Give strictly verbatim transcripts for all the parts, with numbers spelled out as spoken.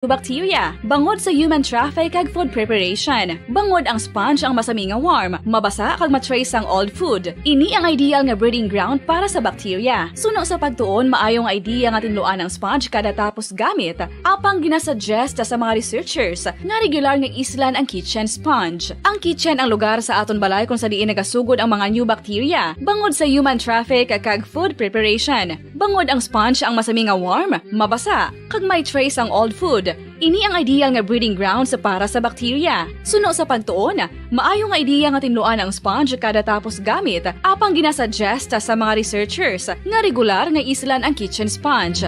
bacteria, bangod sa human traffic kag food preparation. Bangod ang sponge ang masami nga warm, mabasa kag ma-trace ang old food. Ini ang ideal nga breeding ground para sa bacteria. Suno sa pagtuon, maayo nga idea nga tinluan ang sponge kada tapos gamit. Apang ginasuggest sa mga researchers nga regular nga islan ang kitchen sponge. Ang kitchen ang lugar sa aton balay kung sa diin nagasugod ang mga new bacteria, bangod sa human traffic kag food preparation. Bangod ang sponge ang masami nga warm, mabasa, kag may trace ang old food. Ini ang ideal nga breeding grounds para sa bacteria. Suno sa pagtuon, maayo nga ideya nga tinluan ang sponge kada tapos gamit, apang ginasuggest sa mga researchers nga regular nga islan ang kitchen sponge.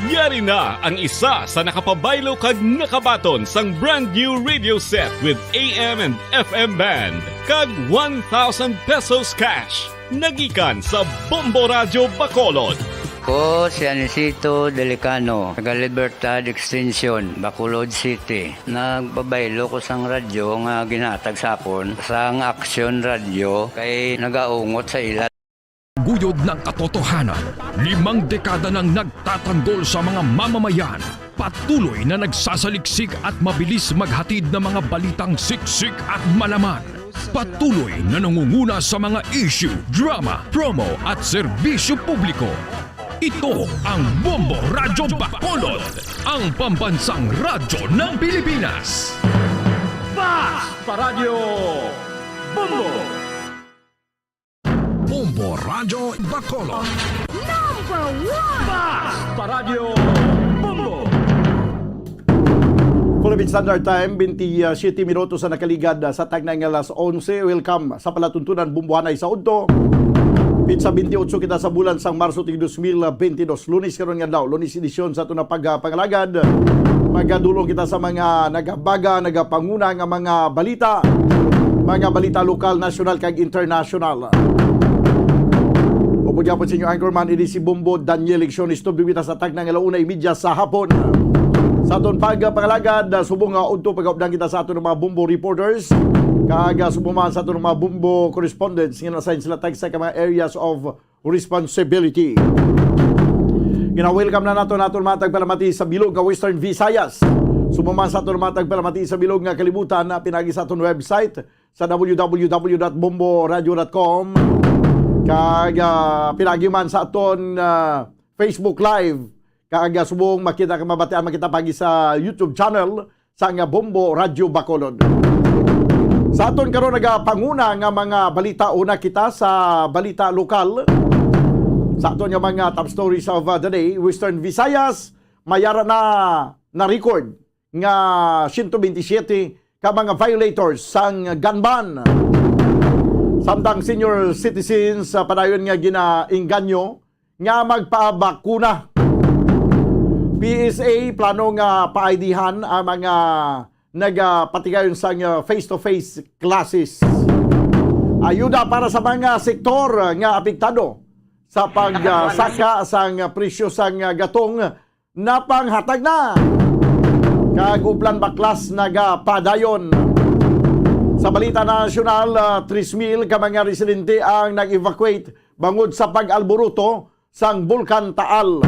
Yari na ang isa sa nakapabaylo kag nakabaton sang brand new radio set with A M and F M band kag one thousand pesos cash. Nagikan sa Bombo Radyo Bacolod. Ko si Anisito Delicano, taga Libertad Extension, Bacolod City. Nagpabaylo ko sang radyo nga ginhatag sa akon sang Aksyon Radyo kay nagaungot sa ila. Guyod ng katotohanan, limang dekada nang nagtatanggol sa mga mamamayan. Patuloy na nagsasaliksik at mabilis maghatid ng mga balitang siksik at malaman. Patuloy na nangunguna sa mga issue, drama, promo at serbisyo publiko. Ito ang Bombo Radyo Bacolod, ang pambansang radyo ng Pilipinas. Fast Radyo Bombo. Bombo Radyo Bacolod. Number one! Fast Radyo Bombo. Philippine Standard Time, twenty-seven minutos sa nakaligad sa tagna nga alas onse. Welcome sa palatuntunan Bumbuhanay sa Udto. Pitsa twenty-eight kita sa bulan sang Marso tig dos mil twenty-two. Lunes karon nga adlaw, Lunes edisyon sa aton nga pagpangalagad. Magadulong kita sa mga nagabaga, nagapanguna nga mga balita. Mga balita lokal, nasyonal, kag internasyonal. Upod gyapon sa inyo anchorman, ini si Bombo Daniel Lecciones. Tubtob kita sa tagna nga alauna y media sa hapon. Sa aton pagpangalagad, subong nga udto pagaupdan kita sa aton mga Bombo reporters, kag, ah, subong man sa aton mga Bombo correspondents nga na-assign sila tag sa mga areas of responsibility. Gina-welcome na nato naton mga tagpalamati sa bilog nga Western Visayas. Subong man sa aton mga tagpalamati sa bilog nga kalibutan, na pinagi sa aton website sa W W W dot bombo radio dot com, kag, ah, pinagi man sa aton, ah, Facebook Live, kag, ah, subong makita ka mabatian man kita pagi sa YouTube channel sang Bombo Radyo Bacolod. Sa aton karon nagapanguna nga mga balita, una kita sa balita lokal. Sa aton nga mga top stories of, uh, the day, Western Visayas, may ara na na-record nga siyento bentisiete ka mga violators sang gun ban. Samtang senior citizens, uh, padayon nga ginaengganyo nga magpabakuna. P S A plano nga pa-I D-han ang mga nagapatigayon sang, uh, face-to-face classes. Ayuda para sa mga sektor nga apektado sa pagsaka sang presyo sang gatong napanghatag na. Kag uplan baklas nagapadayon. Sa balita nasyonal, ah, tres mil ka mga residente ang nag-evacuate bangod sa pag-alboroto sang Bulkan Taal.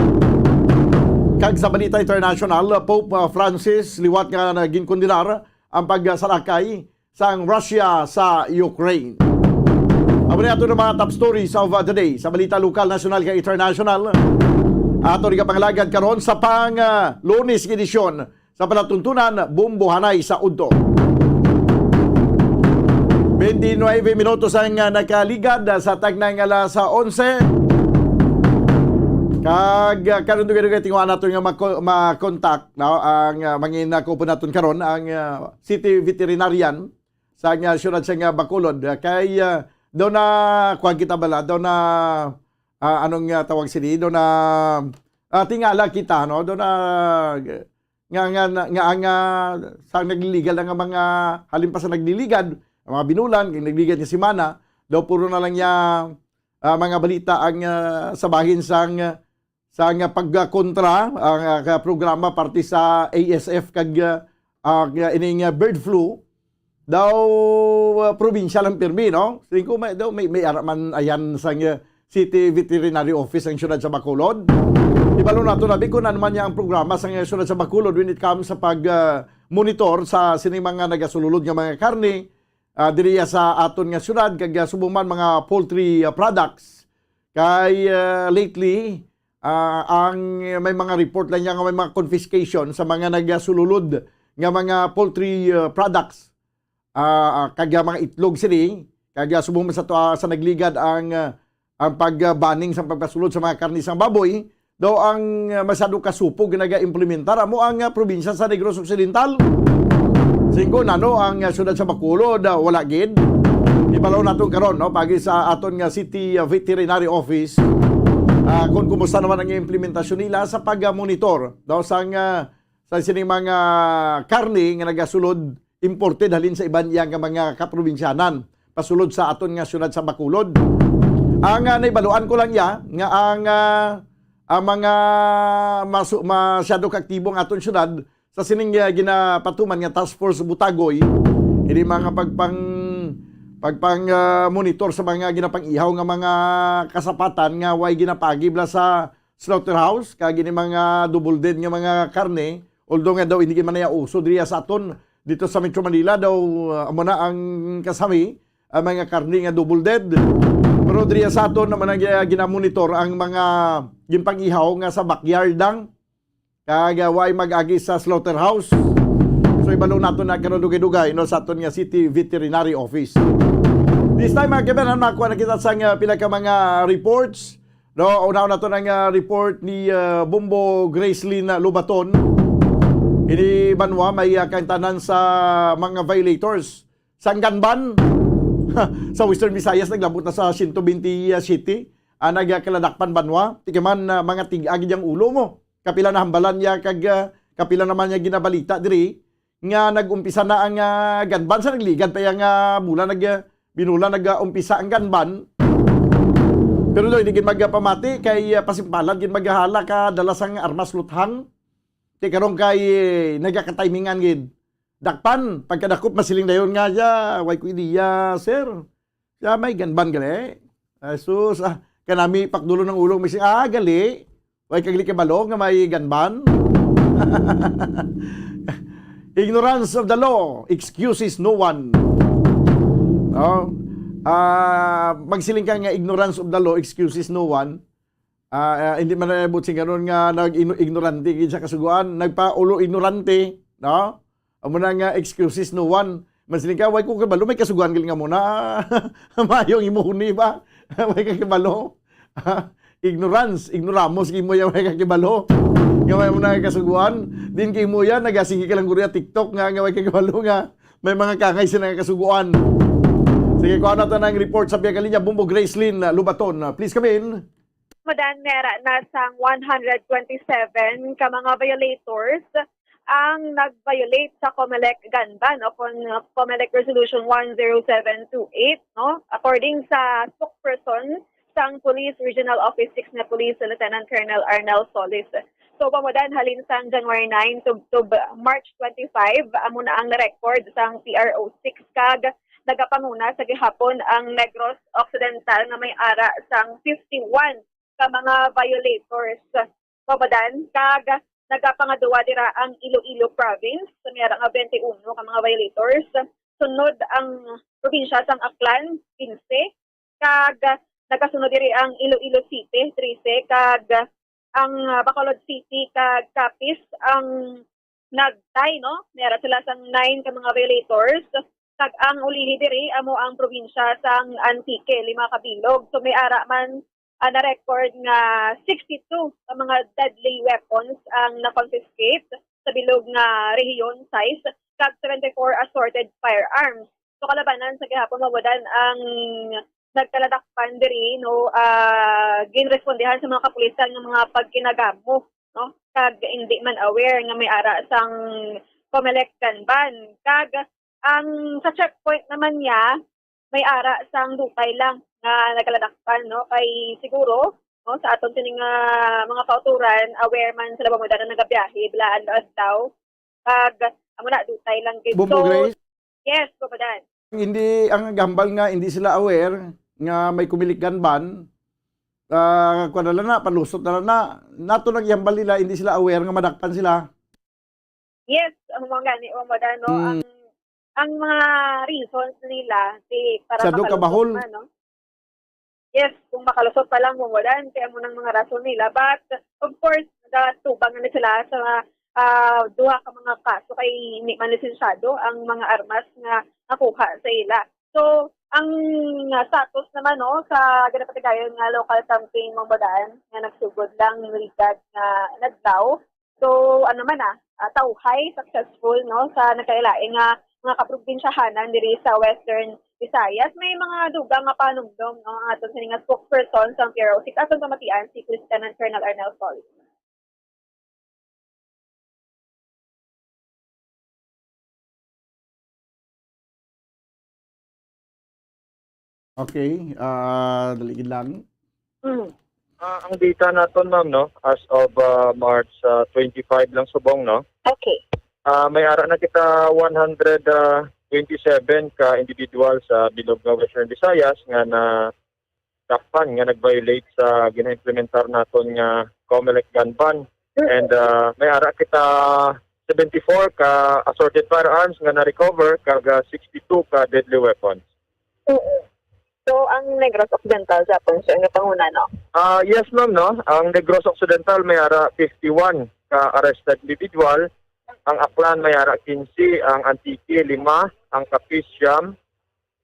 Kag sa balita internasyonal, Pope, ah, Francis liwat nga ginkondenar ang pagsalakay sang Russia sa Ukraine. Amo ni ato ng mga top stories of, uh, the day. Sa balita lokal, nasyonal, kag international, ato ni kapangalagad karon sa pang, uh, Lunes nga edisyon sa palatuntunan Bumbuhanay sa Udto. Twenty-nine minutos ang, uh, nakaligad, uh, sa tagnang alas onse. Kag, uh, karon dugay-dugay tinguha nato nga mako-, makontak, no, ang, uh, mangin, uh, kupo naton karon, ang, uh, city veterinarian sa nga siyudad sa nga Bacolod. Ah, kay, ah, daw na, kuwan kita bala, daw na, ah, anong, ah, tawag sini, daw na, ah, tingala kita, no? Daw na, nga, nga, nga, nga, nga, sa nagliligad nga mga, halin pa sa nagliligad, ang mga binulan, ang nagliligad nga semana, daw puro na lang niya, ah, mga balita ang, ah, sa bahin sang, ah, sa nga pagkontra ang, ah, ka programa parte sa A S F kag, ah, ah, ining, ah, bird flu daw, ah, probinsyal ang pirmi, no? Siling ko may, daw may, may ara man ayan sang, ah, City Veterinary Office ang siyudad sa Bacolod. Ibalo nato na, Bi, kung ano man niya ang programa sa siyudad sa Bacolod when it comes sa pag, ah, monitor sa sining mga nagasululod nga mga karne, ah, diriya sa aton nga siyudad, kag, ah, subong man mga poultry, ah, products. Kay, ah, lately, ah, ang may mga report lang niya nga may mga confiscation sa mga nagasululod nga mga poultry, ah, products, ah, kag, ah, mga itlog sini, kag, ah, subong man sa to, ah, sa nagligad ang, ah, ang pag, ah, banning sa pagpasulod sa mga karne sang baboy, daw ang, ah, masyado kasupog nga naga-implementar amo ang, ah, probinsya sa Negros Occidental. Singko nano ang, ah, siyudad sa Bacolod, ah, wala gid. Ibalo naton karon, no, pagi sa aton nga City, ah, Veterinary Office, ah, kung kumusta naman ang implementasyon nila sa pag-monitor daw sang, ah, sa sining mga karne nga nagasulod, imported halin sa iban iya nga mga kaprobinsyanan, pasulod sa aton nga siyudad sa Bacolod. Ang, ah, naibaluan ko lang iya nga ang, ah, ang mga masu-, masyado kaaktibo ang aton siyudad sa sining, ah, ginapatuman nga Task Force Butagoy, ini mga pagpang-, pagpang, ah, monitor sa mga ginapang-ihaw nga mga kasapatan nga way ginapagib la sa slaughterhouse, kag ini mga double dead nga mga karne, although nga daw hindi man niya uso diriya sa aton, dito sa Metro Manila daw, ah, amo na ang kasami, ang mga karne nga double dead. Pero diriya sa aton naman ang gi-, ginamonitor ang mga ginpang-ihaw nga sa backyard lang, kag, ah, way mag-agi sa slaughterhouse. So, ibalo nato na karon dugay-dugay, no, sa aton nga City Veterinary Office. This time, mga kaibanan, makuha na kita sa, ah, pila ka mga reports. No, una nato ang, ah, report ni, ah, Bombo Gracelyn Lobaton. Ini banwa may, ah, kaintanan sa mga violators sang gun ban. Sa Western Visayas, naglabot na sa siyento bente siyete ang nagkaladakpan banwa. Tikiman, ah, mga tig-a gid ang ulo mo. Kapila nahambalan niya kag, ah, kapila naman niya ginabalita diri nga nag-umpisa na ang, ah, gun ban. Sa nagligad pa yang, ah, bulan nag-, ah, binulan nag-umpisa ang gun ban. Pero daw, hindi gid magpamati kay, ah, pasimpalan gid maghala ka dala sang armas luthang. Ti karon kay, eh, nagakatimingan gid. Dakpan, pagkadakop masiling dayon nga, "Ya, way ko ideya, sir." Siya may gun ban gali. Ay, sus, ah, kanami pakdulo ng ulo, may si-, ah, gali. Way kagli kabalo nga may gun ban. Ignorance of the law excuses no one. No? Ah, magsiling ka nga ignorance of the law excuses no one. Ah, ah, hindi man naabot sing ganun nga nag-ino-, ignorante gid sa kasugoan, nagpaulo ignorante, no? Amo na nga excuses no one. Masiling ka, "Way ko kabalo, may kasugoan gali nga mo na." Mayong imo huni ba? Way ka kabalo. Ignorance, ignoramos, imo yan, way ka kabalo. Nga way mo na kasugoan. Din kay mo yan, nagasigi ka lang guro ya TikTok nga, nga way ka kabalo nga may mga kangay sila nga kasugoan. Sige, kuha na to ng report sa Biagalinya, Bumbo Gracelyn Lubaton. Please come in. Madan, may ara na sang one hundred twenty-seven ka mga violators ang nag-violate sa COMELEC gun ban o kon COMELEC Resolution one zero seven two eight, no? According sa spokesperson sang Police Regional Office six nga Police Lieutenant Colonel Arnel Solis. So, pamadan halin sang January nine to, to March twenty-five, amo na ang na-record sang P R O six kag nagapanguna sa gihapon ang Negros Occidental nga may ara sang fifty-one ka mga violators. Pamadan, kag nagapangaduwa dira ang Iloilo Province, sa may ara nga twenty-one ka mga violators. Sunod ang probinsya sang Aklan, quince, kag nagasunod diri ang Iloilo City, trese, kag ang, ah, Bacolod City kag Capiz ang nag-tie, no? May ara sila sang nine ka mga violators. Kag ang ulihi diri amo ang probinsya sang Antique, lima ka bilog. So, may ara man, ah, na-record nga sixty-two ka mga deadly weapons ang na-confiscate sa bilog nga rehiyon, sais, kag seventy-four assorted firearms. So, kalabanan sa gihapon, mabudan ang nagkaladakpan diri, no, ah, ginrespondihan sa mga kapulisan nga mga pagkinagamo, no, kag hindi man aware nga may ara sang COMELEC gun ban. Kag ang sa checkpoint naman niya, may ara sang dutay lang nga nagkaladakpan, no, kay siguro, no, sa aton sining, ah, mga kauturan, aware man sila ba mo daan nagabiyahe, blaan adlaw. Kag amo na, dutay lang gid. Bumbo So, Grace? Yes, Papa Dan. Hindi, ang gambal nga hindi sila aware nga may COMELEC gun ban, Ah, kuwan na lang na, palusot na lang na. Nato lang ihambal nila, hindi sila aware nga madakpan sila. Yes, ang mga gani, o mga ano, Mm. ang, ang mga reasons nila, di, para Sa doon ka makalusot bahol. man, no? Yes, kung makalusot pa lang, kung wala, kaya mo ng mga rason nila. But, of course, nagatubang na sila sa, ah, duha ka mga kaso kay hindi man lisensyado ang mga armas nga nakuha sa ila. So, ang, ah, status naman, no, sa ginapatigayon nga local campaign, mga bataan, nga nagsugod lang, ligad nga inadlaw. So, ano man, ah, ah, tawhay, successful, no, sa nagkalain-lain nga mga kaprobinsyahanan diri sa Western Visayas. May mga dugang nga panumdom, no, ang aton sini nga spokesperson sa P R O six, aton pamatian, si Lieutenant Colonel Arnel Solis. Okay, ah, dali gid lang. Mm. Ah, ang data naton, ma'am, no, as of, ah, March, ah, twenty-five lang subong, no? Okay. Ah, may ara na kita one hundred, ah, twenty-seven ka individual sa bilog nga Western Visayas nga nadakpan, nga nag-violate sa gina-implementar naton nga COMELEC gun ban. Mm. And, ah, may ara kita seventy-four ka assorted firearms nga na-recover, kag, ah, sixty-two ka deadly weapons. Mm. So, ang Negros Occidental, Japon, sir, nga panguna, no? Ah, yes, ma'am, no? Ang Negros Occidental may ara fifty-one ka arrested individual, ang Aklan may ara quince, ang Antique lima, ang Capiz siyam,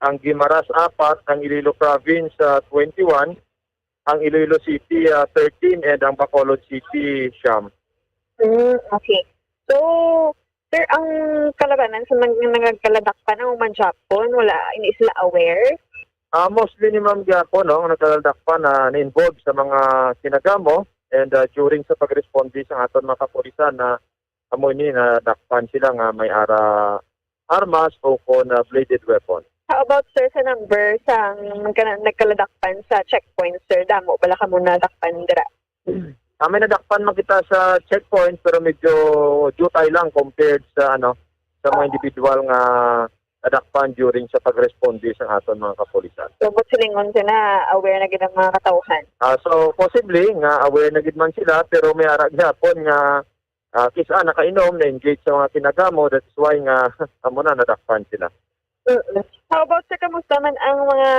ang Guimaras apat, ang Iloilo Province, ah, twenty-one, ang Iloilo City, ah, thirteen, and ang Bacolod City siyam. Mm, okay. So, sir, ang kalabanan sa nag-, nagkaladakpan ang human Japon, wala, hindi sila aware? Ah, mostly ni ma'am gyapon, no, ang nagkaladakpan na na-involve sa mga kinagamo, and, ah, during sa pagresponde sa aton mga kapulisan na amo ini, nadakpan sila nga may ara armas o kon, ah, bladed weapon. How about, sir, sa number sa nagka-, nagkaladakpan sa checkpoint, sir? Damo bala kamo nadakpan dira? Ah, may nadakpan man kita sa checkpoint, pero medyo jutay lang compared sa, ano, sa mga individual nga nadakpan during sa pagresponde sa aton mga kapulisan. So, but silingon, sir, na aware na gid ang mga katawhan? Ah, so, possibly nga aware na gid man sila, pero may ara gyapon nga, ah, kis-a nakainom, na-engage sa mga kinagamo, that is why nga amo na nadakpan sila. Mm. How about, sir, kamusta man ang mga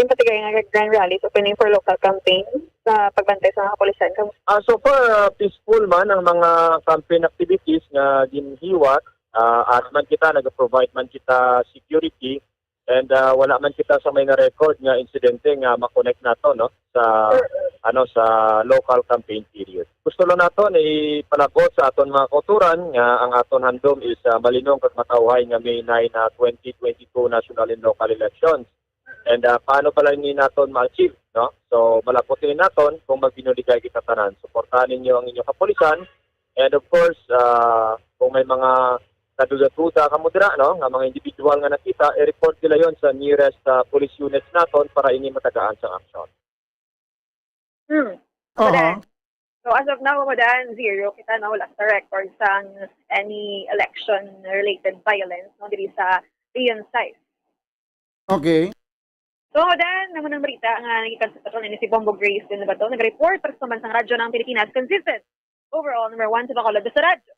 ginpatigay nga grand rallies opening for local campaign sa pagbantay sa mga kapulisan? Kamusta? Ah, so far, ah, peaceful man ang mga campaign activities nga ginhiwat. Ah, at man kita, nag-provide man kita security, and, ah, wala man kita sa may na-record nga insidente nga ma-connect nato, no, sa, Mm. ano, sa local campaign period. Gusto lang naton ipalabot sa aton mga kauturan nga ang aton handom is, ah, malinong kag matawhay nga May nine na twenty twenty-two national and local elections. And, ah, paano pala ini naton ma-achieve, no? So, malapot ini naton kung magbinuligay kita tanan. Suportahan ninyo ang inyong kapulisan. And of course, ah, kung may mga kaduda-duda kamo dira, no, nga mga individual nga nakita, i-report nila yon sa nearest, ah, police units naton para ini matagaan sang aksyon. Hmm. Aha. So, as of now, madaan, zero kita, no? Wala sa record sang any election-related violence, no, diri sa Region Six. Okay. So, madaan, naman ang balita nga nagikan sa patrol ni si Bombo Grace din na ba to? Nag-report para sa Pambansang Radyo ng Pilipinas, consistent overall number one sa Bacolod sa radyo.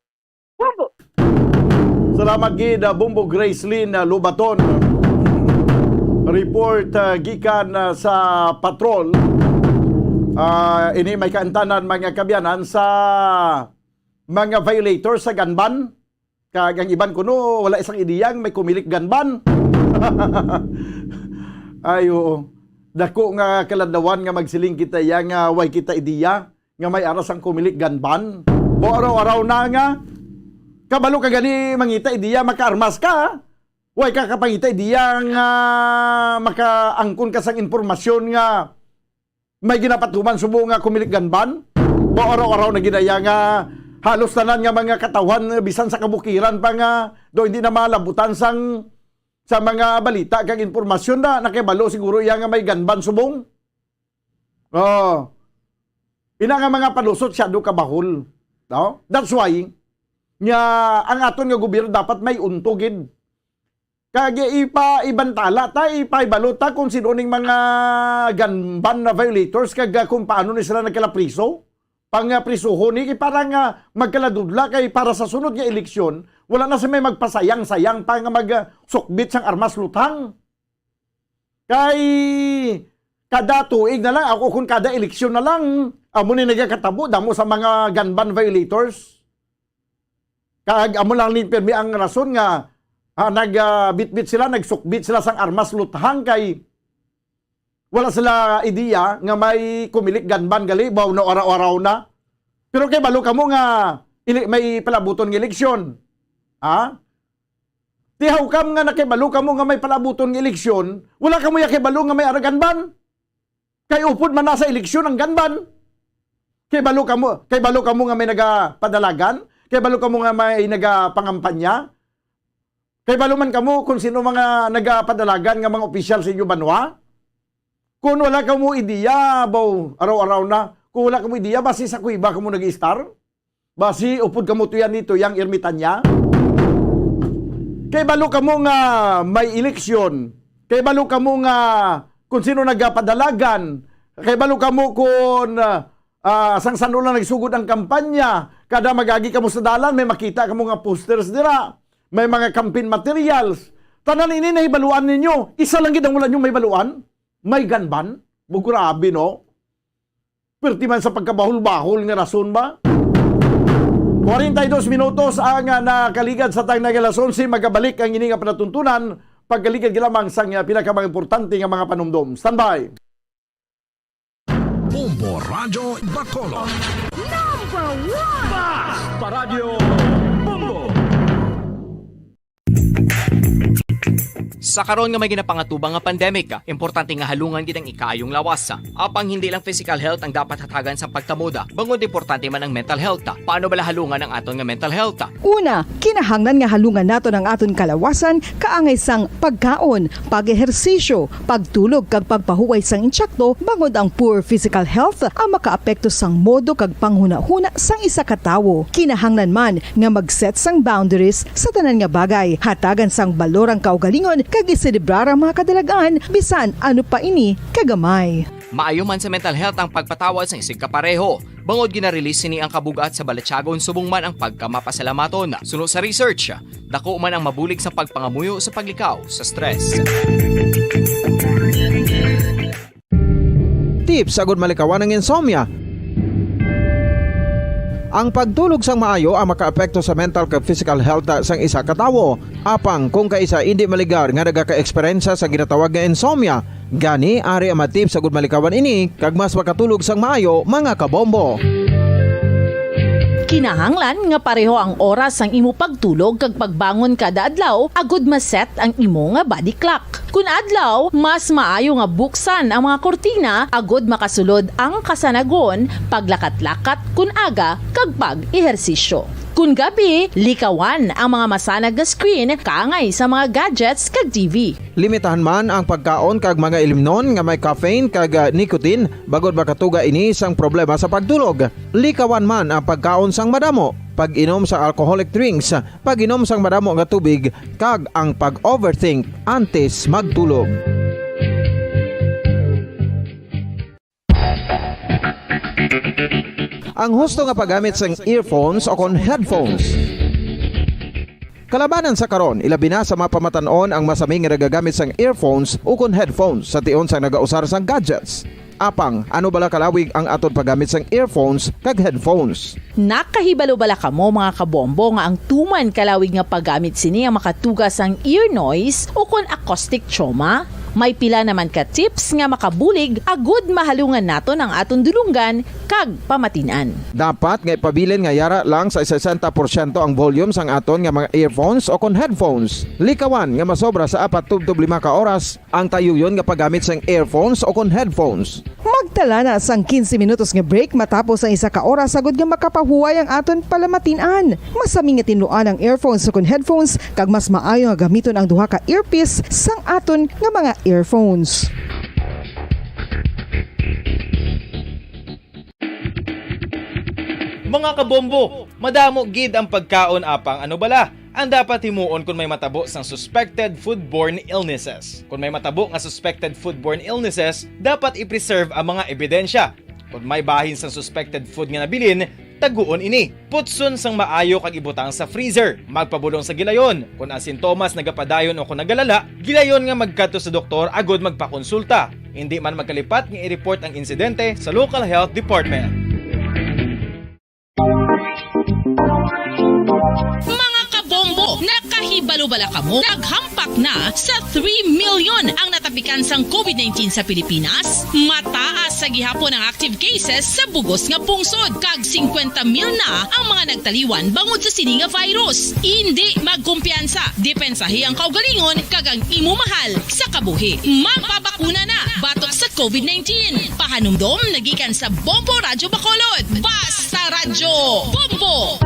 Bombo! Salamat gid, ah, Bombo Gracelyn, ah, Lubaton. Report, ah, gikan, ah, sa patrol. Ah, ini may kaantanan, mga kabyanan, sa mga violators sa gun ban. Kag ang iban kuno, wala sang idea nga may COMELEC gun ban. Ay, oo. Dako nga kaladlawan nga magsiling kita iya nga way kita idea nga may ara sang COMELEC gun ban. O araw-araw na nga kabalo ka gani mangita idea makaarmas ka. Way ka kapangita idea nga makaangkon ka sang impormasyon nga may ginapatuman subong nga COMELEC gun ban. O araw-araw na gid iya nga halos tanan nga mga katawhan, bisan sa kabukiran pa nga do hindi na malabutan sang, sa mga balita kag impormasyon na nakibalo siguro iya nga may gun ban subong. Oh. Ina nga mga palusot siya do kabahol. No? That's why nga ang aton nga gobyerno dapat may unto gid. Kag ipa-, ibantala ta, ipahibalo ta kung sino ning mga gun ban na violators kag, ah, kung paano ni sila nagkalapriso. Pang, ah, prisuhon ni, kay para nga magkaladudla, kay para sa sunod nga eleksyon, wala na sa may magpasayang-sayang pa nga mag, ah, sukbit sang armas luthang. Kay kada tuig na lang, ako kung kada eleksyon na lang, amo ni nagakatabo, damo sa mga gun ban violators. Kag amo lang ni pirmi ang rason nga, ah, nag, ah, bitbit sila, nagsukbit sila sang armas luthang kay wala sila ideya nga may kumilik gun ban gali, baw na araw-araw na. Pero kay balo kamo nga ili-, may palabuton nga eleksyon. Ha? Ti how come nga nakibalo kamo nga may palabuton nga eleksyon, wala kamo ya kibalo nga may ara gun ban? Kay upod man na sa eleksyon ang gun ban. Kay balo kamo, kay balo kamo nga may nagapadalagan, kay balo kamo nga may nagapangampanya, kay balo man kamo kung sino mga nagapadalagan nga mga opisyal sa inyo banwa. Kung wala kamo ideya, baw, araw-araw na. Kung wala kamo ideya, basi sa kuweba kamo nag-istar. Basi upod kamo tuyan ni tuyang ermitanya. Kay balo kamo nga may eleksyon. Kay balo kamo nga kung sino nagapadalagan. Kay balo kamo kung, ah, ah, sang san-o lang nagsugod ang kampanya. Kada mag-agi kamo sa dalan, may makita kamo nga posters dira. May mga campaign materials. Tanan ini nahibaluan ninyo. Isa lang gid ang wala ninyo mahibaluan. May gun ban. Mo, grabe, no? Perti man sa pagkabahol-bahol nga rason ba? Kwarenta y dos minutos ang, ah, nakaligad sa tang nag alas onse. Magabalik ang ini nga palatuntunan pagkaligad lamang sang, ah, pinakamang importante nga mga panumdom. Standby. Bombo Radyo Bacolod. Number one! Basta Radyo Bombo! Sa karon nga may ginapangatubang nga pandemic, importante nga halungan gid ang ikaayong lawas. Apang hindi lang physical health ang dapat hatagan sa pagtamod, bangod importante man ang mental health. Paano bala halungan ang aton nga mental health? Una, kinahanglan nga halungan naton ang aton kalawasan kaangay sang pagkaon, pag-ehersisyo, pagtulog kag pagpahuway sang intsakto, bangod ang poor physical health ang makaapekto sang modo kag panghunahuna sang isa ka tawo. Kinahanglan man nga mag-set sang boundaries sa tanan nga bagay. Hatagan sang balor ang kaugalingon kag iselebrar ang mga kadalagan, bisan ano pa ini kagamay. Maayo man sa mental health ang pagpatawad sang isigkapareho, bangod gina-release sini ang kabug-at sa balatyagon subong man ang pagkamapasalamaton. Suno sa research, dako man ang mabulig sa pagpangamuyo sa paglikaw sa stress. Tips agud malikawan ang insomnia. Ang pagtulog sang maayo ang makaapekto sa mental kag physical health sang isa ka tawo. Apang kung kaisa indi maligar nga nagaka-eksperyensya sa ginatawag nga insomnia, gani ari ang mga tips agud malikawan ini kag mas makatulog sang maayo, mga kabombo. Kinahanglan nga pareho ang oras sang imo pagtulog kag pagbangon kada adlaw agud ma-set ang imo nga body clock. Kun adlaw, mas maayo nga buksan ang mga kurtina agud makasulod ang kasanagon, paglakat-lakat kun aga, kag pag-ehersisyo. Kun gabi, likawan ang mga masanag nga screen kaangay sa mga gadgets kag T V. Limitahan man ang pagkaon kag mga ilimnon nga may caffeine kag, ah, nicotine, bangod makatuga ini sang problema sa pagtulog. Likawan man ang pagkaon sang madamo, pag-inom sa alcoholic drinks, pag-inom sang madamo nga tubig, kag ang pag-overthink antes magtulog. Ang husto nga paggamit sang earphones o kon headphones. Kalabanan sa karon, ilabi na sa mga pamatan-on ang masami nga nagagamit sang earphones o kon headphones sa tion sang nagausar sang gadgets. Apang, ano bala kalawig ang aton paggamit sang earphones kag headphones? Nakahibalo bala kamo, mga kabombo, nga ang tuman kalawig nga paggamit sini ang makatuga sang ear noise o kon acoustic trauma? May pila naman ka tips nga makabulig agud mahalungan naton ang aton dulonggan kag pamatin-an. Dapat nga ipabilin nga yara lang sa sesenta porsyento ang volume sang aton nga mga earphones o kon headphones. Likawan nga masobra sa apat tubtob lima ka oras ang tayuyon nga paggamit sang earphones o kon headphones. Magtala na sang quince minutos nga break matapos ang isa ka oras agud nga makapahuway ang aton palamatin-an. Masami nga tinluan ang earphones o kon headphones, kag mas maayo nga gamiton ang duha ka earpiece sang aton nga mga earphones. Mga kabombo, madamo gid ang pagkaon, apang ano bala Ang dapat himuon kon may matabo sang suspected foodborne illnesses. Kon may matabo nga suspected foodborne illnesses, dapat i-preserve ang mga ebidensya. Kon may bahin sang suspected food nga nabilin, taguon ini. Putson sang maayo kag ibutang sa freezer. Magpabulong sa gilayon. Kon ang sintomas nagapadayon o kon nagalala, gilayon nga magkadto sa doktor agud magpakonsulta. Indi man magkalipat nga i-report ang insidente sa local health department. Mga kabombo, nakahibalo bala kamo? Naghampak na sa three million ang natapikan sang covid nineteen sa Pilipinas. Mataas sa gihapon ang active cases sa bugos nga pungsod, kag singkwenta mil na ang mga nagtaliwan bangod sa sini nga virus. Indi magkumpiyansa, depensahi ang kaugalingon kag ang imo mahal sa kabuhi. Magpabakuna na batok sa covid nineteen. Pahanumdom na gikan sa Bombo Radyo Bacolod. Basta Radyo Bombo!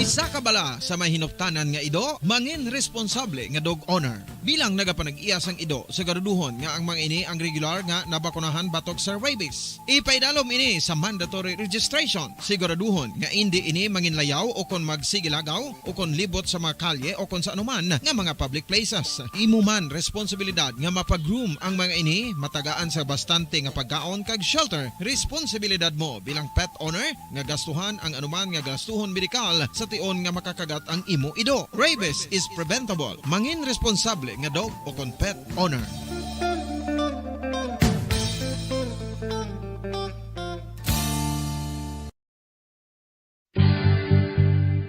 Isa ka bala sa may hinuptanan nga ido, mangin responsable nga dog owner. Bilang nagapanag-iya sang ido, siguraduhon nga ang mga ini ang regular nga nabakunahan batok sa rabies. Ipaidalom ini sa mandatory registration. Siguraduhon nga indi ini manginlayaw o kon magsigilagaw o kon libot sa mga kalye o kon sa anuman nga mga public places. Imo man responsibilidad nga mapa-groom ang mga ini, matagaan sa bastante nga pagkaon kag shelter. Responsibilidad mo bilang pet owner nga gastuhan ang anuman nga gastuhon medikal sa tion nga makakagat ang imo ido. Rabies is preventable. Mangin responsable nga dog o kon pet owner.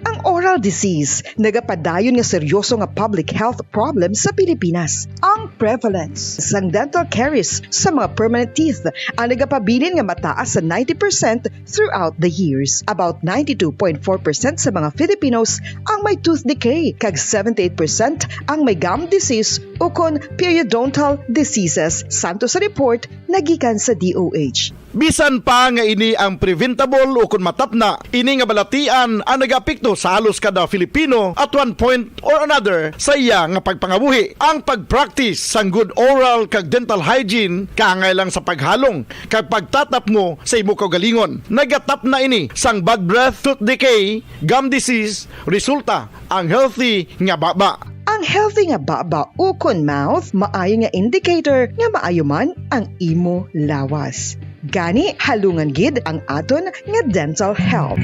Ang oral disease nagapadayon nga seryoso nga public health problem sa Pilipinas. Ang prevalence sang dental caries sa mga permanent teeth ang nagapabilin nga mataas sa ninety percent throughout the years. About ninety-two point four percent sa mga Filipinos ang may tooth decay, kag seventy-eight percent ang may gum disease ukon periodontal diseases, santo sa report nagikan sa D O H. Bisan pa nga ini ang preventable ukon matapna, ini nga balatian ang nagaapekto sa halos kada Filipino at one point or another sa iya nga pagpangabuhi. Ang pag-practice sang good oral kag dental hygiene kaangay lang sa paghalong kag pagtatapngo sa imo kaugalingon. Nagatapna ini sang bad breath, tooth decay, gum disease, resulta ang healthy nga baba. Ang healthy nga baba ukon mouth maayo nga indicator nga maayo man ang imo lawas. Gani, halungan gid ang aton nga dental health.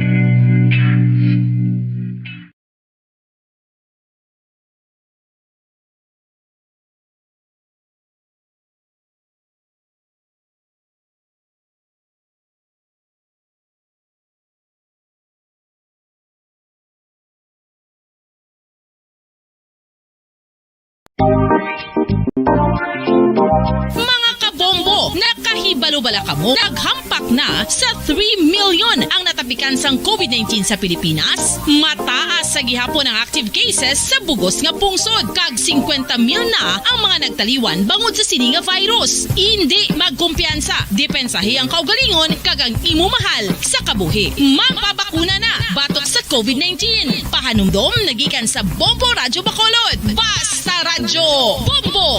Mga kabombo, nakahibalo bala kamo? Naghampak na sa three million ang natapikan sang covid nineteen sa Pilipinas. Mataas sa gihapon ang active cases sa bugos nga pungsod, kag singkwenta mil na ang mga nagtaliwan bangod sa sini nga virus. Indi magkumpiyansa, depensahi ang kaugalingon kag ang imo mahal sa kabuhi. Magpabakuna na batok sa covid nineteen. Pahanumdom nagikan sa Bombo Radyo Bacolod. Basta Radyo Bombo!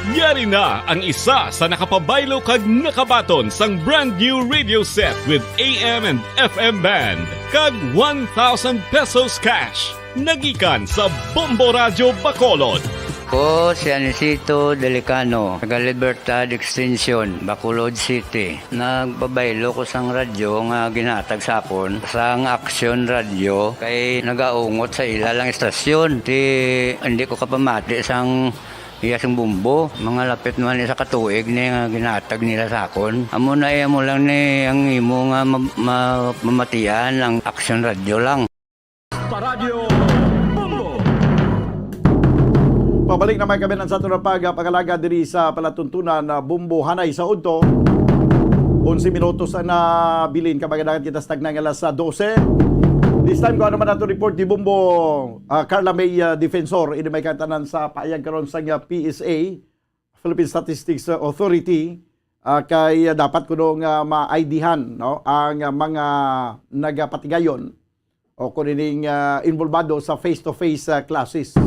Yari na ang isa sa nakapabaylo kag nakabaton sang brand new radio set with A M and F M band kag one thousand pesos cash. Nagikan sa Bombo Radyo Bacolod. Ko si Anisito Delicano, taga Libertad Extension, Bacolod City. Nagpabaylo ko sang radyo nga ginhatag sa akon sang Action Radio, kay nagaungot sa ila lang istasyon. Ti, hindi ko kapamati sang iya sing bumbo. Mga lapit naman isa ka tuig ni nga ginhatag nila sa akon. Amo na, eh, amo lang ni ang imo nga ma-, ma-, mamatian ang Action Radio lang. Paradyo Bombo. Pabalik na may kabinan sa aton pag-, pag-alaga diri sa palatuntunan na Bombo hanay sa udto. Onse minutos na bilin, kay magadagan kita sa tagnang alas sa dose. This time, kung ano man ato report ni Bombo, ah, Carla May, ah, Defensor, ini may katanan sa pahayag karon sa nga P S A, Philippine Statistics Authority, ah, kay, ah, dapat kuno nga ma-I D-han, no, ang, ah, mga nagapatigayon o kung ining, ah, involbado sa face-to-face, ah, classes.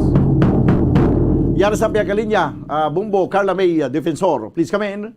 Yari sa piyakalinya, ah, Bombo, Carla May, ah, Defensor. Please come in.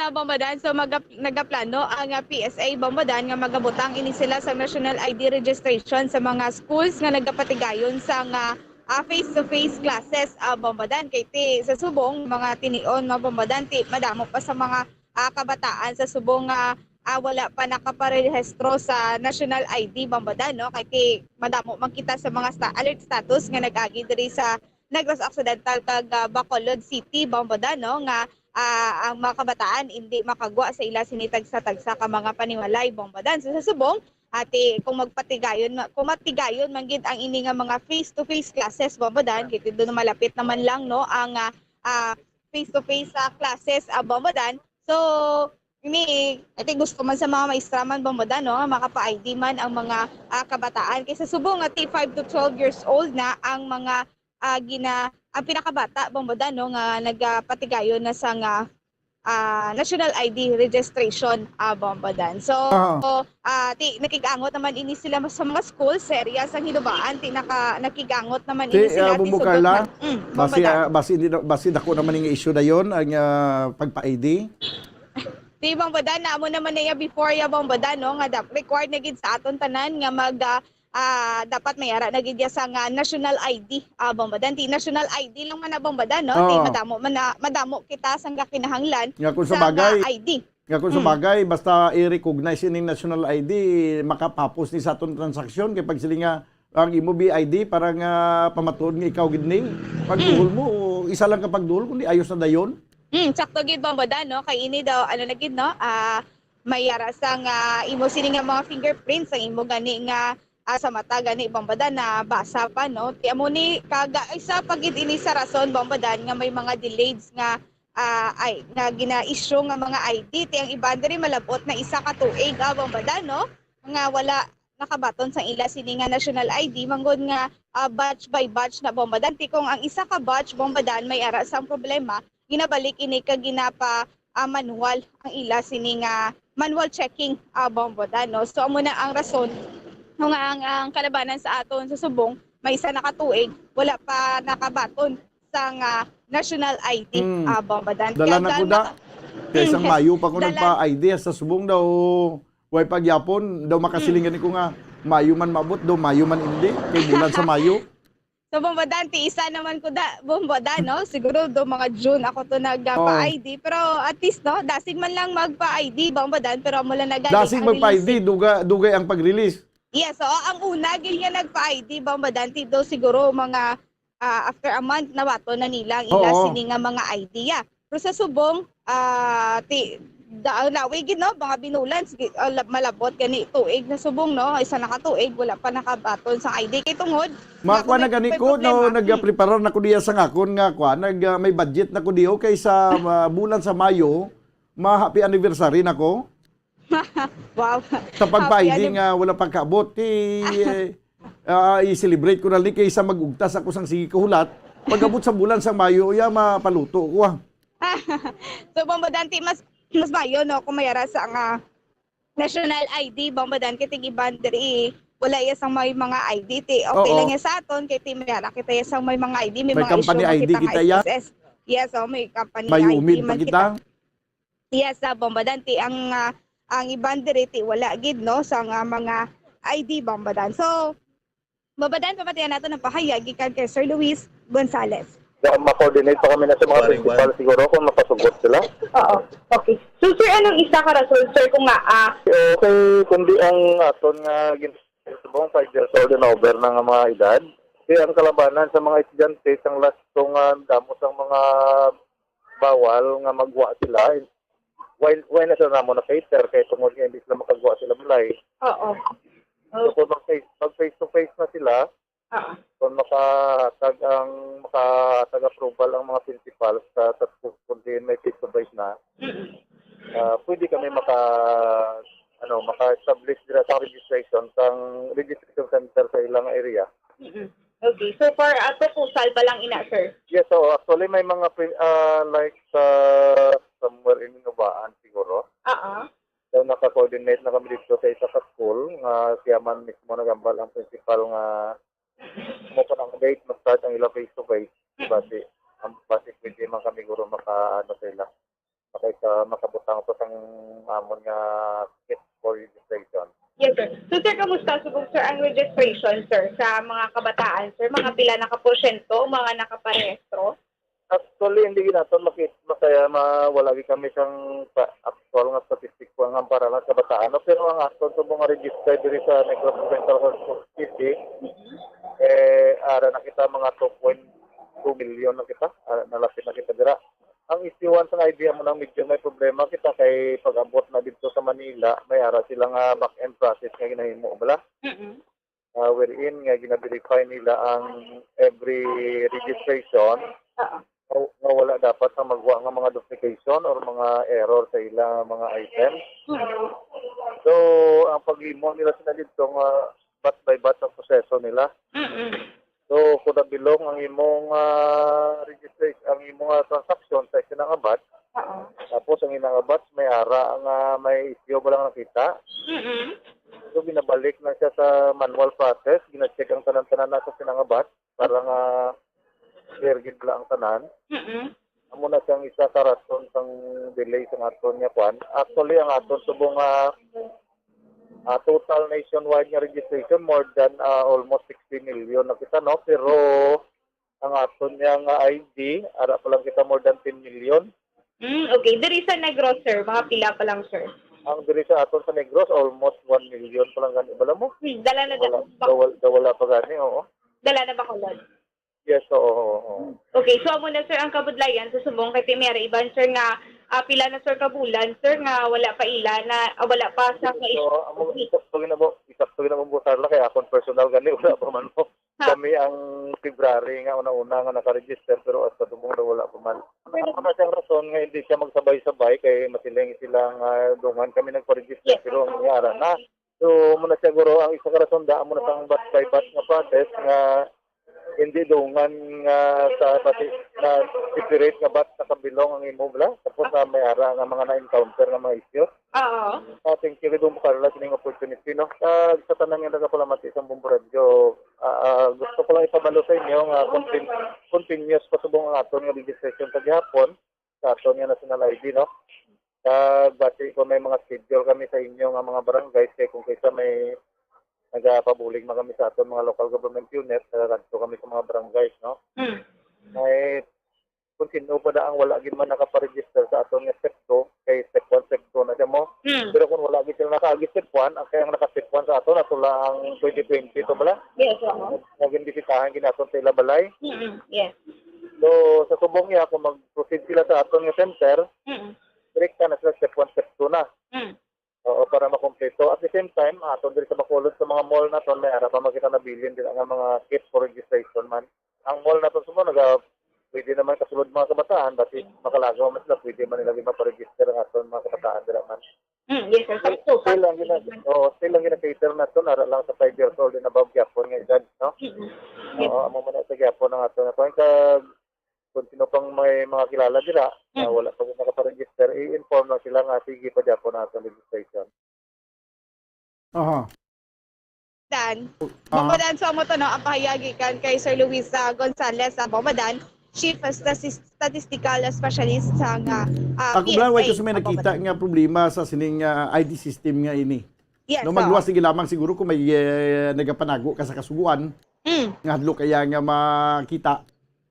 Sa Bombodan, so magap- nagaplano ang ah, P S A Bombodan nga magabutang ini sila sa national I D registration sa mga schools nga nagapatigayon sa nga ah, face-to-face classes ah, Bombodan. Kay ti sa subong mga tinion, mga Bombodan, ti madamo pa sa mga ah, kabataan sa subong nga ah, wala pa nakaparehistro sa national I D, Bombodan, no? Kay ti madamo man kita sa mga sta- alert status nga nag-agi diri sa Negros Occidental kag ah, Bacolod City, Bombodan, no? Nga ah, ang mga kabataan hindi makagwa sa ila sini tagsa-tagsa ka mga panimalay, Bombodan. So, sa subong, ati, kung magpatigayon, ma- kung matigayon man gid ang ini nga mga face-to-face classes, Bombodan, kay ti doon malapit naman lang, no, ang ah, ah, face-to-face ah, classes, ah, Bombodan. So, ini, I think gusto man sa mga maestra man, Bombodan, no, nga makapa-I D man ang mga ah, kabataan. Kay sa subong nga ti five to twelve years old na ang mga ah, gina ang pinakabata, Bombodan, no, nga nagapatigayon na sa nga ah, national I D registration, ah, Bombodan. So, Oo. ah, ti nakig-angot naman ini sila sa mga schools sa area sa Hinubaan, ti naka nakig-angot naman Ti, ini sila ah, ti Bumbo sugod Carla, man. Mm, basi, Bombodan. ah, basi, hindi na- basi dako naman yung issue na yon ang ah, pagpa-I D. Di, Bombodan, na amo naman na iya before ya, Bombodan, no, nga dap- required na gid sa aton tanan nga mag ah, ah, dapat may ara na gid ya sa nga national I D, ah, Bombodan. Ti national I D lang man na, Bombodan, no? Ti Oo. madamo man na, madamo kita sang kinahanglan Nga kung sa sa nga bagay, I D. nga kung sa Mm. bagay, basta i-recognize ining national I D, makapapos ni sa aton transaksyon. Kay pag sila nga, ang imo B I D, para nga pamatuod nga ikaw gid ni. Pagduhol Mm. mo, isa lang ka pagduhol, kundi ayos na dayon. Mm, sakto gid, Bombodan, no? Kay ini daw, ano na gid, no? Ah, may ara sa nga imo sini nga mga fingerprints, ang imo gani nga ah, sa mata gani, Bombodan, na basa pa, no? Ti amo ni kaga isa pa gid ini sa rason, Bombodan, nga may mga delayed nga ah, ay nga gina-issue nga mga I D. Ti ang iban diri malabot na isa ka tuig, ah, Bombodan, no? Nga wala nakabaton sa ila sini nga national I D, manggod nga ah, batch by batch na, Bombodan. Ti kung ang isa ka batch, Bombodan, may ara sang problema, ginabalik ini kag ginapa ah, manual ang ila sini nga manual checking, ah, Bombodan, no? So amo na ang rason nga ang, ang kalabanan sa aton sa subong may isa na ka tuig wala pa nakabaton sang ah, national I D, Mm. ah, Bombodan. Dala Kaya na ko da. naka- Kay sang Mm. Mayo pa ko Dala- nagpa-I D sa subong daw. Way pagyapon daw makasiling Mm. gani ko nga Mayo man maabot, daw Mayo man hindi. Kay bulan sa Mayo. So, Bombodan, ti isa naman ko da, Bombodan, no? Siguro do mga June ako to nagpa-I D. Oo. Pero at least, no, dasig man lang magpa-I D, Bombodan, pero amo lang na gani Dasig ang magpa-I D, release. duga-, dugay ang pag-release. Yes, so ang una gid nga nagpa-I D, Bombodan, ti do siguro mga ah, after a month, nabaton na nila ang ila Oo. sini nga mga I D. Pero sa subong, ah, ti, da, nawi gid, no, mga binulan, sige, ah, lab-, malabot gani tuig na subong, no, isa na ka tuig, wala pa nakabaton sa I D. Kay tungod, Makuha nga na kung may, gani may ko, no, problema. Mm. nagprepara na ko diya sa ngakon nga, kuha, nag, ah, may budget na ko diyo kay sa, ah, bulan sa Mayo, ma-happy anniversary na ko. Wow. Sa Happy pagpaidi anniv- nga wala pagkaabot, ti, eh, ah, i-celebrate ko na ni kaysa mag-ugtas ako sang sige kahulat. Pag-abot sa bulan sa Mayo, ya, mapaluto ko, ah. So, Bombodan, ti mas, mas mayo, no, kung may ara sa nga national I D, Bombodan, kay ti ang iban diri, wala iya sang may mga I D, ti okay Oo. lang iya sa aton, kay ti may ara kita iya sang may mga I D, may May mga company issue man I D kita nga kita, ya? S S S. Yes, oh, may company May I D umid pa man kita. kita. Yes, sa Bombodan, ti ang, ah, ang iban diri ti wala gid, no, sa nga mga I D, Bombodan. So, Bombodan, pamatian nato ang pahayag gikan kay Sir Luis Gonzales. Ma-coordinate pa kami na sa mga Pare, principal one. siguro kung makasugot sila. Oo. Okay. So, sir, anong isa ka rason, sir, kung nga, ah, Okay, kundi ang aton nga gin-, subong five years old and over na nga mga edad. Kaya ang kalabanan sa mga estudyante, sang last kung, ah, damo sang mga bawal nga magwa sila. Why, why na sila namo na-cater? Kay tungod nga hindi sila makagwa sila balay. Oo. So, kung mag-face, mag-face to face na sila, Oo. kung makahatag ang, makahatag approval ang mga principal sa, sa school, kung diin may face to face na, Mm-mm. ah, pwede kami maka, ano, maka-establish dira sa registration, sang registration center sa ilang area. Mm-mm. Okay. So, for a proposal pa lang ina, sir? Yes, so actually may mga pre-, ah, like sa somewhere in Hinubaan siguro. Oo. So, naka-coordinate na kami dito sa isa ka school nga siya man mismo nagambal ang principal nga mo pa ang date mag-start ang ilang face-to-face. Mm. Basi, ang basi pwede man kami guro maka, ano, sa ila. Kay sa makabutang pa sang amon nga kit for registration. Yes, sir. So, sir, kamusta subong, sir, ang registration, sir, sa mga kabataan, sir? Mga pila na ka porsyento, mga nakaparehistro? Actually, hindi gid naton makit masaya ma wala gid kami sang pa, actual nga statistic ko ang para lang sa kabataan, no? Pero ang aton subong nga register diri sa Negros Oriental City, eh, ara na kita mga two point two million na kita. Ara, nalapit na kita dira. Ang issue one sang I D amo nang medyo may problema kita kay pag-abot na didto sa Manila, may ara sila nga back-end process nga ginahimo, bala. Mm-mm. Ah, wherein nga gina-verify nila ang every registration Oo. nga, nga wala dapat nga magwa nga mga duplication or mga error sa ilang mga items. Mm. So, ang paghimo nila sila didto nga bat by bat ang proseso nila. Mm-mm. So, kung nabilong ang imong ah, registration, ang imong ah, transaction sa isa nga bat, Oo. tapos ang ina nga bat may ara nga may issue ba lang nakita. Mm-mm. So, ginabalik na siya sa manual process, gina-check ang tanan-tanan na sa sinangabat para nga clear gid bala ang tanan. Mm-mm. Amo na siyang isa ka rason sang delay sang aton nga kwan. Actually, ang aton subong nga ah, total nationwide nga registration, more than ah, almost sixty million na kita, no? Pero ang aton niya nga I D, ara pa lang kita more than ten million. Mm, okay. Diri sa Negros, sir, mga pila pa lang, sir? Ang diri sa aton sa Negros, almost one million pa lang gani. Bala mo? Hmm, dala na Wala, da- wala, wala pa gani, oo. Dala na Bacolod. Yes, oo, oo, oo. Okay, so amo na, sir, ang kabudlayan sa subong kay Timera Iban, sir, nga ah, pila na, sir, ka bulan, sir, nga wala pa ila na ah, wala pa sa So, amo, isakto gid na mo, isakto gid na mo, Boss Arla, kay akon personal gani, wala pa man mo. Ha? Kami ang February nga una-una nga naka-register, pero hasta subong na wala pa man. Ano na siyang rason nga hindi siya magsabay-sabay kay masiling sila nga dungan kami nagpa-register Yes. Pero ang nangyara na. So, mo na siguro ang isa ka rason da mo na sang bat by bat nga process nga hindi dungan nga sa basi na separate nga bat sa kabilong ang imo bala. Tapos na may ara nga mga na-encounter nga mga issues. Oo. Ah, thank you, Dong Carla, sining opportunity, no? Ah, sa tanan nga nagapalamati sa Bombo Radio, ah, ah, gusto ko lang ipabalo sa inyo nga contin- continuous pa subong ang aton nga registration sa gihapon sa aton nga national I D, no? Kag basi ko may mga schedule kami sa inyo nga mga barangay, kay kung kaysa may nagapabulig man kami sa aton mga local government unit, nagagadto kami sa mga barangay, no? Mm. May kung sino pa da ang wala gid man nakaparegister sa aton nga step two, kay step one, step two na siya mo. Mm. Pero kung wala gid sila nakaagi step one, ang kaya ang naka-step one sa aton, ato lang ang twenty twenty to bala. Yes, oo. Naging bisitahan gid naton sa ila balay. Mm-mm. Yes. So, sa subong niya, kung mag-proceed sila sa aton nga center, Mm-mm. direkta na sila step one, step two na. Mm. Oo, para makompleto. At the same time, aton diri sa Bacolod sa mga mall naton, may ara pa makita nabilin dira nga mga kit for registration man. Ang mall naton sa mga naga pwede naman kasulod mga kabataan, basi makalagaw man sila, pwede man nila maparegister ang aton mga kabataan dira man. Mm, yes, sir. Sakto. Still ang gina, oh, still ang gina-cater naton ara lang sa five years old and above gyapon nga edad, no? Mm-mm. Oo, amo man sa gyapon ang ato na kung ka kung sino pang may mga kilala dira na Mm. wala pa gid nakaparegister, i-inform lang sila nga sige pa gyapon ang atong registration. Aha. Dan. Ah. Mapadan sa mo to, no, ang pahayag gikan kay Sir Luisa Gonzalez sa Bombadan, Chief Statis- Statistical Specialist sa nga ah, Ako ba, wala P S A kasi may sa nakita Bombadan. Nga problema sa sining ah, I D system nga ini. Yes, No, so, magluwas sige lamang siguro kung may eh, nagapanago ka sa kasuguan, mm, nga hadlok kaya nga makita.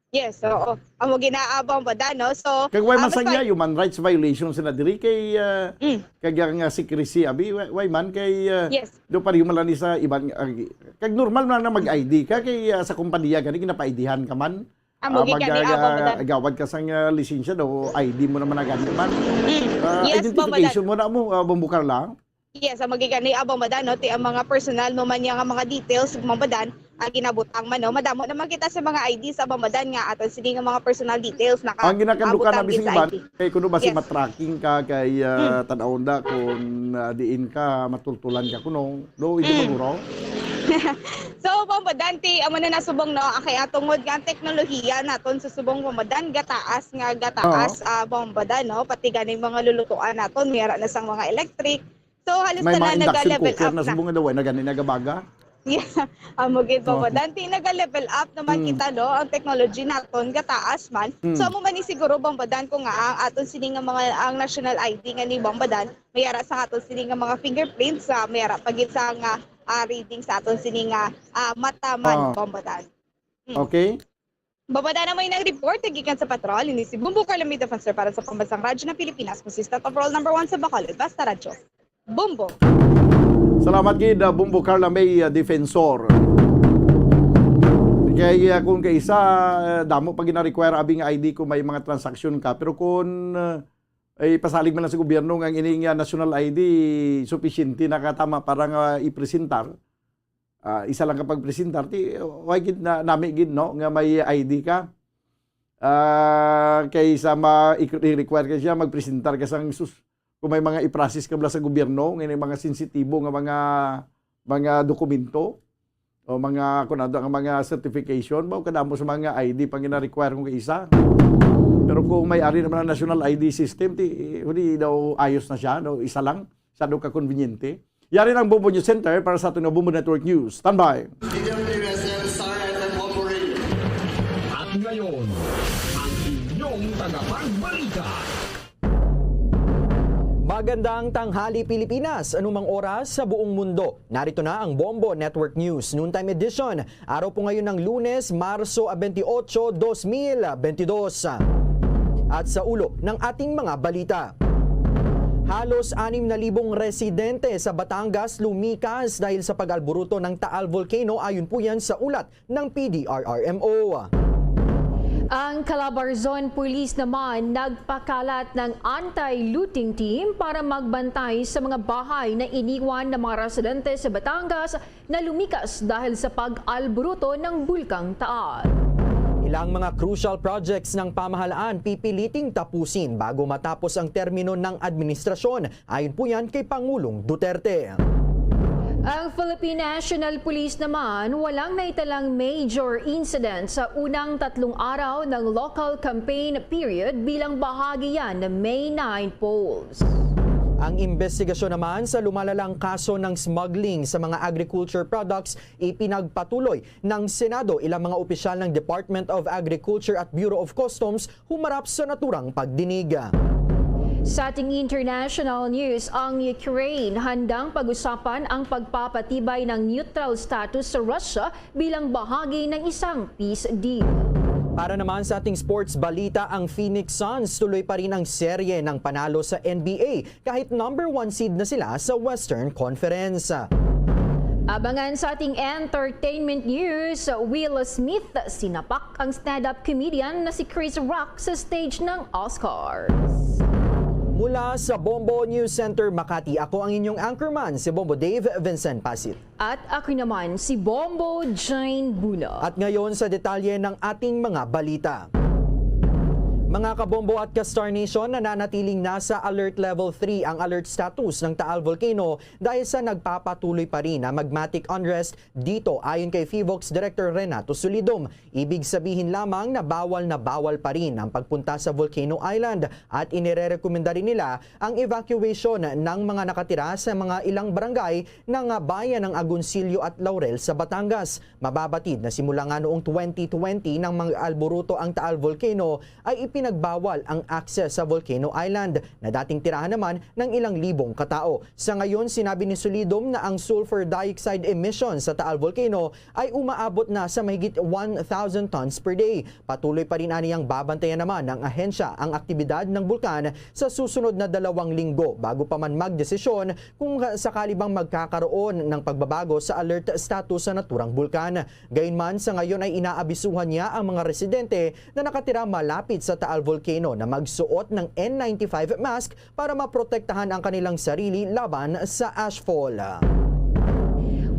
yes, oo. Amo ginaabang ba dan, no? So, Kag why ah, man sa mas niya, human rights violation sila diri kay ah, Mm. kag ang ah, secrecy abi, why, why man kay ah, Yes. do pareho man lang ni sa iban ah, kag normal man na mag-I D ka kay ah, sa kompanya gani ginapa-I D-han ka man. Amo Ah, gid gani mag- abang ah, ba dan. Gawad ka sang ah, lisensya do I D mo naman na gani man. Mm. Ah, Yes, Bombadan. Identification mo na mo, ah, Bombo Carla. Yes, ang magigani abang ba dan, no? Ti ang mga personal mo man niya nga mga details, Bombadan, ang ginabutang man, no? Madamo naman kita sa mga I D sa Bombadan nga aton sige nga mga personal details naka Ang ginakandukan abutang namin gid sa sa iban, I D. Kay kuno ba si Yes. matracking ka kay ah, tan-awon da kung ah, diin ka matultulan ka kuno. Do, hindi Mm. maguro. So, Bombadan, ti amo na nasubong, no? Ang kay atungod nga ang teknolohiya naton sa subong, Bombadan, gataas nga gataas, ah, Bombadan, no? Pati ganing mga lulutuan naton, may ara na sang mga electric. So, halos May mga tanan induction naga-level cooker up na na. Subong nga daw, ay nagani nagabaga. Yeah, amo gid, Bombo Okay. Dan. Ti, naga-level up naman Mm. kita, no? Ang technology naton gataas man. Mm. So, amo man ni siguro, Bombo Dan, ko nga ang aton sini nga mga, ang national I D nga ni, Bombo Dan, may ara sa aton sini nga mga fingerprints, sa may ara pa gid sa nga, ah, reading sa aton sini nga, ah, mata man, Ah. Bombo Dan. Mm. Okay? Bombo Dan, amo ang report gikan sa patrol. Ini si Bombo Carla May Defensor para sa Pambansang Radyo ng Pilipinas, consistent overall number one sa Bacolod. Basta Radyo. Bombo. Salamat gid, ah, Bombo Carla May, ah, Defensor. Kay, ah, kung kaisa, ah, damo pa gina-require abi nga I D kung may mga transaksyon ka. Pero kung, ah, ay pasalig man lang sa gobyerno nga ang ini nga national I D supisyente na katama para nga ipresentar, ah, isa lang ka pagpresentar, ti, why gid na, nami gid, no, nga may I D ka? Ah, kaysa ma-, i-, i-require ka siya, magpresentar ka sang sus-, kung may mga i-process ka bala sa gobyerno, nga may mga sensitibo nga mga, mga dokumento, o mga, kung ano, ang mga certification, ba, kadamo sa mga I D pang gina-require kung kaisa. Pero kung may ari naman ang national I D system, ti, huli daw ayos na siya, no? Isa lang, siya daw ka-conveniente. Yari ng Bombo News Center para sa aton nga Bombo Network News. Standby! D W S L Star F M Bombo Radio. At ngayon, ang inyong tagapagbalita. Magandang tanghali, Pilipinas. Anumang oras sa buong mundo, narito na ang Bombo Network News Noontime Edition. Araw po ngayon ng Lunes, Marso twenty-eight, twenty twenty-two. At sa ulo ng ating mga balita. Halos anim na libong residente sa Batangas lumikas dahil sa pag-alburuto ng Taal Volcano, ayon po yan sa ulat ng P D R R M O. Ang Calabarzon Police naman nagpakalat ng anti-looting team para magbantay sa mga bahay na iniwan ng mga residente sa Batangas na lumikas dahil sa pag-alburuto ng Bulkang Taal. Ilang mga crucial projects ng pamahalaan pipiliting tapusin bago matapos ang termino ng administrasyon. Ayon po yan kay Pangulong Duterte. Ang Philippine National Police naman walang naitalang major incident sa unang tatlong araw ng local campaign period bilang bahagi yan ng May nine polls. Ang investigasyon naman sa lumalalang kaso ng smuggling sa mga agriculture products ipinagpatuloy ng Senado. Ilang mga opisyal ng Department of Agriculture at Bureau of Customs humarap sa naturang pagdinig. Sa ating international news, ang Ukraine handang pag-usapan ang pagpapatibay ng neutral status sa Russia bilang bahagi ng isang peace deal. Para naman sa ating sports balita, ang Phoenix Suns tuloy pa rin ang serye ng panalo sa N B A kahit number one seed na sila sa Western Conference. Abangan sa ating entertainment news, Will Smith sinapak ang stand-up comedian na si Chris Rock sa stage ng Oscars. Mula sa Bombo News Center Makati, ako ang inyong anchorman, si Bombo Dave Vincent Pasit. At ako naman, si Bombo Jane Buna. At ngayon sa detalye ng ating mga balita. Mga kabombo at ka-Star Nation, nananatiling nasa alert level three ang alert status ng Taal Volcano dahil sa nagpapatuloy pa rin na magmatic unrest dito, ayon kay PHIVOLCS Director Renato Solidom. Ibig sabihin lamang na bawal na bawal pa rin ang pagpunta sa Volcano Island at inirerekomenda rin nila ang evacuation ng mga nakatira sa mga ilang barangay ng bayan ng Agoncillo at Laurel sa Batangas. Mababatid na simula nga noong twenty twenty nang mag-alburuto ang Taal Volcano ay ipinagbawal ang access sa Volcano Island na dating tirahan naman ng ilang libong katao. Sa ngayon, sinabi ni Solidom na ang sulfur dioxide emission sa Taal Volcano ay umaabot na sa mahigit one thousand tons per day. Patuloy pa rin aniyang babantayan naman ng ahensya ang aktibidad ng bulkan sa susunod na dalawang linggo bago pa man magdesisyon kung sakali bang magkakaroon ng pagbabago sa alert status sa naturang bulkan. Gayunman, sa ngayon ay inaabisuhan niya ang mga residente na nakatira malapit sa Taal Volcano na magsuot ng N ninety-five mask para maprotektahan ang kanilang sarili laban sa ashfall.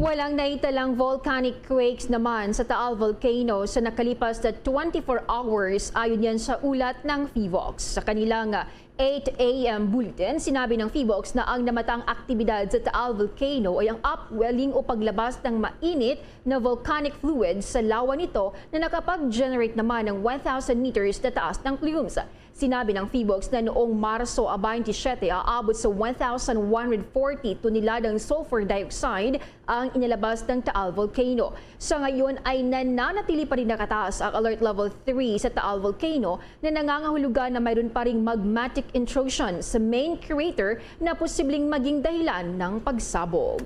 Walang naitalang volcanic quakes naman sa Taal Volcano sa nakalipas na twenty-four hours, ayon yan sa ulat ng PHIVOLCS. Sa kanilang eight A M bulletin, sinabi ng PHIVOLCS na ang namatang aktibidad sa Taal Volcano ay ang upwelling o paglabas ng mainit na volcanic fluid sa lawa nito na nakapag-generate naman ng one thousand meters na taas ng plumes. Sinabi ng PHIVOLCS na noong Marso twenty-seven, aabot sa one thousand one hundred forty toneladang sulfur dioxide ang inilabas ng Taal Volcano. Sa ngayon ay nananatili pa rin nakataas ang Alert Level three sa Taal Volcano na nangangahulugan na mayroon pa ring magmatic intrusion sa main crater na posibleng maging dahilan ng pagsabog.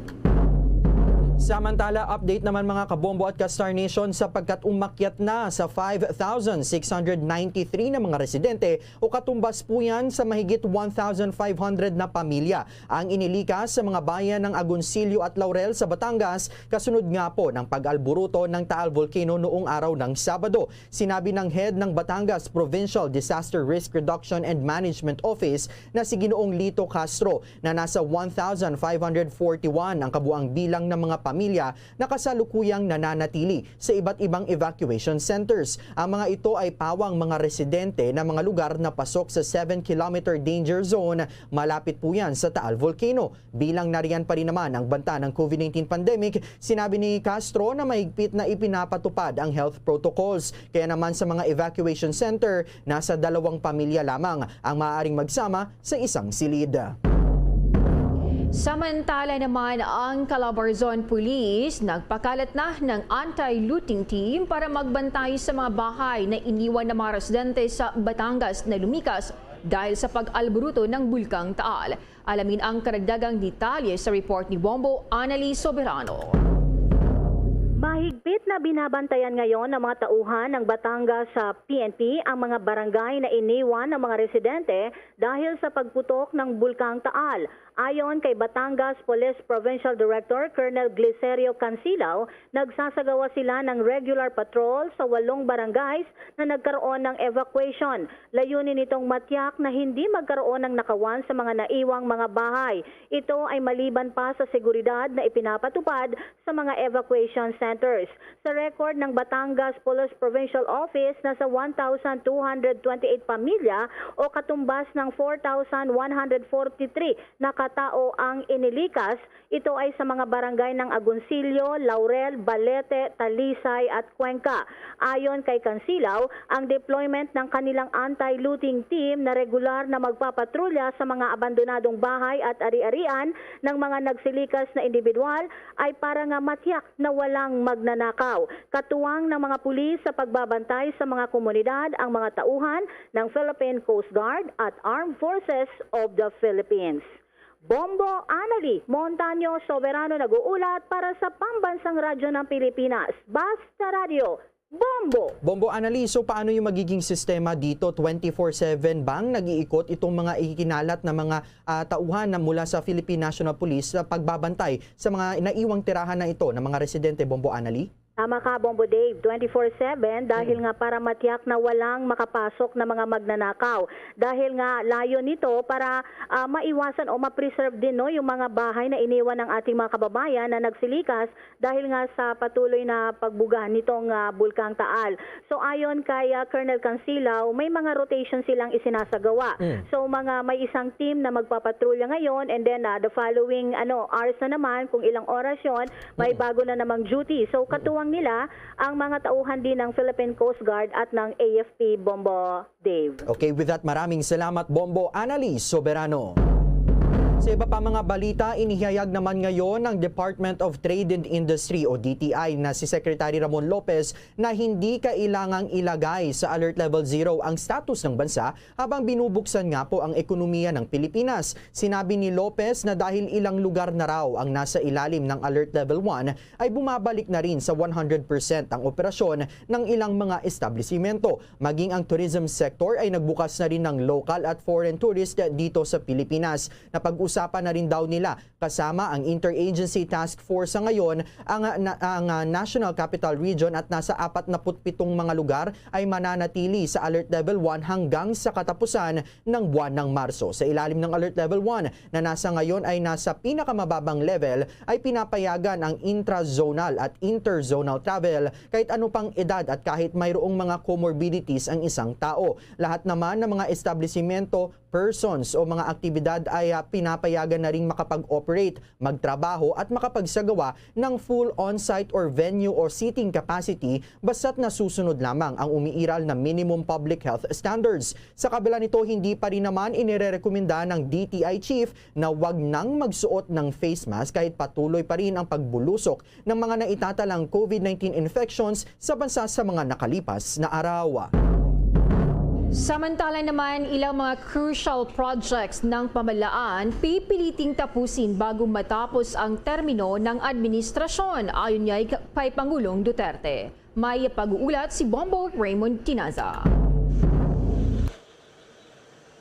Samantala, update naman, mga kabombo at ka-Star Nation, sapagkat umakyat na sa five thousand six hundred ninety-three na mga residente o katumbas po yan sa mahigit one thousand five hundred na pamilya ang inilikas sa mga bayan ng Agoncillo at Laurel sa Batangas, kasunod nga po ng pag-alburuto ng Taal Volcano noong araw ng Sabado. Sinabi ng head ng Batangas Provincial Disaster Risk Reduction and Management Office na si Ginoong Lito Castro na nasa one thousand five hundred forty-one ang kabuang bilang ng mga pamilya na kasalukuyang nananatili sa iba't ibang evacuation centers. Ang mga ito ay pawang mga residente ng mga lugar na pasok sa seven kilometer danger zone, malapit po yan sa Taal Volcano. Bilang nariyan pa rin naman ang banta ng COVID nineteen pandemic, sinabi ni Castro na mahigpit na ipinapatupad ang health protocols. Kaya naman, sa mga evacuation center, nasa dalawang pamilya lamang ang maaaring magsama sa isang silid. Samantala naman, ang Calabarzon Police nagpakalat na ng anti-looting team para magbantay sa mga bahay na iniwan ng mga residente sa Batangas na lumikas dahil sa pag-alburuto ng Bulkang Taal. Alamin ang karagdagang detalye sa report ni Bombo Anali Soberano. Mahigpit na binabantayan ngayon ng mga tauhan ng Batangas sa P N P ang mga barangay na iniwan ng mga residente dahil sa pagputok ng Bulkang Taal. Ayon kay Batangas Police Provincial Director Colonel Glicerio Cancilao, nagsasagawa sila ng regular patrol sa walong barangays na nagkaroon ng evacuation. Layunin nitong matiyak na hindi magkaroon ng nakawan sa mga naiwang mga bahay. Ito ay maliban pa sa seguridad na ipinapatupad sa mga evacuation centers. Sa record ng Batangas Police Provincial Office, nasa one thousand two hundred twenty-eight pamilya o katumbas ng four thousand one hundred forty-three na katao ang inilikas. Ito ay sa mga barangay ng Agoncillo, Laurel, Balete, Talisay at Cuenca. Ayon kay Cancilao, ang deployment ng kanilang anti-looting team na regular na magpapatrolya sa mga abandonadong bahay at ari-arian ng mga nagsilikas na individual ay para nga matiyak na walang magnanakaw. Katuwang ng mga pulis sa pagbabantay sa mga komunidad ang mga tauhan ng Philippine Coast Guard at Armed Forces of the Philippines. Bombo Anali Montaño Soberano nag-uulat para sa Pambansang Radyo ng Pilipinas, Basta Radyo, Bombo! Bombo Anali, so paano yung magiging sistema dito? Twenty-four seven bang nag-iikot itong mga ikinalat na mga, ah, tauhan na mula sa Philippine National Police sa pagbabantay sa mga naiwang tirahan na ito ng mga residente, Bombo Anali? Tama ka, Bombo Dave, twenty-four seven, dahil Mm. nga para matiyak na walang makapasok na mga magnanakaw. Dahil nga layo nito para, ah, maiwasan o ma-preserve din, no, yung mga bahay na iniwan ng ating mga kababayan na nagsilikas dahil nga sa patuloy na pagbuga nitong, ah, Bulkang Taal. So, ayon kay, ah, Colonel Cancilao, may mga rotation silang isinasagawa. Mm. So, mga, may isang team na magpapatrolya ngayon, and then, ah, the following, ano, hours na naman, kung ilang oras yon, may Mm. bago na namang duty. So, Mm. katuwang nila ang mga tauhan din ng Philippine Coast Guard at ng A F P, Bombo Dave. Okay, with that, maraming salamat, Bombo Anali Soberano. Sa iba pa mga balita, inihayag naman ngayon ng Department of Trade and Industry o D T I na si Secretary Ramon Lopez na hindi kailangang ilagay sa Alert Level Zero ang status ng bansa habang binubuksan nga po ang ekonomiya ng Pilipinas. Sinabi ni Lopez na dahil ilang lugar na raw ang nasa ilalim ng Alert Level one, ay bumabalik na rin sa one hundred percent ang operasyon ng ilang mga establisimento. Maging ang tourism sector ay nagbukas na rin ng local at foreign tourist dito sa Pilipinas. Napag-usapan na rin daw nila kasama ang Interagency Task Force sa ngayon ang, na, ang, ah, National Capital Region at nasa apat na put pitong mga lugar ay mananatili sa Alert Level one hanggang sa katapusan ng buwan ng Marso. Sa ilalim ng Alert Level one na nasa ngayon ay nasa pinakamababang level, ay pinapayagan ang intrazonal at interzonal travel kahit ano pang edad at kahit mayroong mga comorbidities ang isang tao. Lahat naman ng mga establisimento, persons o mga aktibidad ay, ah, pinapa- payagan na ring makapag-operate, magtrabaho at makapagsagawa ng full on-site or venue or seating capacity basta't nasusunod lamang ang umiiral na minimum public health standards. Sa kabila nito, hindi pa rin naman inirerekomenda ng D T I chief na wag nang magsuot ng face mask kahit patuloy pa rin ang pagbulusok ng mga naitatalang COVID nineteen infections sa bansa sa mga nakalipas na araw. Samantala naman, ilang mga crucial projects ng pamahalaan pipiliting tapusin bago matapos ang termino ng administrasyon, ayon niya kay Pangulong Duterte. May pag-uulat si Bombo Raymond Tinaza.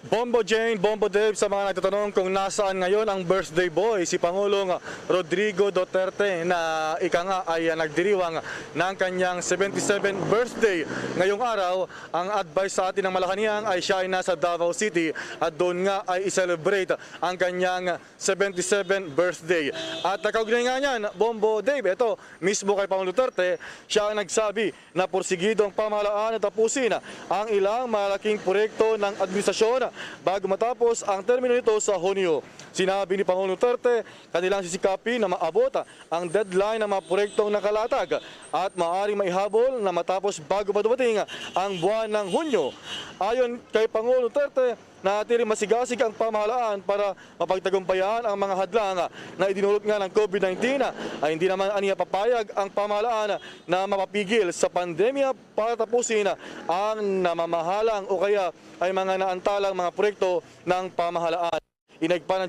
Bombo Jane, Bombo Dave, sa mga nagtatanong kung nasaan ngayon ang birthday boy, si Pangulong Rodrigo Duterte, na ika nga ay, ah, nagdiriwang ng kanyang seventy-seven birthday ngayong araw, ang advice sa atin ng Malacañang ay siya ay nasa Davao City at doon nga ay i-celebrate ang kanyang seventy-seven birthday. At nakaugnay nga niyan, Bombo Dave, ito mismo kay Pangulong Duterte, siya ang nagsabi na porsigido ang pamahalaan na tapusin ang ilang malaking proyekto ng administrasyon bago matapos ang termino nito sa Hunyo. Sinabi ni Pangulong Duterte, kanilang sisikapin na maabot ang deadline ng mga proyektong nakalatag at maaaring maihabol na matapos bago pa dumating ang buwan ng Hunyo. Ayon kay Pangulong Duterte, nanatili masigasig ang pamahalaan para mapagtagumpayan ang mga hadlang na idinulot nga ng COVID nineteen, ay hindi naman aniya papayag ang pamahalaan na mapapigil sa pandemya para tapusin ang namamahalang o kaya ay mga naantalang mga proyekto ng pamahalaan. Inigpa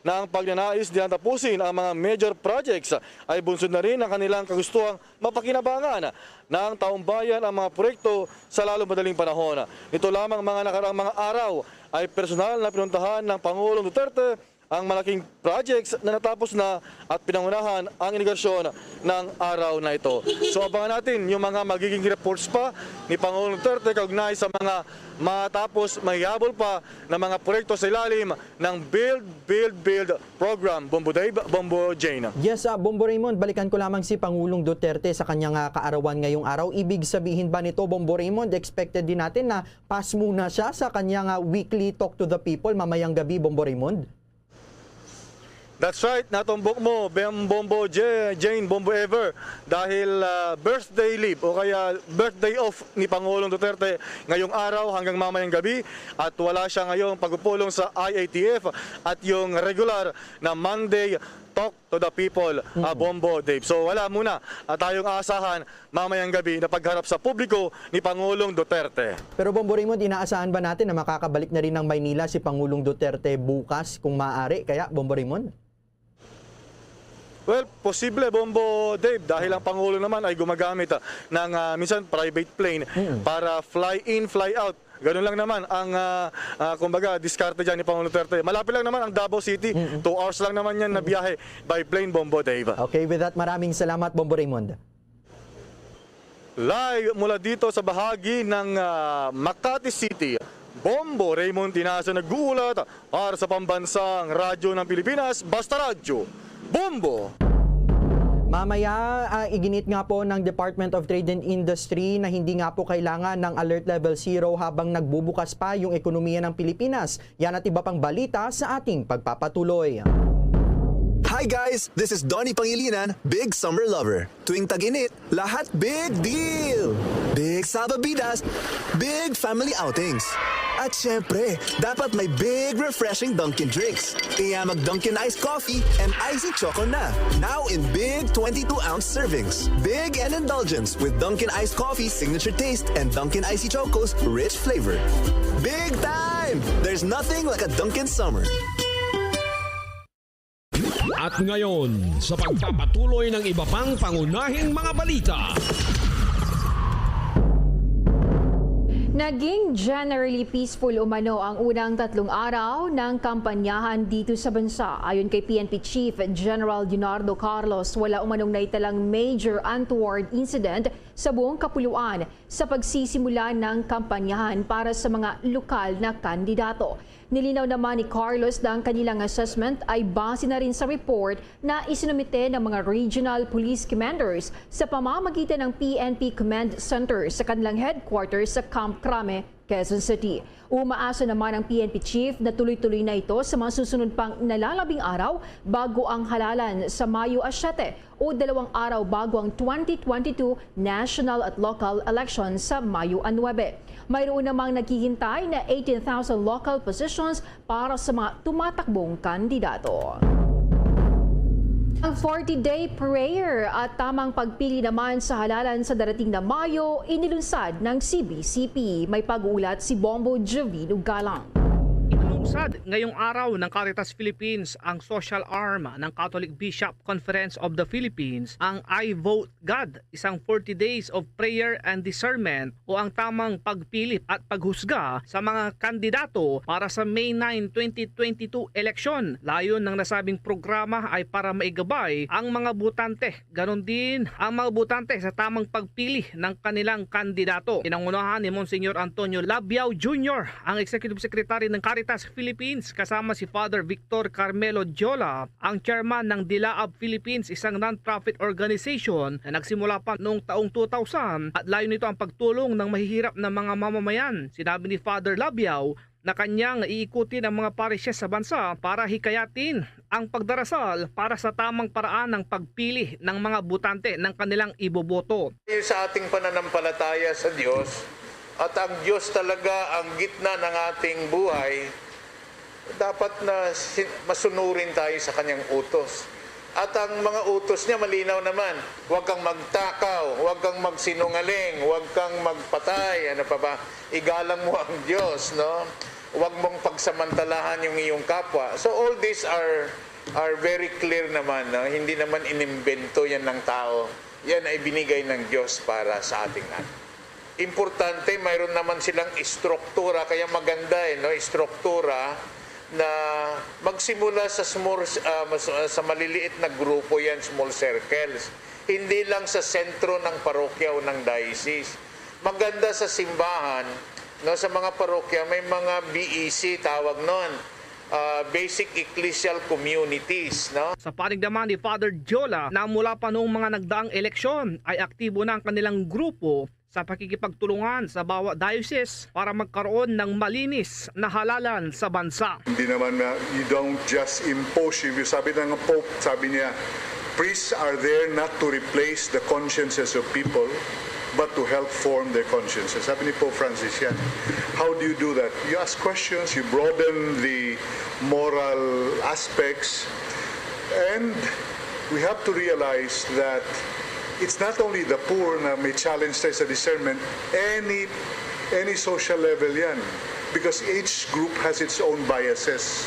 na ang pagnanais nila tapusin ang mga major projects ay bunsod na rin ang kanilang kagustuhang mapakinabangan ng taong bayan ang mga proyekto sa lalong madaling panahon. Nito lamang mga nakaraang mga araw ay personal na pinuntahan ng Pangulong Duterte ang malaking projects na natapos na at pinangunahan ang inaugurasyon ng araw na ito. So, abangan natin yung mga magiging reports pa ni Pangulong Duterte kaugnay sa mga matapos mahihabol pa na mga proyekto sa ilalim ng Build, Build, Build program. Bombo Dave, Bombo Jane. Yes, ah, Bombo Raymond, balikan ko lamang si Pangulong Duterte sa kanyang, ah, kaarawan ngayong araw. Ibig sabihin ba nito, Bombo Raymond, expected din natin na pass muna siya sa kanyang, ah, weekly Talk to the People mamayang gabi, Bombo Raymond? That's right, natumbok mo, Bem Bombo J-, Jane Bombo Ever, dahil, ah, birthday leave o kaya birthday off ni Pangulong Duterte ngayong araw hanggang mamayang gabi at wala siya ngayong pagpupulong sa I A T F at yung regular na Monday Talk to the People, ah, Mm. Bombo Dave. So wala muna, ah, tayong aasahan mamayang gabi na pagharap sa publiko ni Pangulong Duterte. Pero, Bombo Raymond, inaasahan ba natin na makakabalik na rin ng Maynila si Pangulong Duterte bukas, kung maaari? Kaya, Bombo Raymond? Well, posible, Bombo Dave, dahil ang Pangulo naman ay gumagamit, ah, ng, ah, minsan private plane Mm. para fly in, fly out. Ganun lang naman ang, ah, ah, kumbaga, diskarte dyan ni Pangulong Duterte. Malapit lang naman ang Davao City. Mm. Two hours lang naman yan na Mm. biyahe by plane, Bombo Dave. Okay, with that, maraming salamat, Bombo Raymond. Live mula dito sa bahagi ng, ah, Makati City, Bombo Raymond Tinazo nag-uulat para sa Pambansang Radyo ng Pilipinas, Basta Radyo, Bombo! Mamaya, ah, iginit nga po ng Department of Trade and Industry na hindi nga po kailangan ng Alert Level Zero habang nagbubukas pa yung ekonomiya ng Pilipinas. Yan at iba pang balita sa ating pagpapatuloy. Hi guys, this is Donnie Pangilinan, big summer lover. Tuwing tag-init, lahat big deal! Big salbabidas, big family outings. At syempre, dapat may big refreshing Dunkin' drinks. Kaya mag Dunkin' Ice Coffee and Icy Choco na. Now in big twenty-two ounce servings. Big and indulgence with Dunkin' Ice Coffee signature taste and Dunkin' Icy Choco's rich flavor. Big time! There's nothing like a Dunkin' Summer. At ngayon, sa pagpapatuloy ng iba pang pangunahing mga balita. Naging generally peaceful umano ang unang tatlong araw ng kampanyahan dito sa bansa. Ayon kay P N P Chief General Leonardo Carlos, wala umanong naitalang major untoward incident sa buong kapuluan sa pagsisimula ng kampanyahan para sa mga lokal na kandidato. Nilinaw naman ni Carlos na ang kanilang assessment ay base na rin sa report na isinumite ng mga regional police commanders sa pamamagitan ng P N P Command Center sa kanilang headquarters sa Camp Crame, Quezon City. Umaasa naman ang P N P chief na tuloy-tuloy na ito sa mga susunod pang nalalabing araw bago ang halalan sa Mayo a siyete o dalawang araw bago ang twenty twenty-two national at local election sa Mayo a nuebe. Mayroon namang naghihintay na eighteen thousand local positions para sa mga tumatakbong kandidato. Ang forty-day prayer at tamang pagpili naman sa halalan sa darating na Mayo, inilunsad ng C B C P. May pag-uulat si Bombo Jovino Galang. Inilungsad ngayong araw ng Caritas Philippines, ang social arm ng Catholic Bishop Conference of the Philippines, ang I Vote God, isang forty days of prayer and discernment o ang tamang pagpili at paghusga sa mga kandidato para sa May nine, twenty twenty-two eleksyon. Layon ng nasabing programa ay para maigabay ang mga botante, ganon din ang mga botante sa tamang pagpili ng kanilang kandidato. Pinangunahan ni Monsignor Antonio Labiao Junior, ang Executive Secretary ng Caritas Philippines, kasama si Father Victor Carmelo Jola, ang chairman ng Dilaab Philippines, isang non-profit organization na nagsimula pa noong taong two thousand at layo nito ang pagtulong ng mahihirap na mga mamamayan. Sinabi ni Father Labiao na kanyang iikutin ang mga parishes sa bansa para hikayatin ang pagdarasal para sa tamang paraan ng pagpili ng mga botante ng kanilang iboboto. Sa ating pananampalataya sa Diyos, at ang Diyos talaga ang gitna ng ating buhay, dapat na si-, masunurin tayo sa kanyang utos. At ang mga utos niya malinaw naman, "Huwag kang magtakaw, huwag kang magsinungaling, huwag kang magpatay," ano pa ba, "Igalang mo ang Diyos," no? "Huwag mong pagsamantalahan yung iyong kapwa." So all these are, are very clear naman, no? Hindi naman inimbento yan ng tao. Yan ay binigay ng Diyos para sa ating lahat. Importante, mayroon naman silang istruktura, kaya maganda, eh, no? Istruktura na magsimula sa small, ah, mas-, ah, sa maliliit na grupo yan, small circles. Hindi lang sa sentro ng parokya o ng diocese. Maganda sa simbahan, no, sa mga parokya, may mga B E C tawag nun, ah, Basic Ecclesial Communities, no? Sa panig naman ni Father Jola, na mula pa noong mga nagdaang eleksyon ay aktibo na ang kanilang grupo sa pakikipagtulungan sa bawat diocese para magkaroon ng malinis na halalan sa bansa. Hindi naman na, you don't just impose. Yung sabi ng Pope, sabi niya, "Priests are there not to replace the consciences of people, but to help form their consciences." Sabi ni Pope Francis yan. How do you do that? You ask questions, you broaden the moral aspects, and we have to realize that it's not only the poor na may challenge tayo sa discernment, any, any social level yan. Because each group has its own biases.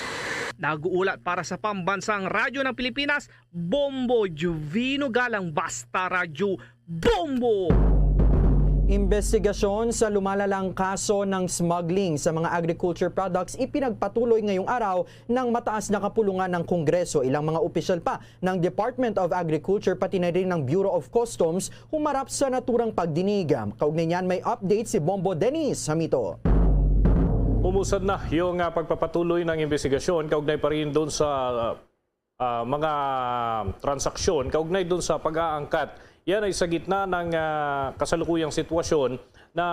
Nag-uulat para sa Pambansang Radyo ng Pilipinas, Bombo Juvino Galang, Basta Radyo, Bombo! Investigasyon sa lumalalang kaso ng smuggling sa mga agriculture products ipinagpatuloy ngayong araw ng mataas na kapulungan ng Kongreso. Ilang mga opisyal pa ng Department of Agriculture, pati na rin ng Bureau of Customs, humarap sa naturang pagdinig. Kaugnay niyan, may update si Bombo Dennis Hamito. Umusad na yung, ah, pagpapatuloy ng investigasyon kaugnay pa rin doon sa, ah, mga transaksyon kaugnay doon sa pag-aangkat. Yan ay sa gitna ng, ah, kasalukuyang sitwasyon na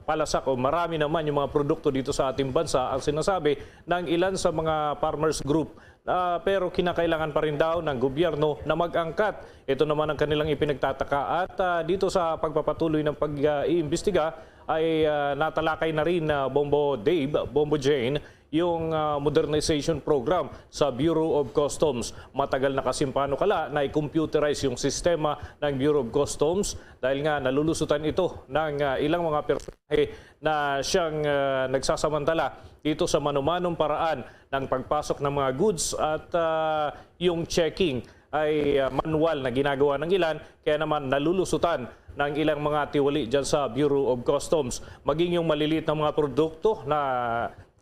palasak o marami naman yung mga produkto dito sa ating bansa ang sinasabi ng ilan sa mga farmers group. Ah, pero kinakailangan pa rin daw ng gobyerno na mag-angkat. Ito naman ang kanilang ipinagtataka. At, ah, dito sa pagpapatuloy ng pag-iimbestiga ay, ah, natalakay na rin, ah, Bombo Dave, Bombo Jane, yung, ah, modernization program sa Bureau of Customs. Matagal na kasi, paano kala, na i-computerize yung sistema ng Bureau of Customs dahil nga nalulusutan ito ng, ah, ilang mga personahe na siyang, ah, nagsasamantala dito sa manumanong paraan ng pagpasok ng mga goods at, ah, yung checking ay, ah, manual na ginagawa ng ilan, kaya naman nalulusutan ng ilang mga tiwali dyan sa Bureau of Customs. Maging yung maliliit na mga produkto na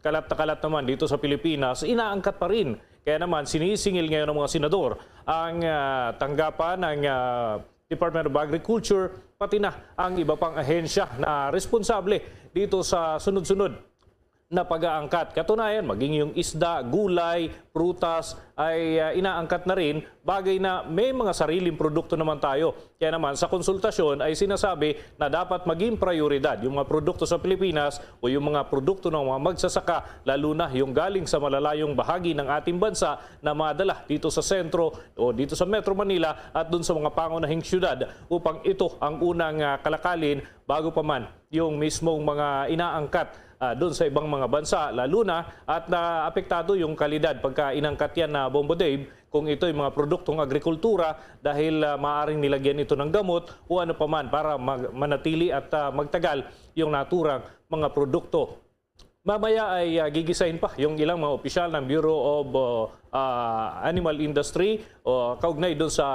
kalat na kalat naman dito sa Pilipinas, inaangkat pa rin. Kaya naman, sinisingil ngayon ng mga senador ang, ah, tanggapan ng, ah, Department of Agriculture, pati na ang iba pang ahensya na responsable dito sa sunod-sunod na pag-aangkat. Katunayan, maging yung isda, gulay, prutas ay, ah, inaangkat na rin bagay na may mga sariling produkto naman tayo. Kaya naman, sa konsultasyon ay sinasabi na dapat maging prioridad yung mga produkto sa Pilipinas o yung mga produkto ng mga magsasaka, lalo na yung galing sa malalayong bahagi ng ating bansa na madala dito sa sentro o dito sa Metro Manila at dun sa mga pangunahing syudad, upang ito ang unang, ah, kalakalin bago pa man yung mismong mga inaangkat, ah, dun sa ibang mga bansa, lalo na at naapektado yung kalidad pagka inangkat yan na, Bombo Dave, kung ito'y mga produktong agrikultura, dahil, ah, maaaring nilagyan ito ng gamot o ano pa man para mag-, manatili at, ah, magtagal yung naturang mga produkto. Mamaya ay, ah, gigisahin pa yung ilang mga opisyal ng Bureau of, ah, ah, Animal Industry o kaugnay doon sa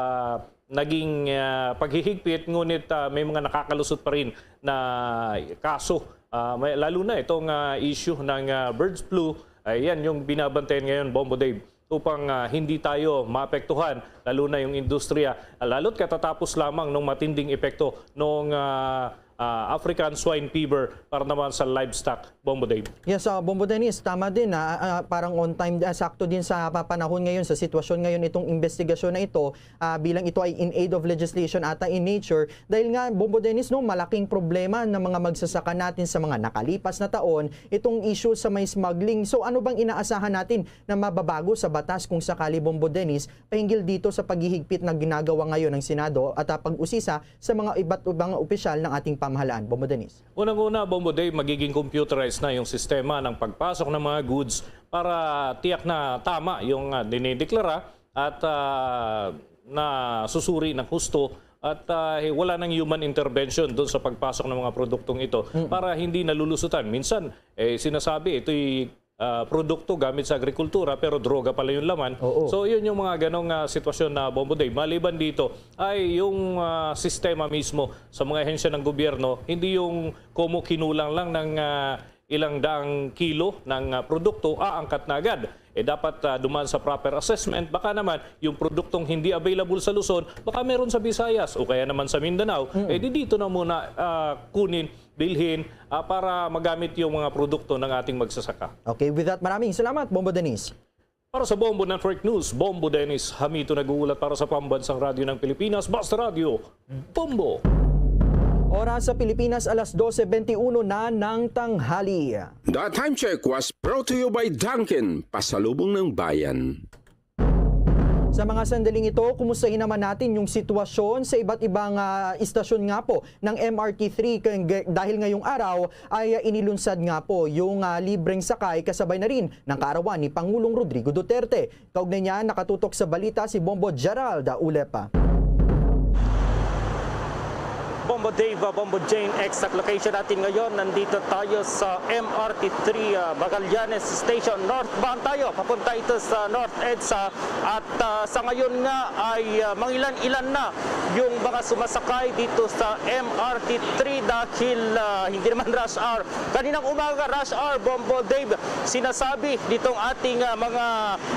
naging, ah, paghihigpit, ngunit, ah, may mga nakakalusot pa rin na kaso. Ah, may, lalo na itong, ah, issue ng, ah, bird flu. Ayan yung binabantayan ngayon, Bombo Dave, upang, ah, hindi tayo maapektuhan, lalo na yung industriya, ah, lalo't katatapos lamang ng matinding epekto ng, ah, ah, African swine fever para naman sa livestock, Bombo Dave. Yes, ah, Bombo Dennis, tama din, ah, ah, parang on time, ah, sakto din sa pa-, panahon ngayon, sa sitwasyon ngayon itong investigasyon na ito, ah, bilang ito ay in aid of legislation ata in nature, dahil nga, Bombo Dennis, no, malaking problema ng mga magsasaka natin sa mga nakalipas na taon itong issue sa may smuggling. So, ano bang inaasahan natin na mababago sa batas kung sakali, Bombo Dennis, pahinggil dito sa paghihigpit na ginagawa ngayon ng Senado at, ah, pag-usisa sa mga iba't ibang opisyal ng ating pamahalaan, Bombo Dennis? Unang-una, Bombo Dave, magiging computerized na yung sistema ng pagpasok ng mga goods para tiyak na tama yung, ah, dinideklara at, ah, nasusuri ng husto at, ah, wala nang human intervention doon sa pagpasok ng mga produktong ito. Mm. Para hindi nalulusutan. Minsan, eh, sinasabi ito'y, ah, produkto gamit sa agrikultura, pero droga pala yung laman. Oo. So, yun yung mga ganong, ah, sitwasyon na, Bombo Dave. Maliban dito, ay yung, ah, sistema mismo sa mga ahensya ng gobyerno, hindi yung komo kinulang lang ng, ah, ilang daang kilo ng, ah, produkto, aangkat na agad. Eh, dapat, ah, dumaan sa proper assessment. Baka naman, yung produktong hindi available sa Luzon, baka meron sa Visayas o kaya naman sa Mindanao. Mm. Eh, di dito na muna, ah, kunin, bilhin, ah, para magamit yung mga produkto ng ating magsasaka. Okay, with that, maraming salamat, Bombo Dennis. Para sa Bombo Network News, Bombo Dennis Hamito nag-uulat para sa Pambansang Radyo ng Pilipinas, Basta Radyo, Bombo! Oras sa Pilipinas, alas dose benti uno na ng tanghali. The time check was brought to you by Dunkin, pasalubong ng bayan. Sa mga sandaling ito, kumustahin naman natin yung sitwasyon sa iba't ibang, ah, istasyon nga po ng M R T three, kay-, dahil ngayong araw ay, ah, inilunsad nga po yung, ah, libreng sakay kasabay na rin ng kaarawan ni Pangulong Rodrigo Duterte. Kaugnay niya, nakatutok sa balita si Bombo Gerald Ulepa. Bombo Dave, ah, Bombo Jane, exact location natin ngayon. Nandito tayo sa M R T three, ah, Magallanes Station. Northbound tayo, papunta ito sa North EDSA. At, ah, sa ngayon nga ay, ah, mangilan-ilan na yung mga sumasakay dito sa M R T three dahil, ah, hindi naman rush hour. Kaninang umaga, rush hour, Bombo Dave, sinasabi nitong ating, ah, mga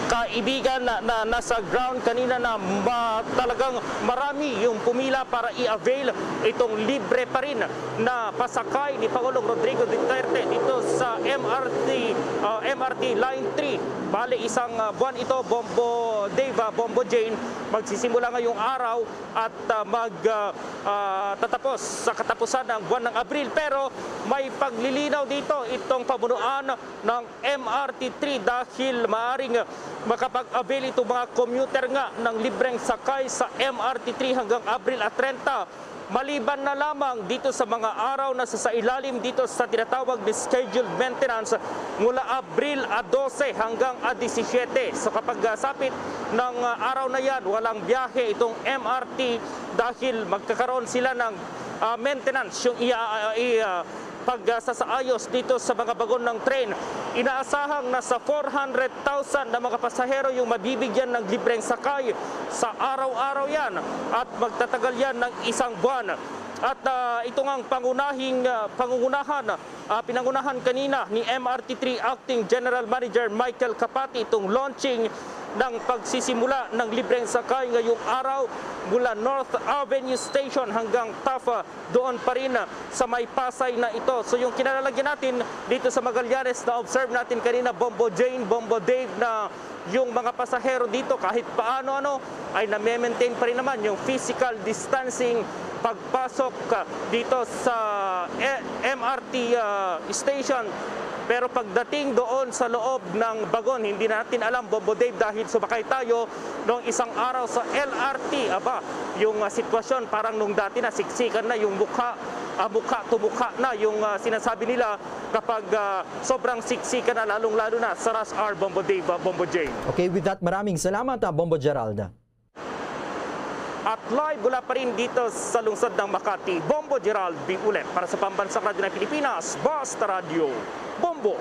kaibigan na, na nasa ground kanina na ma-, talagang marami yung pumila para i-avail itong libre pa rin na pasakay ni Pangulong Rodrigo Duterte dito sa M R T, ah, M R T Line three. Bale, isang, ah, buwan ito, Bombo Dave, ah, Bombo Jane, magsisimula ngayong araw at, ah, mag, ah, ah, tatapos sa katapusan ng buwan ng Abril. Pero may paglilinaw dito itong pamunuan ng M R T three dahil maaring makapag-avail itong mga commuter nga ng libreng sakay sa M R T three hanggang Abril at treinta. Maliban na lamang dito sa mga araw na sa, sa ilalim dito sa tinatawag ni scheduled maintenance mula Abril a dose hanggang a disisiete. So kapag, ah, sapit ng, ah, araw na yan, walang biyahe itong M R T dahil magkakaroon sila ng, ah, maintenance, yung iya, ah, i-, ah, pagsasaayos dito sa mga bagon ng train. Inaasahang nasa four hundred thousand na mga pasahero yung mabibigyan ng libreng sakay sa araw-araw yan at magtatagal yan ng isang buwan. At, ah, ito ngang pangunahing, ah, pangungunahan, ah, pinangunahan kanina ni M R T three Acting General Manager Michael Capati itong launching ng pagsisimula ng libreng sakay ngayong araw mula North Avenue Station hanggang Tafa, doon pa rin sa may Pasay na ito. So, yung kinalalagyan natin dito sa Magallanes, na-observe natin kanina, Bombo Jane, Bombo Dave, na yung mga pasahero dito kahit paano ano ay name-maintain pa rin naman yung physical distancing pagpasok, ah, dito sa, eh, M R T, ah, station. Pero pagdating doon sa loob ng bagon, hindi natin alam, Bombo Dave, dahil sumakay tayo nung isang araw sa L R T. Aba, yung, ah, sitwasyon parang nung dati na, siksikan na yung mukha, ah, mukha to mukha na yung, ah, sinasabi nila kapag, ah, sobrang siksikan na, lalong-lalo na sa rush hour, Bombo Dave, ah, Bombo Jane. Okay, with that, maraming salamat, ah, Bombo Gerald. At live mula pa rin dito sa lungsod ng Makati, Bombo Gerald Biulet para sa Pambansang Radyo ng Pilipinas, Basta Radyo, Bombo.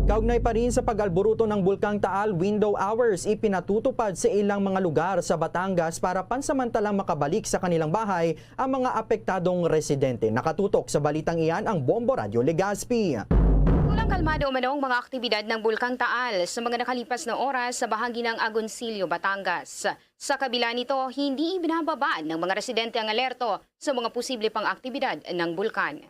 Kaugnay pa rin sa pag-alburuto ng Bulkang Taal, window hours ipinatutupad sa ilang mga lugar sa Batangas para pansamantalang makabalik sa kanilang bahay ang mga apektadong residente. Nakatutok sa balitang iyan ang Bombo Radyo Legazpi. Kulang kalmado umano ang mga aktibidad ng Bulkang Taal sa mga nakalipas na oras sa bahagi ng Agoncillo, Batangas. Sa kabila nito, hindi ibinababa ng mga residente ang alerto sa mga posible pang aktibidad ng bulkan.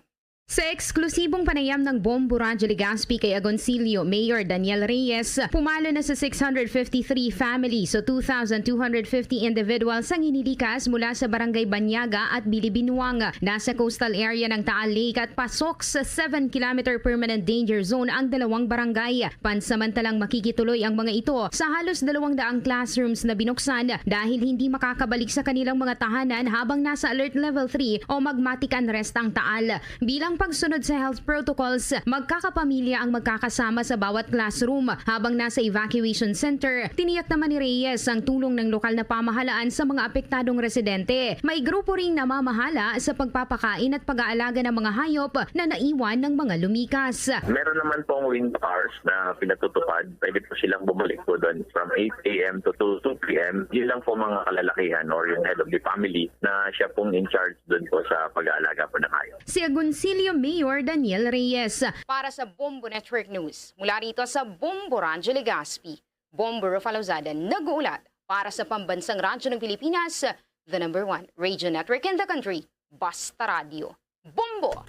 Sa eksklusibong panayam ng Bombo Radyo Legazpi kay Agoncillo Mayor Daniel Reyes, pumalo na sa six hundred fifty-three families o two thousand two hundred fifty individuals ang inilikas mula sa Barangay Banyaga at Bilibinuang. Nasa coastal area ng Taal Lake at pasok sa seven kilometer permanent danger zone ang dalawang barangay. Pansamantalang makikituloy ang mga ito sa halos dalawang daang classrooms na binuksan dahil hindi makakabalik sa kanilang mga tahanan habang nasa Alert Level three o magmatic unrest ang Taal. Bilang pagsunod sa health protocols, magkakapamilya ang magkakasama sa bawat classroom. Habang nasa evacuation center, tiniyak naman ni Reyes ang tulong ng lokal na pamahalaan sa mga apektadong residente. May grupo ring namamahala sa pagpapakain at pag-aalaga ng mga hayop na naiwan ng mga lumikas. Meron naman pong window hours na pinatutupad. Pwede po silang bumalik po doon from eight a m to two, two p m. Yun lang po mga kalalakihan or yung head of the family na siya pong in charge doon po sa pag-aalaga po ng hayop. Si Agoncillo Mayor Daniel Reyes. Para sa Bombo Network News, mula rito sa Bombo Radyo Legazpi, Bombo Rafa Lozada nag-uulat para sa Pambansang Radyo ng Pilipinas, the number one radio network in the country, Basta Radyo. Bombo!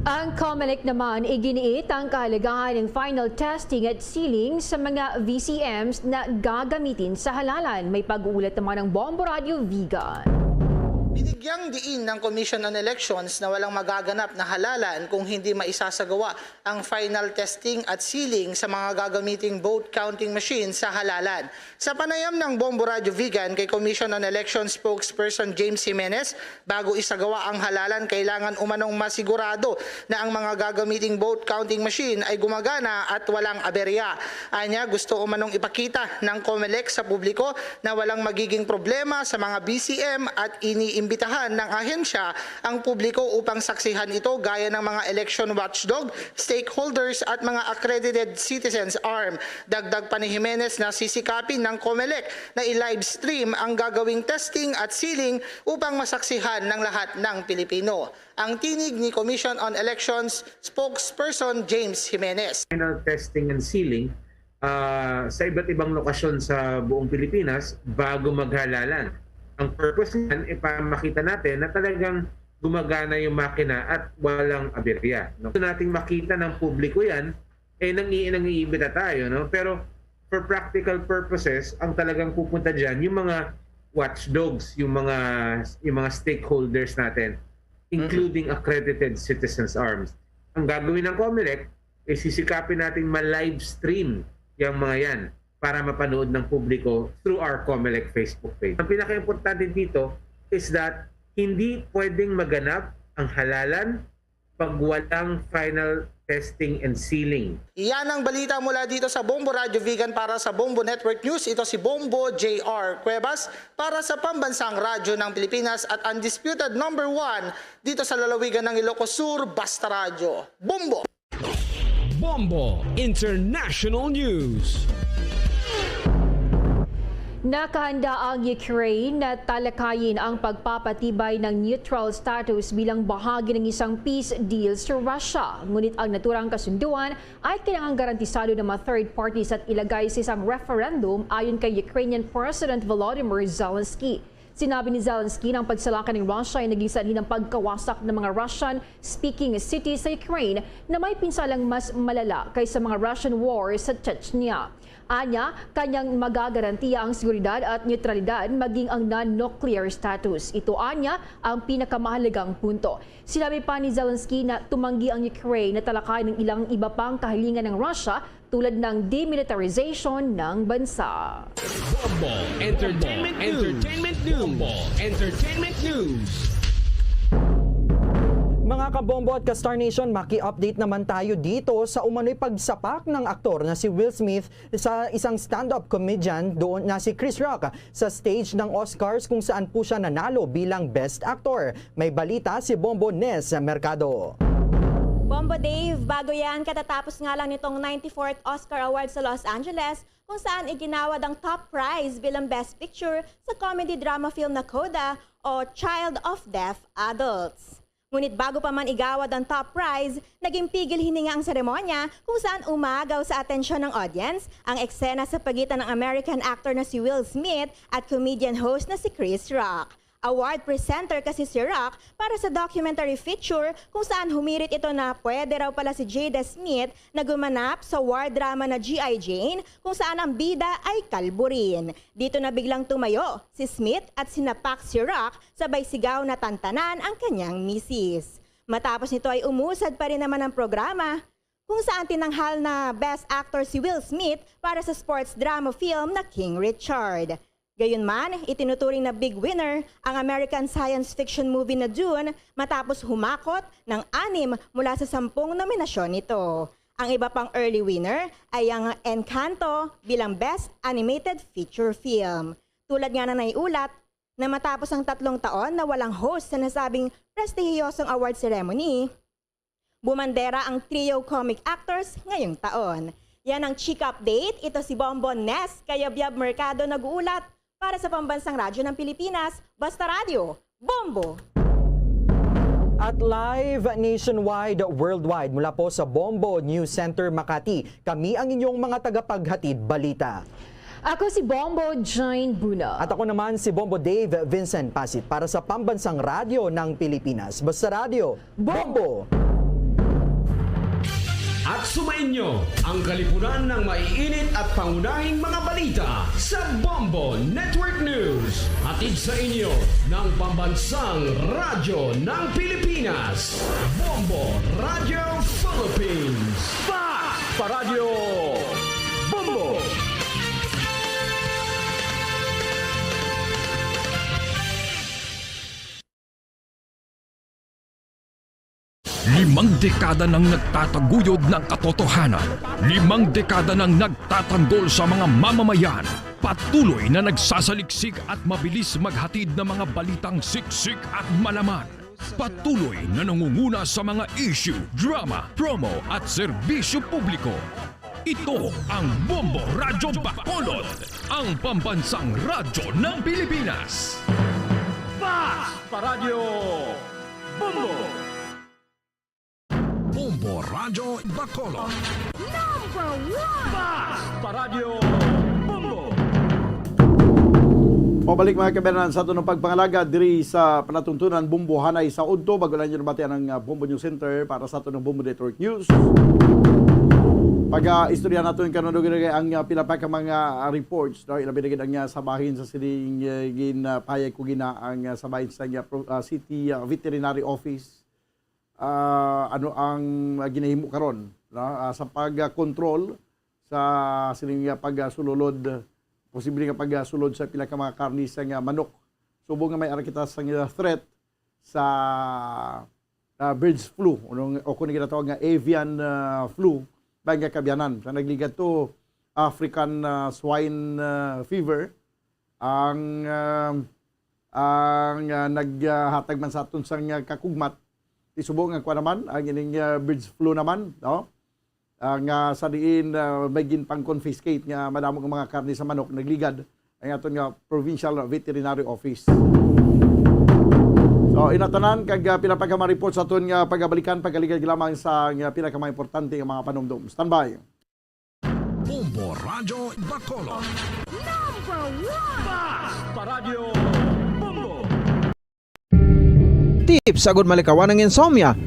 Ang Comelec naman iginiit ang kahalagahan ng final testing at sealing sa mga V C Ms na gagamitin sa halalan. May pag-uulat naman ang Bombo Radio Vigan. Binigyang diin ng Commission on Elections na walang magaganap na halalan kung hindi maisasagawa ang final testing at sealing sa mga gagamiting vote counting machine sa halalan. Sa panayam ng Bombo Radyo Vigan kay Commission on Elections spokesperson James Jimenez, bago isagawa ang halalan, kailangan umanong masigurado na ang mga gagamiting vote counting machine ay gumagana at walang aberya. Anya, gusto umanong ipakita ng Comelec sa publiko na walang magiging problema sa mga V C M at iniimbitahan ng ahensya ang publiko upang saksihan ito gaya ng mga election watchdog, stakeholders at mga accredited citizens arm. Dagdag pa ni Jimenez na sisikapin ng Comelec na i-live stream ang gagawing testing at sealing upang masaksihan ng lahat ng Pilipino. Ang tinig ni Commission on Elections spokesperson James Jimenez. Final testing and sealing ah, sa iba't ibang lokasyon sa buong Pilipinas bago maghalalan. Ang purpose niyan, ipapakita natin na talagang gumagana yung makina at walang aberya. No? Gusto nating makita ng publiko yan, eh nang, nangiimbita tayo. No? Pero for practical purposes, ang talagang pupunta dyan, yung mga watchdogs, yung mga, yung mga stakeholders natin, including accredited citizens arms. Ang gagawin ng Comelec, eh, sisikapin nating ma-live stream yung mga yan para mapanood ng publiko through our Comelec Facebook page. Ang pinaka-importante dito is that hindi pwedeng maganap ang halalan pag walang final testing and sealing. Yan ang balita mula dito sa Bombo Radyo Vigan para sa Bombo Network News. Ito si Bombo J R Cuevas para sa Pambansang Radyo ng Pilipinas at undisputed number one dito sa lalawigan ng Ilocos Sur, Basta Radyo. Bombo! Bombo International News. Nakahanda ang Ukraine na talakayin ang pagpapatibay ng neutral status bilang bahagi ng isang peace deal sa Russia. Ngunit ang naturang kasunduan ay kailangang garantisado ng mga third parties at ilagay sa isang referendum, ayon kay Ukrainian President Volodymyr Zelensky. Sinabi ni Zelensky na ang pagsalakay ng Russia ay naging sanhi ng pagkawasak ng mga Russian-speaking cities sa Ukraine na may pinsalang mas malala kaysa mga Russian war sa Chechnya. Anya, kanyang magagarantiya ang seguridad at neutralidad, maging ang non-nuclear status. Ito anya ang pinakamahalagang punto. Sinabi pa ni Zelensky na tumanggi ang Ukraine na talakayan ang ilang iba pang kahilingan ng Russia, tulad ng demilitarization ng bansa. Bombo Entertainment News. Entertainment News. Bombo Entertainment News. Mga kabombo at ka-Star Nation, maki-update naman tayo dito sa umano'y pagsapak ng aktor na si Will Smith sa isang stand-up comedian doon na si Chris Rock sa stage ng Oscars, kung saan po siya nanalo bilang Best Actor. May balita si Bombo Nes Mercado. Bombo Dave, bago yan, katatapos nga lang nitong ninety-fourth Oscar Awards sa Los Angeles, kung saan iginawad ang top prize bilang Best Picture sa comedy drama film na Coda o Child of Deaf Adults. Ngunit bago pa man igawad ang top prize, naging pigil hini nga ang seremonya, kung saan umagaw sa atensyon ng audience ang eksena sa pagitan ng American actor na si Will Smith at comedian host na si Chris Rock. Award presenter kasi si Rock para sa documentary feature, kung saan humirit ito na pwede raw pala si Jada Smith na gumanap sa war drama na G I Jane, kung saan ang bida ay kalburin. Dito na biglang tumayo si Smith at sinapak si Rock, sabay sigaw na tantanan ang kanyang misis. Matapos nito ay umusad pa rin naman ang programa, kung saan tinanghal na Best Actor si Will Smith para sa sports drama film na King Richard. Gayunman, itinuturing na big winner ang American science fiction movie na Dune, matapos humakot ng anim mula sa sampung nominasyon nito. Ang iba pang early winner ay ang Encanto bilang Best Animated Feature Film. Tulad nga na naiulat, na matapos ang tatlong taon na walang host sa nasabing prestihiyosong award ceremony, bumandera ang trio comic actors ngayong taon. Yan ang Chika Update. Ito si Bombo Nes Kayabyab Mercado nag-uulat para sa Pambansang Radyo ng Pilipinas, Basta Radyo, Bombo! At live nationwide, worldwide, mula po sa Bombo News Center Makati, kami ang inyong mga tagapaghatid balita. Ako si Bombo Jane Buna. At ako naman si Bombo Dave Vincent Pasit para sa Pambansang Radyo ng Pilipinas. Basta Radyo, Bombo! At sumainyo ang kalipunan ng maiinit at pangunahing mga balita sa Bombo Network News. Hatid sa inyo ng Pambansang Radyo ng Pilipinas, Bombo Radyo Philippines. Fast Paradyo Bombo! Limang dekada nang nagtataguyod ng katotohanan. Limang dekada nang nagtatanggol sa mga mamamayan. Patuloy na nagsasaliksik at mabilis maghatid ng mga balitang siksik at malaman. Patuloy na nangunguna sa mga issue, drama, promo at serbisyo publiko. Ito ang Bombo Radyo Bacolod, ang pambansang radyo ng Pilipinas. Fast Paradyo Bombo! Bombo Radyo Bacolod. Number one! Fast Paradyo Bombo! Pabalik, mga kabayanan, sa aton pagpangalaga diri sa palatuntunan Bombo Hanay sa Udto. Bago lang yun, batian ang uh, Bombo News Center para sa aton Bombo Network News. Pag-istorya nato yung kanunog ang uh, pila pa ka mga uh, reports, no? Ilabi na gid ang uh, sabahin sa sining uh, ginapayag ko gina ang uh, sabahin sa uh, pro- uh, City uh, Veterinary Office. Ah, ano ang uh, ginahimo karon, no? Ah, sa pag-control sa sining uh, pagsululod, posible nga pagsulod sa pila ka mga karni sa nga manok. Subong nga may ara kita sa nga threat sa ah, birds flu, unong, o kung ginatawag nga avian ah, flu, ba nga kaabyanan. Sa nagligad to, African ah, swine ah, fever, ang ah, ang ah, naghatag man sa aton sang ah, kakugmat. Isubo nga kuan naman, ang ining ah, birds flu naman, no? Ah, nga sa diin ah, may ginpang-confiscate nga madamo nga mga karne sa manok nagligad, ang aton nga Provincial Veterinary Office. So, inatanan kag, ah, pila pa ka mga report sa aton nga pagabalikan, pagaligad lamang sa nga pila ka mga importante nga mga panumdom. Standby. Bombo Radyo Bacolod. Number one! Bas pa Radyo Bombo. Tips agud malikawan ang insomnia.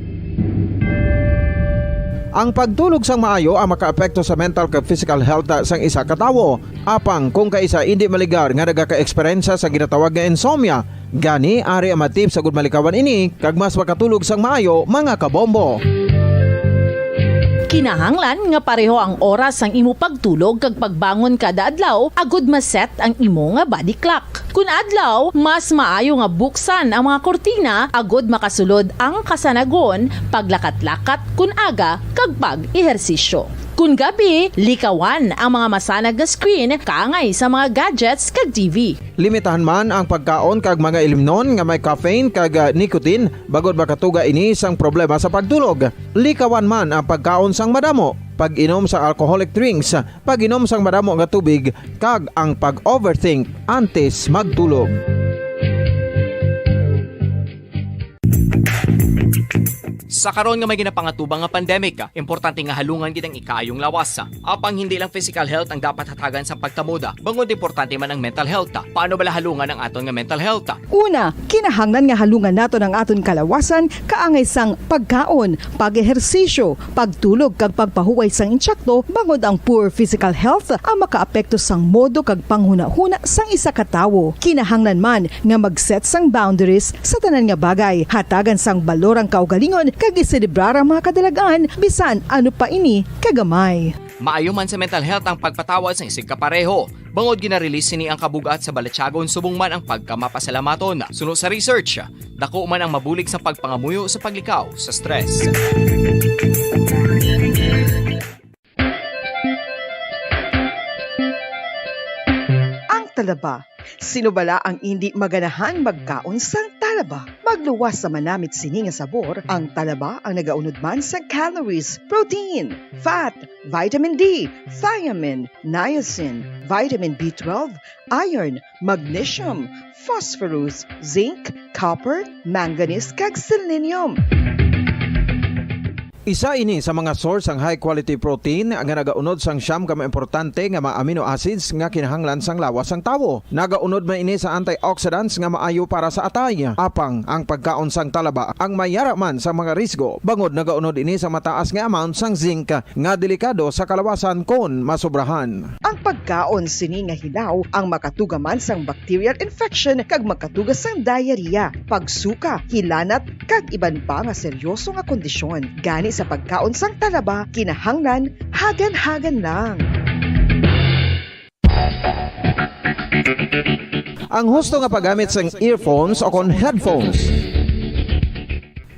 Ang pagtulog sang maayo ang makaapekto sa mental kag physical health sang isa ka tawo. Apang kung kaisa indi maligar nga nagaka-eksperyensya sa ginatawag nga insomnia, gani ari ang mga tips agud malikawan ini kag mas makatulog sang maayo, mga kabombo. Kinahanglan nga pareho ang oras sang imo pagtulog kag pagbangon kada adlaw agud ma-set ang imo nga body clock. Kun adlaw, mas maayo nga buksan ang mga kurtina agud makasulod ang kasanagon, paglakat-lakat kun aga, kag pag-ehersisyo. Kun gabi, likawan ang mga masanag nga screen kaangay sa mga gadgets kag T V. Limitahan man ang pagkaon kag mga ilimnon nga may caffeine kag, ah, nicotine, bangod makatuga ini sang problema sa pagtulog. Likawan man ang pagkaon sang madamo, pag-inom sa alcoholic drinks, pag-inom sang madamo nga tubig, kag ang pag-overthink antes magtulog. Sa karon nga may ginapangatubang nga pandemic, importante nga halungan gid ang ikaayong lawas. Apang hindi lang physical health ang dapat hatagan sa pagkamoda, bangod importante man ang mental health. Paano bala halungan ang aton nga mental health? Una, kinahanglan nga halungan naton ang aton kalawasan kaangay sang pagkaon, pag-ehersisyo, pagtulog kag pagpahuway sang intsakto, bangod ang poor physical health ang makaapekto sang modo kag panghunahuna sang isa ka tawo. Kinahanglan man nga mag-set sang boundaries sa tanan nga bagay, hatagan sang balor ang kaugalingon kag iselebrar ang mga kadalagan, bisan ano pa ini kagamay. Maayo man sa mental health ang pagpatawad sang isigkapareho, bangod gina-release sini ang kabug-at sa balatyagon subong man ang pagkamapasalamaton. Suno sa research, dako man ang mabulig sa pagpangamuyo sa paglikaw sa stress. Ang talaba. Sino bala ang indi maganahan magkaon sang talaba? Magluwas sa manamit sini nga sabor, ang talaba ang nagaunod man sa calories, protein, fat, vitamin D, thiamine, niacin, vitamin B twelve, iron, magnesium, phosphorus, zinc, copper, manganese, kag selenium. Isa ini sa mga source sang high quality protein nga nagaunod sang siyam ka mga importante nga mga amino acids nga kinahanglan sang lawas sang tawo. Nagaunod man ini sa antioxidants nga maayo para sa atay. Apang ang pagkaon sang talaba ang may yara man sa mga risgo, bangod nagaunod ini sa mataas nga amount sang zinc nga delikado sa kalawasan kon masobrahan. Ang pagkaon sini nga hilaw ang makatuga man sang bacterial infection kag makatuga sang diarrhea, pagsuka, hilanat, kag iban pa nga seryoso nga kondisyon. Gani sa pagkaon sang talaba, kinahanglan hagan-hagan lang. Ang husto nga paggamit sang earphones o kon headphones.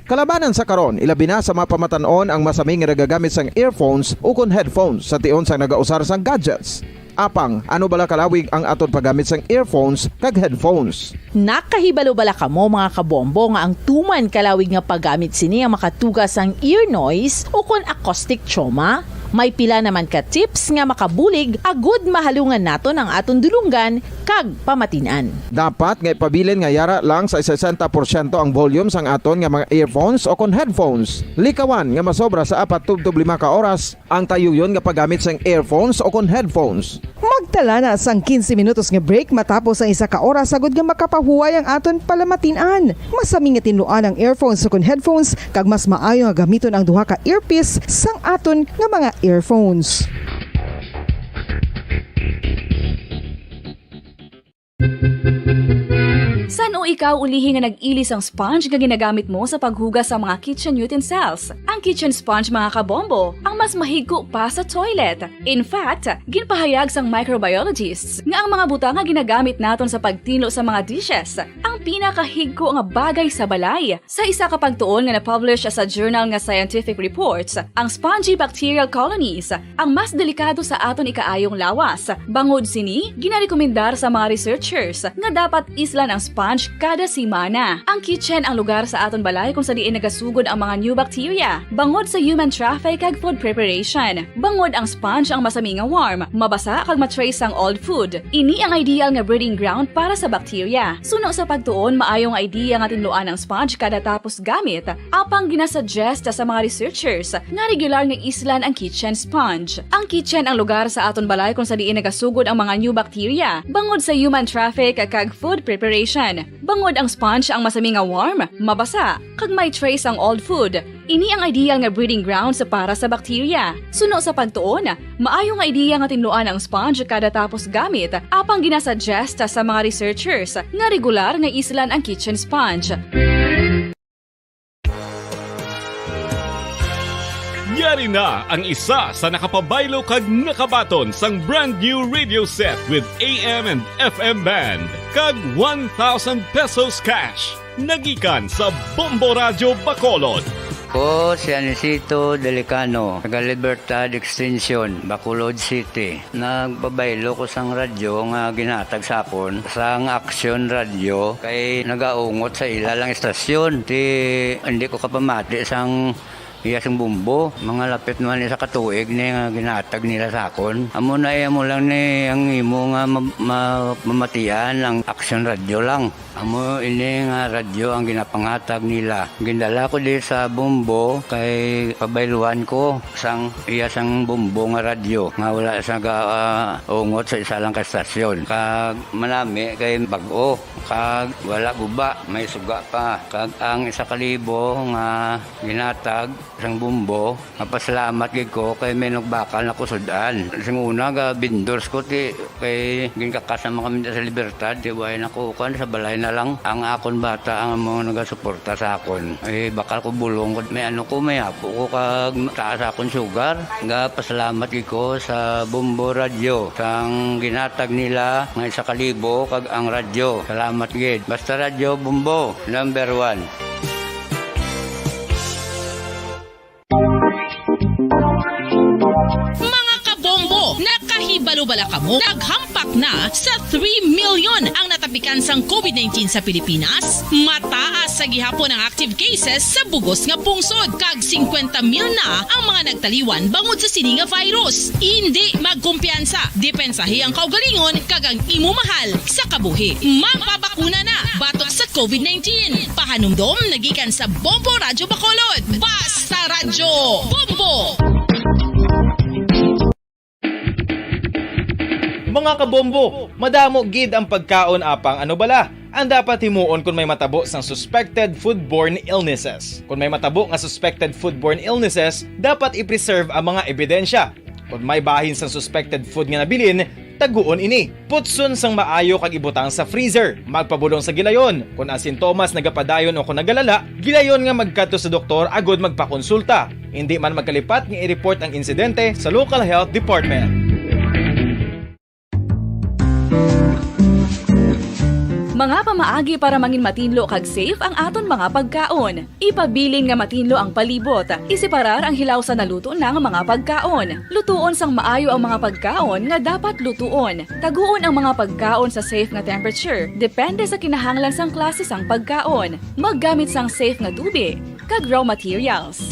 Kalabanan sa karon, ilabi na sa mga pamatan-on ang masami nga nagagamit sang earphones ukon headphones sa tion sang nagausar sang gadgets. Apang, ano bala kalawig ang aton paggamit sang earphones kag headphones? Nakahibalo bala kamo, mga kabombo, nga ang tuman kalawig nga paggamit sini ang makatuga sang ear noise ukon acoustic trauma? May pila naman ka tips nga makabulig agud mahalungan naton ang aton dulonggan kag pamatin-an. Dapat nga ipabilin nga yara lang sa sesenta porsyento ang volume sang aton nga mga earphones o kon headphones. Likawan nga masobra sa apat tubtob lima ka oras ang tayuyon nga paggamit sang earphones o kon headphones. Magtala na sang quince minutos nga break matapos ang isa ka oras, agud nga makapahuway ang aton palamatin-an. Masami nga tinluan ang earphones ukon headphones, kag mas maayo nga gamiton ang duha ka earpiece sang aton nga mga earphones. San-o ikaw ulihi nga nag-ili sang sponge nga ginagamit mo sa paghugas sa mga kitchen utensils? Ang kitchen sponge, mga kabombo, ang mas mahigko pa sa toilet. In fact, ginpahayag sang microbiologists nga ang mga butang nga ginagamit naton sa pagtinlo sa mga dishes ang Pinakahigko nga bagay sa balay. Sa isa ka pagtuon nga na-publish sa journal nga Scientific Reports, ang spongy bacterial colonies ang mas delikado sa aton ikaayong lawas. Bangod sini, ginarekomendar sa mga researchers nga dapat islan ang sponge kada semana. Ang kitchen ang lugar sa aton balay kung sa diin nagasugod ang mga new bacteria, bangod sa human traffic kag food preparation. Bangod ang sponge ang masami nga warm, mabasa kag ma-trace ang old food. Ini ang ideal nga breeding ground para sa bacteria. Suno sa pagtuon, maayo nga idea nga tinluan ang sponge kada tapos gamit. Apang ginasuggest sa mga researchers nga regular nga islan ang kitchen sponge. Ang kitchen ang lugar sa aton balay kung sa diin nagasugod ang mga new bacteria, bangod sa human traffic kag food preparation. Bangod ang sponge ang masami nga warm, mabasa, kag may trace ang old food. Ini ang ideal nga breeding grounds para sa bacteria. Suno sa pagtuon, maayo nga ideya nga tinluan ang sponge kada tapos gamit, apang ginasuggest sa mga researchers nga regular nga islan ang kitchen sponge. Yari na ang isa sa nakapabaylo kag nakabaton sang brand new radio set with A M and F M band kag one thousand pesos cash. Nagikan sa Bombo Radyo Bacolod. Ko si Anisito Delicano, taga Libertad Extension, Bacolod City. Nagpabaylo ko sang radyo nga ginhatag sa akon sang Action Radyo kay nagaungot sa ila lang istasyon. Ti hindi ko kapamati sang iya sing bumbo. Mga lapit man isa ka tuig ni nga ginhatag nila sa akon. Amo na iya mo lang ni ang imo nga ma- ma- mamatian ang Action Radyo lang. Amo ini nga radyo ang ginapanghatag nila. Gindala ko di sa Bombo kay pabayluan ko sang iya sang Bombo nga radyo nga wala sa ga, ah, ungot sa isa lang ka estasyon. Kag manami kay bag-o kag wala guba, may suga pa. Kag ang isa ka libo nga ginatag sang Bombo, mapasalamat gid ko kay may nagbakal na kusud-an. Sing una, ga-vendors ko, ti, kay ginkakas naman kami sa Libertad, ti, way na ko, kuwan, sa balay na lang. Ang akon bata, ang mga nagasuporta sa akon. Eh, bakal ko bulong, may ano ko, may apo ko, kag taas akon sugar. Ga, pasalamat gid ko sa Bombo Radyo, sang ginatag nila, nga isa ka libo, kag ang radyo. Salamat gid. Basta Radyo Bombo, number one. Mga kabombo, nakahibalo bala kamo? Naghampak na sa three million ang natapikan sang COVID nineteen sa Pilipinas. Mataas sa gihapon ang active cases sa bugos nga pungsod, kag singkwenta mil na ang mga nagtaliwan bangod sa sini nga virus. Indi magkumpiyansa, depensahi ang kaugalingon kag ang imo mahal sa kabuhi. Magpabakuna na batok sa COVID nineteen. Pahanumdom nagikan sa Bombo Radyo Bacolod. Basta Radyo Bombo! Mga kabombo, madamo gid ang pagkaon, apang ano bala ang dapat himuon kon may matabo sang suspected foodborne illnesses? Kon may matabo nga suspected foodborne illnesses, dapat i-preserve ang mga ebidensya. Kon may bahin sang suspected food nga nabilin, taguon ini. Putson sang maayo kag ibutang sa freezer. Magpabulong sa gilayon. Kon ang sintomas nagapadayon o kon nagalala, gilayon nga magkadto sa doktor agud magpakonsulta. Indi man magkalipat nga i-report ang insidente sa local health department. Mga pamaagi para mangin matinlo kag safe ang aton mga pagkaon. Ipabilin nga matinlo ang palibot. Iseparar ang hilaw sa naluto na nga mga pagkaon. Lutuon sang maayo ang mga pagkaon nga dapat lutuon. Taguon ang mga pagkaon sa safe nga temperature, depende sa kinahanglan sang klase sang pagkaon. Maggamit sang safe nga tubi kag raw materials.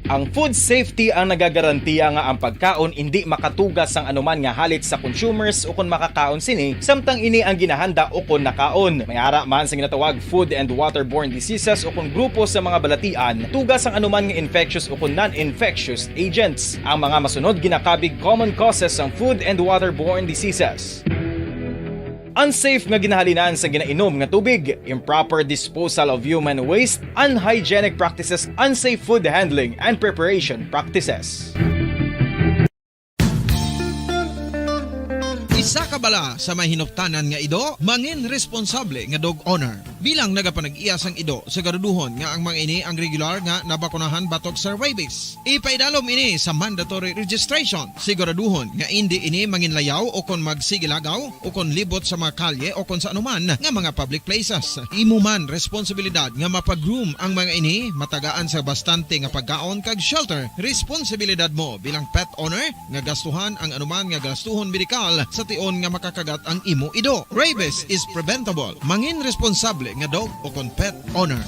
Ang food safety ang nagagarantiya nga ang pagkaon indi makatuga sang anuman nga halit sa consumers ukon makakaon sini, samtang ini ang ginahanda ukon nakaon. May ara man sa ginatawag food and waterborne diseases ukon grupo sa mga balatian, tuga sang anuman nga infectious ukon non-infectious agents. Ang mga masunod ginakabig common causes sang food and waterborne diseases. Unsafe nga ginahalinan sa ginainom nga tubig, improper disposal of human waste, unhygienic practices, unsafe food handling and preparation practices. Isa ka bala sa may hinuptanan nga ido, mangin responsable nga dog owner. Bilang nagapanag-iya sang ido, siguraduhon nga ang mga ini ang regular nga nabakunahan batok sa rabies. Ipaidalom ini sa mandatory registration. Siguraduhon nga indi ini manginlayaw o kon magsigilagaw o kon libot sa mga kalye o kon sa anuman nga mga public places. Imo man responsibilidad nga mapag-groom ang mga ini, matagaan sa bastante nga pagkaon kag shelter. Responsibilidad mo bilang pet owner nga gastuhan ang anuman nga gastuhon medikal sa tion nga makakagat ang imo ido. Rabies is preventable. Mangin responsable nga dog o kon pet owner.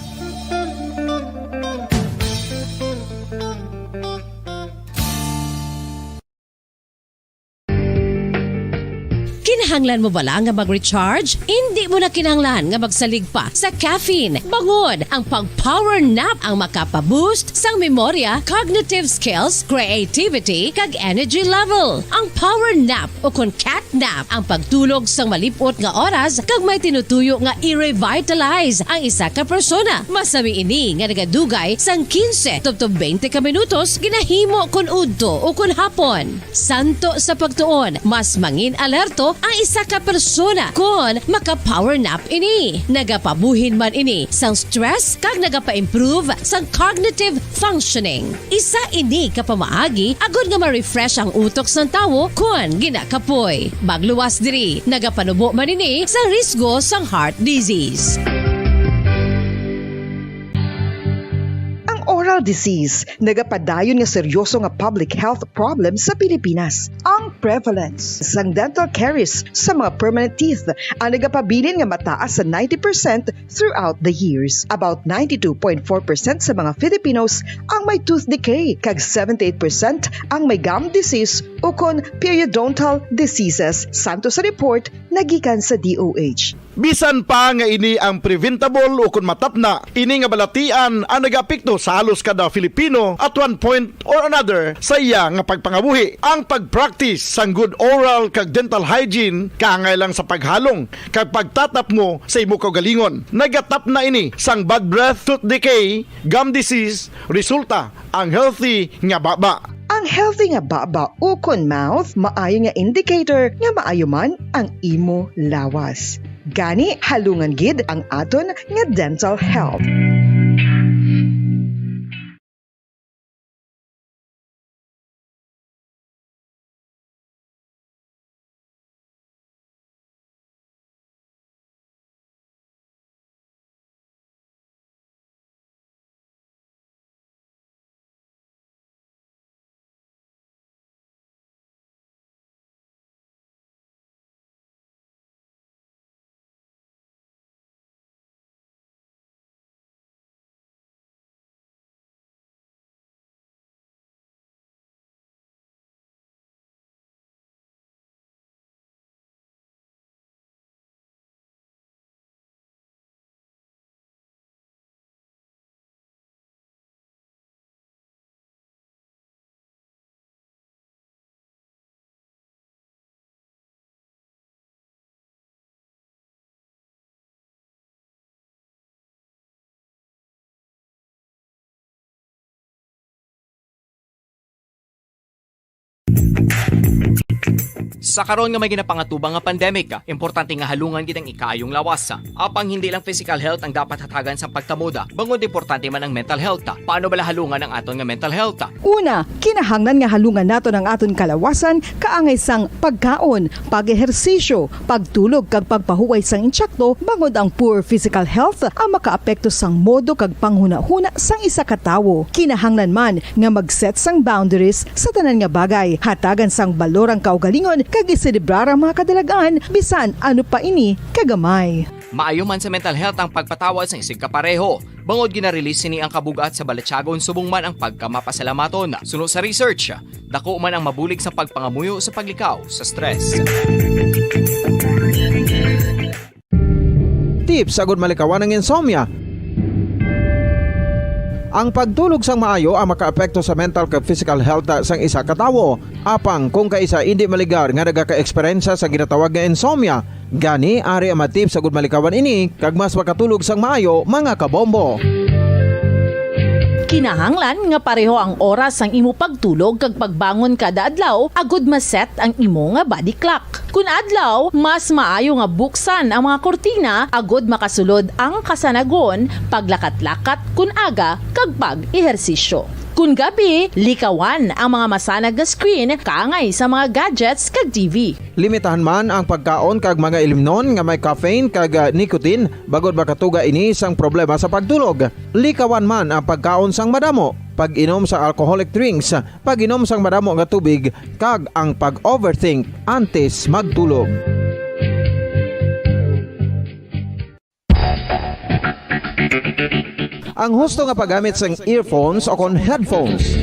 Kinahanglan mo bala nga mag-recharge? Indi mo na kinahanglan nga magsalig pa sa caffeine. Bangod ang pag-power nap ang makapa-boost sang memorya, cognitive skills, creativity, kag energy level. Ang power nap o kon cat nap ang pagtulog sang malip-ot nga oras kag may tinutuyo nga i-revitalize ang isa ka persona. Masami ini nga nagadugay sang quince tubtob twenty ka minutos ginahimo kon udto o kon hapon. Santo sa pagtuon, mas mangin alerto ang isa ka persona kon maka-power nap ini. Nagapabuhin man ini sang stress kag nagapa-improve sang cognitive functioning. Isa ini ka pamaagi agod nga ma-refresh ang utok sang tawo kon ginakapoy. Magluwas diri, nagapanubo man ini sang risgo sang heart disease. Ang oral disease nagapadayon nga seryoso nga public health problem sa Pilipinas. Ang prevalence sang dental caries sa mga permanent teeth ang nagapabilin nga mataas sa ninety percent throughout the years. About ninety-two point four percent sa mga Filipinos ang may tooth decay, kag seventy-eight percent ang may gum disease ukon periodontal diseases, santo sa report nga gikan sa D O H. Bisan pa nga ini ang preventable ukon matapna, ini nga balatian ang nagaapekto sa halos kada Filipino at one point or another sa iya nga pagpangabuhi. Ang pag-practice sang good oral kag dental hygiene kaangay lang sa paghalong kag pagtatapmo sa imo kaugalingon. Nagatapna ini sang bad breath, tooth decay, gum disease, resulta ang healthy nga baba. Ang healthy nga baba ukon mouth maayo nga indicator nga maayo man ang imo lawas. Gani, halungan gid ang aton nga dental health. Sa karon nga may ginapangatubang nga pandemic, importante nga halungan gid ang ikaayong lawas. Apang hindi lang physical health ang dapat hatagan sang pagtamod, bangod importante man ang mental health. Paano bala halungan ang aton nga mental health? Una, kinahanglan nga halungan naton ang aton kalawasan kaangay sang pagkaon, pag-ehersisyo, pagtulog kag pagpahuway sang intsakto, bangod ang poor physical health ang makaapekto sang modo kag panghunahuna sang isa ka tawo. Kinahanglan man nga mag-set sang boundaries sa tanan nga bagay, hatagan sang balor ang kaugalingon kag iselebrar ang mga kadalag-an, bisan ano pa ini kagamay. Maayo man sa mental health ang pagpatawad sang isigkapareho, bangod gina-release sini ang kabug-at sa balatyagon subong man ang pagkamapasalamaton. Suno sa research, dako man ang mabulig sa pagpangamuyo sa paglikaw sa stress. Tips agud malikawan ang insomnia. Ang pagtulog sang maayo ang makaapekto sa mental kag physical health sang isa ka tawo. Apang kung kaisa indi maligar nga nagaka-eksperyensya sa ginatawag nga insomnia, gani ari ang mga tips agud malikawan ini kag mas makatulog sang maayo, mga kabombo. Kinahanglan nga pareho ang oras sang imo pagtulog kag pagbangon kada adlaw agud ma-set ang imo nga body clock. Kun adlaw, mas maayo nga buksan ang mga kurtina agud makasulod ang kasanagon, paglakat-lakat kun aga, kag pag-ehersisyo. Kun gabi, likawan ang mga masanag nga screen kaangay sa mga gadgets kag T V. Limitahan man ang pagkaon kag mga ilimnon nga may caffeine kag, ah, nicotine, bangod makatuga ini sang problema sa pagtulog. Likawan man ang pagkaon sang madamo, pag-inom sang alcoholic drinks, pag-inom sang madamo nga tubig, kag ang pag-overthink antes magtulog. Ang husto nga paggamit sang earphones o kon headphones.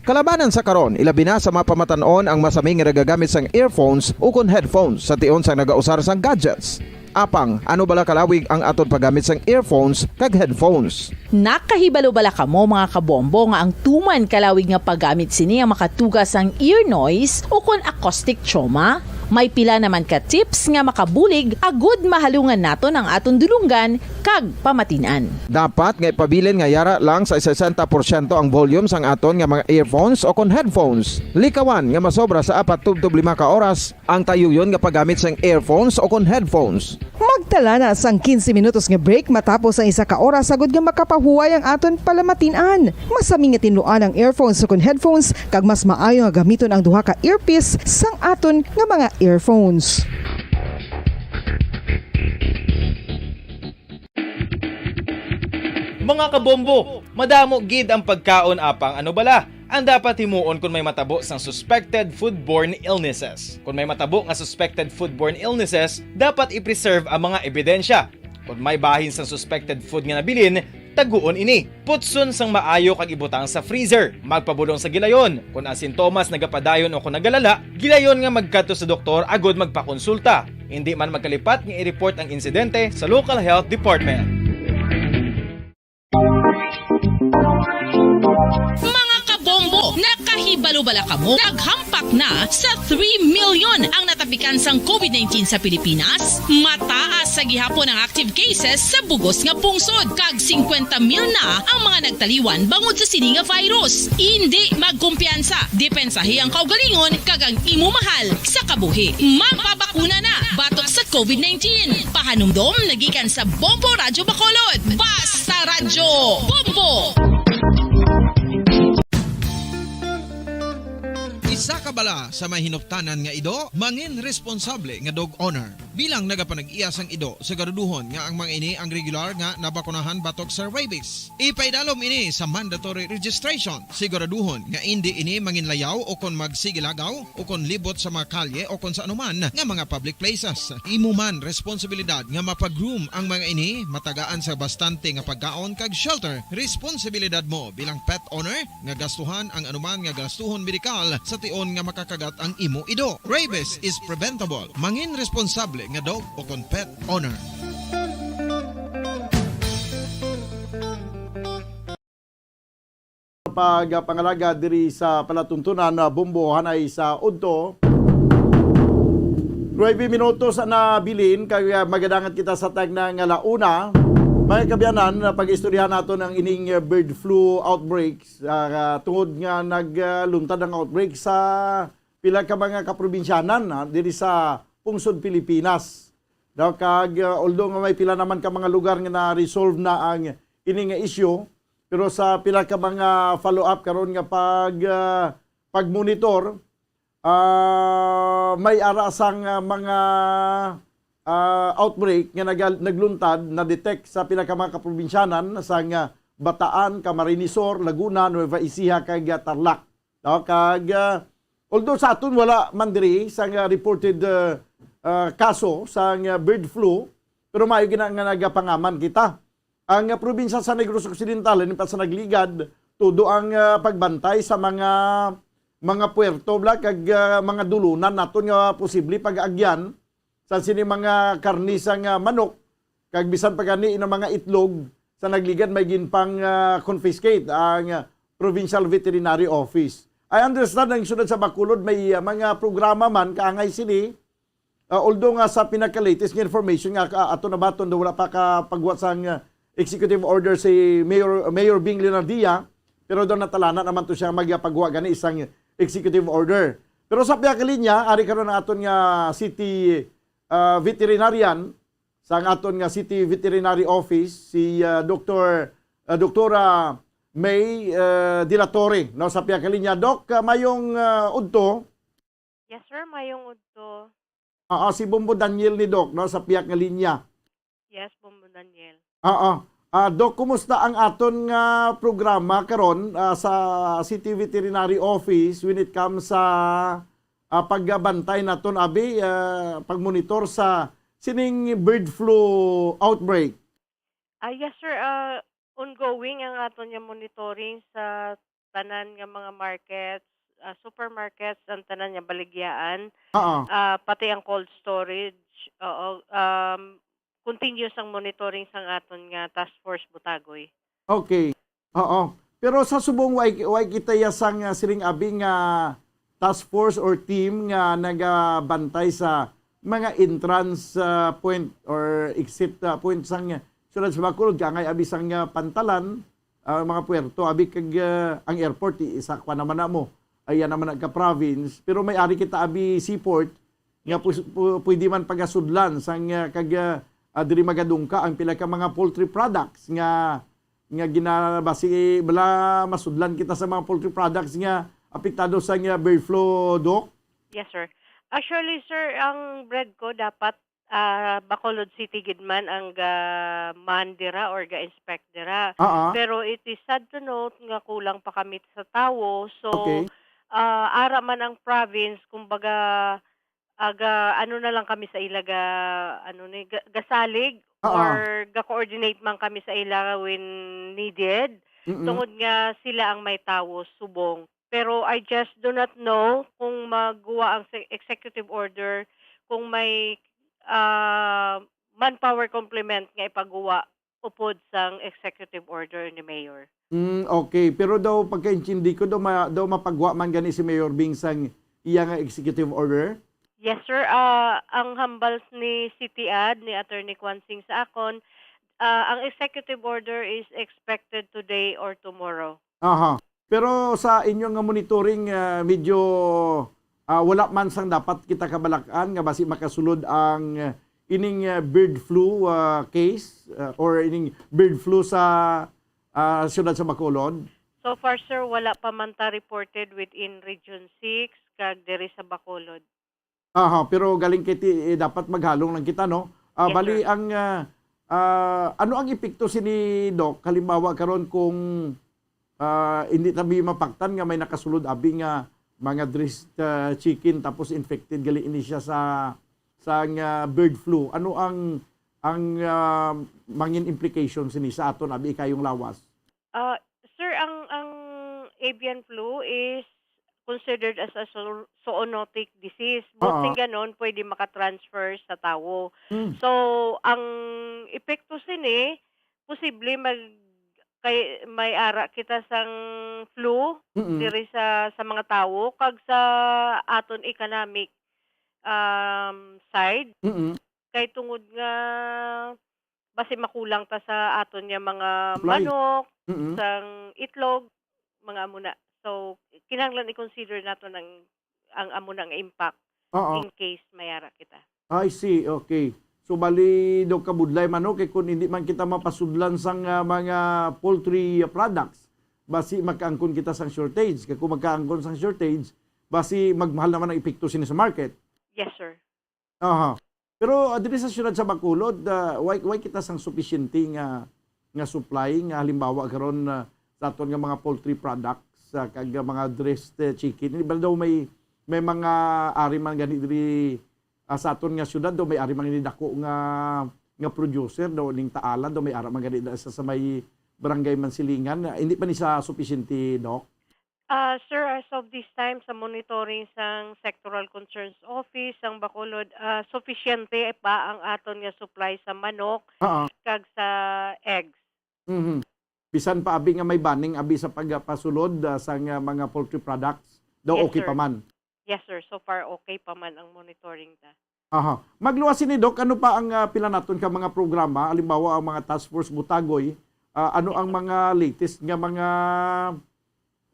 Kalabanan sa karon, ilabi na sa mapamatan-on ang masami nga nagagamit sang earphones ukon headphones sa tion sang nagausar sang gadgets. Apang, ano bala kalawig ang aton paggamit sang earphones kag headphones? Nakahibalo bala kamo, mga kabombo, nga ang tuman kalawig nga paggamit sini ang makatuga sang ear noise ukon acoustic trauma? May pila naman ka tips nga makabulig agud mahalungan naton ang aton dulonggan kag pamatin-an. Dapat nga ipabilin nga yara lang sa sesenta porsyento ang volume sang aton nga mga earphones o kon headphones. Likawan nga masobra sa apat tubtob lima ka oras ang tayuyon nga paggamit sang earphones o kon headphones. Magtala na sang quince minutos nga break matapos ang isa ka oras, agud nga makapahuway ang aton palamatin-an. Masami nga tinluan ang earphones o kon headphones, kag mas maayo nga gamiton ang duha ka earpiece sang aton nga mga earphones. Mga kabombo, madamo gid ang pagkaon, apang ano bala ang dapat himuon kon may matabo sang suspected foodborne illnesses? Kon may matabo nga suspected foodborne illnesses, dapat i-preserve ang mga ebidensya. Kon may bahin sang suspected food nga nabilin, taguon ini. Putson sang maayo kag ibutang sa freezer. Magpabulong sa gilayon. Kon ang sintomas nagapadayon o kon nagalala, gilayon nga magkadto sa doktor agud magpakonsulta. Indi man magkalipat nga i-report ang insidente sa local health department. Mga kabombo, nakahibalo bala kamo? Naghampak na sa three million ang natapikan sang covid nineteen sa Pilipinas. Mataas sa gihapon ang active cases sa bugos nga pungsod, kag singkwenta mil na ang mga nagtaliwan bangod sa sini nga virus. Indi magkumpiyansa, depensahi ang kaugalingon kag ang imo mahal sa kabuhi. Magpabakuna na batok sa covid nineteen. Pahanumdom nagikan sa Bombo Radyo Bacolod. Basta Radyo Bombo! Isa ka bala sa may hinuptanan nga ido, mangin responsable nga dog owner. Bilang nagapanag-iya sang ido, siguraduhon nga ang mga ini ang regular nga nabakunahan batok sa rabies. Ipaidalom ini sa mandatory registration. Siguraduhon nga indi ini manginlayaw o kon magsigilagaw o kon libot sa mga kalye o kon sa anuman nga mga public places. Imo man responsibilidad nga mapa-groom ang mga ini, matagaan sa bastante nga pagkaon kag shelter. Responsibilidad mo bilang pet owner nga gastuhan ang anuman nga gastuhon medikal sa tion nga makakagat ang imo ido. Rabies is preventable. Mangin responsable nga dog o kon pet owner. Pagpangalaga diri sa palatuntunan, ah, Bombo, hanay sa udto. Nuebe minutos na bilin, kay, ah, magadangat kita sa tagna nga la una. Mga kaabyanan, ah, pag-istoryahan naton ang ining, ah, bird flu outbreak, ah, tungod nga nagluntad ang outbreak sa pila ka mga kaprobinsyanan, ah, diri sa pungsod Pilipinas. Daw kag, ah, although nga may pila naman ka mga lugar nga na-resolve na ang ini nga issue, pero sa pila ka mga follow-up karon nga pag, ah, pag-monitor, ah, may ara sang, ah, mga, ah, outbreak nga nagal-, nagluntad, na-detect sa pila ka mga kaprobinsyanan sang, ah, Bataan, Camarines Sur, Laguna, Nueva Ecija, kag, ah, Tarlac. No? Kag, ah, although sa aton wala man diri sang, ah, reported, ah, ah, kaso sang, ah, bird flu, pero maayo gina nga nagapangaman kita. Ang, ah, probinsya sa Negros Occidental, ini pa sa nagligad, todo ang, ah, pagbantay sa mga, mga puerto, bla, kag, ah, mga dulunan naton nga posible pag-agyan sa sini mga karne sang, ah, manok, kag bisan pa gani ina mga itlog sa nagligad may ginpang, ah, confiscate ang, ah, Provincial Veterinary Office. I understand ang syudad sa Bacolod may, ah, mga programa man kaangay sini. Ah, although nga sa pinaka-latest nga information nga, ah, ato nabaton daw wala pa ka pagwa sang, ah, executive order si Mayor, Mayor Bing Leonardia, pero daw natalana naman to siya magpagawa gani isang executive order. Pero sa pihak linya, ari karon ang aton nga city, ah, veterinarian, sa aton nga city veterinary office, si, ah, Doktor, ah, Doktora May, ah, de la Torre, no, sa pihak linya. Doc, ah, mayong, ah, udto. Yes, sir. Mayong udto. Oo, si Bombo Daniel ni Doc, no, sa pihak nga linya. Yes, Bombo Daniel. Oo. Ah, Doc, kumusta ang aton nga programa karon, ah, sa City Veterinary Office when it comes sa, ah, pagbantay naton, abi, ah, pagmonitor sa sining bird flu outbreak? Ah, yes, sir. Ah, ongoing ang aton nga monitoring sa tanan nga mga markets, ah, supermarkets, ang tanan nga baligyaan, Oo. ah, pati ang cold storage. Oo, um, continuous ang monitoring sang aton nga task force, Butagoy. Okay. Oo. Pero sa subong, way, way kita ya sang, ah, siring abi nga task force or team nga nagabantay sa mga entrance, ah, point or exit, ah, point sang, ah, siyudad sa Bacolod, kangay abi sang, ah, pantalan, ah, mga puerto, abi kag, ah, ang airport, i-, isa kwa naman na mo, ay yan naman ang ka-province, pero may ari kita abi seaport, nga pus-, pu-, pwede man pagasudlan sang, ah, kag, ah, ah, diri magadungka ang pila ka mga poultry products nga, nga gina-, basi, bala masudlan kita sa mga poultry products nga apektado sang, ah, bird flu, Doc? Yes, sir. Actually, sir, ang bread ko dapat, ah, Bacolod City gid man ang ga-man dira or ga-inspect dira. Oo. Pero it is sad to note nga kulang pa kami sa tawo. So, Okay. ah, ara man ang province, kumbaga, aga, ano na lang kami sa ila ga, ano ni, ga-, gasalig Oo. or ga-coordinate man kami sa ila when needed. Mm-mm. Tungod nga sila ang may tawo subong. Pero I just do not know kung magawa ang se-, executive order, kung may, ah, manpower complement nga ipagawa upod sang executive order ni Mayor. Mm, okay. Pero daw, pagkaintindi ko, daw ma-, daw mapagwa man gani si Mayor Bing sang iya nga executive order? Yes, sir. Ah, ang hambal ni City Ad, ni Attorney Kwan Sing sa akon, ah, ang executive order is expected today or tomorrow. Aha. Pero sa inyo nga monitoring, ah, medyo, ah, wala man sang dapat kita kabalak-an nga basi makasulod ang, ah, ining, ah, bird flu, ah, case, ah, or ining bird flu sa, ah, siyudad sa Bacolod? So far, sir, wala pa man ta reported within Region six kag diri sa Bacolod. Aha, pero galing kay ti-, eh, dapat maghalong lang kita, no? Ah, Yes, bali, sir. ang, ah, ah, ano ang epekto sini, Doc? Halimbawa karon kung, ah, hindi tabi mapaktan nga may nakasulod abi nga mga dressed, ah, chicken tapos infected gali ini siya sa, sa nga bird flu. Ano ang, ang, ah, mangin implication sini sa aton abi kayong lawas? Ah, sir, ang, ang avian flu is considered as a zoo-, zoonotic disease. But Oo. sing ganon, pwede makatransfer sa tawo. Hmm. So, ang epekto sini, posible mag-, kay, may ara kita sang flu Mm-mm. diri sa, sa mga tawo, kag sa aton economic, um, side. Mm-mm. Kay tungod nga basi makulang ta sa aton nga mga Supply. manok, Mm-mm. sang itlog, mga amo na. So, kinahanglan i-consider naton ang, ang amo na nga impact Oo. in case may ara kita. I see, okay. So, bali daw kabudlay man, no, kay kung hindi man kita mapasudlan sang, ah, mga poultry products, basi makaangkon kita sang shortage. Kay kung makaangkon sang shortage, basi magmahal naman ang epekto sini sa market. Yes, sir. Aha. Pero, ah, diri sa siyudad sa Bacolod, ah, way, way kita sang supisyente nga, nga supply, nga halimbawa karon, ah, sa aton nga mga poultry products, ah, kag, ah, mga dressed, eh, chicken. Di ba daw may, may mga ari man gani diri, ah, sa aton nga siyudad daw may ari man gani dako nga, nga producer daw ning Taalan daw may ara man gani da sa, sa may barangay Mansilingan. Ah, hindi pa ni sa supisyente, Doc? Ah, sir, as of this time, sa monitoring sang Sectoral Concerns Office sang Bacolod, ah, sufisyente pa ang aton nga supply sa manok Oo. kag sa eggs. Mhm. Bisan pa abi nga may banning abi sa pagpasulod, ah, sang, ah, mga poultry products, daw Yes, okay sir. pa man. Yes, sir. So far, okay pa man ang monitoring ta. Aha. Magluwas sini, Doc, ano pa ang, ah, pila naton ka mga programa? Halimbawa, ang mga Task Force Butagoy, ah, ano ang mga latest nga mga,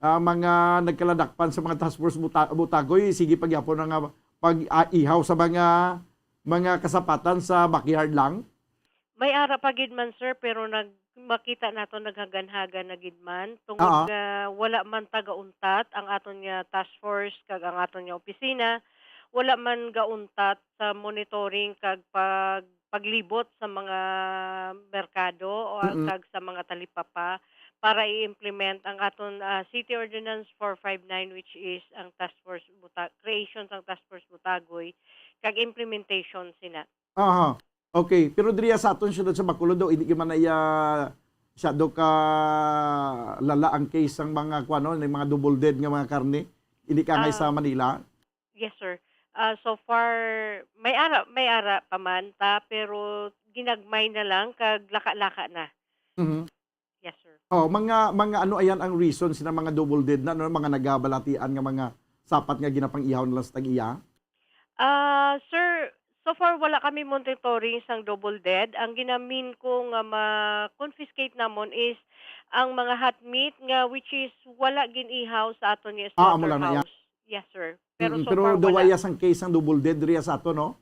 ah, mga nagkaladakpan sa mga Task Force Buta-, Butagoy? Sige pa gyapon ang, ah, pag-, ah, ihaw sa mga, mga kasapatan sa backyard lang? May ara pa gid man, sir, pero nag-, makita nato naghaganhagan na gid man tungod Ah. nga wala man ta gauntat ang aton nga task force kag ang aton nga opisina, wala man gauntat sa monitoring kag pag-, paglibot sa mga merkado o Mm. kag sa mga talipapa para i-implement ang aton, ah, City Ordinance four five nine, which is ang task force buta-, creation sang task force Butagoy kag implementation sina. Aha. Okay, pero diriya sa aton siyudad sa Bacolod daw, hindi man na iya masyado ka lala ang case sang mga, kuwan, no, ng mga double dead nga mga karne. Hindi ka angay Ah, sa Manila. Yes, sir. Ah, so far, may ara, may ara pa man ta, pero ginagmay na lang kag laka-laka na. Mhm. Yes, sir. Oh, mga, mga ano ayan ang reason sina mga double dead na, no? Mga nagabalatian nga mga sapat nga ginapang-ihaw na lang sa tag-iya? Ah, sir, so far wala kami monitoring sang double dead. Ang ginamin ko nga ma-confiscate namon is ang mga hot meat nga which is wala gin-ihaw sa aton nga Ah, amo lang na iya. Slaughterhouse. Yes, sir. Pero Mm, so pero far, the wala. Wayas ang case sang double dead diriya sa ato, no?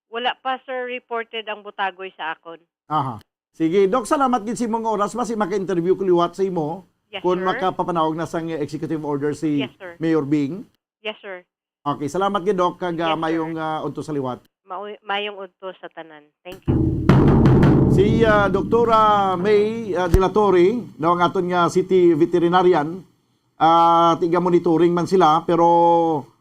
Wala pa, sir, reported ang Butagoy sa akon. Aha. Sige, Doc, salamat gid sa imong oras. Basi maka-interview ko liwat sa imo Yes, kung sir. Makapapanawag na sang executive order si Yes, sir. Mayor Bing. Yes, sir. Okay, salamat gid, Doc, kag, ah, Yes, sir. Mayong, ah, udto sa liwat. Mau-, mayong udto sa tanan. Thank you. Si, ah, Doktora May, ah, De La Torre, no, ang aton nga city veterinarian, ah, tiga-monitoring man sila, pero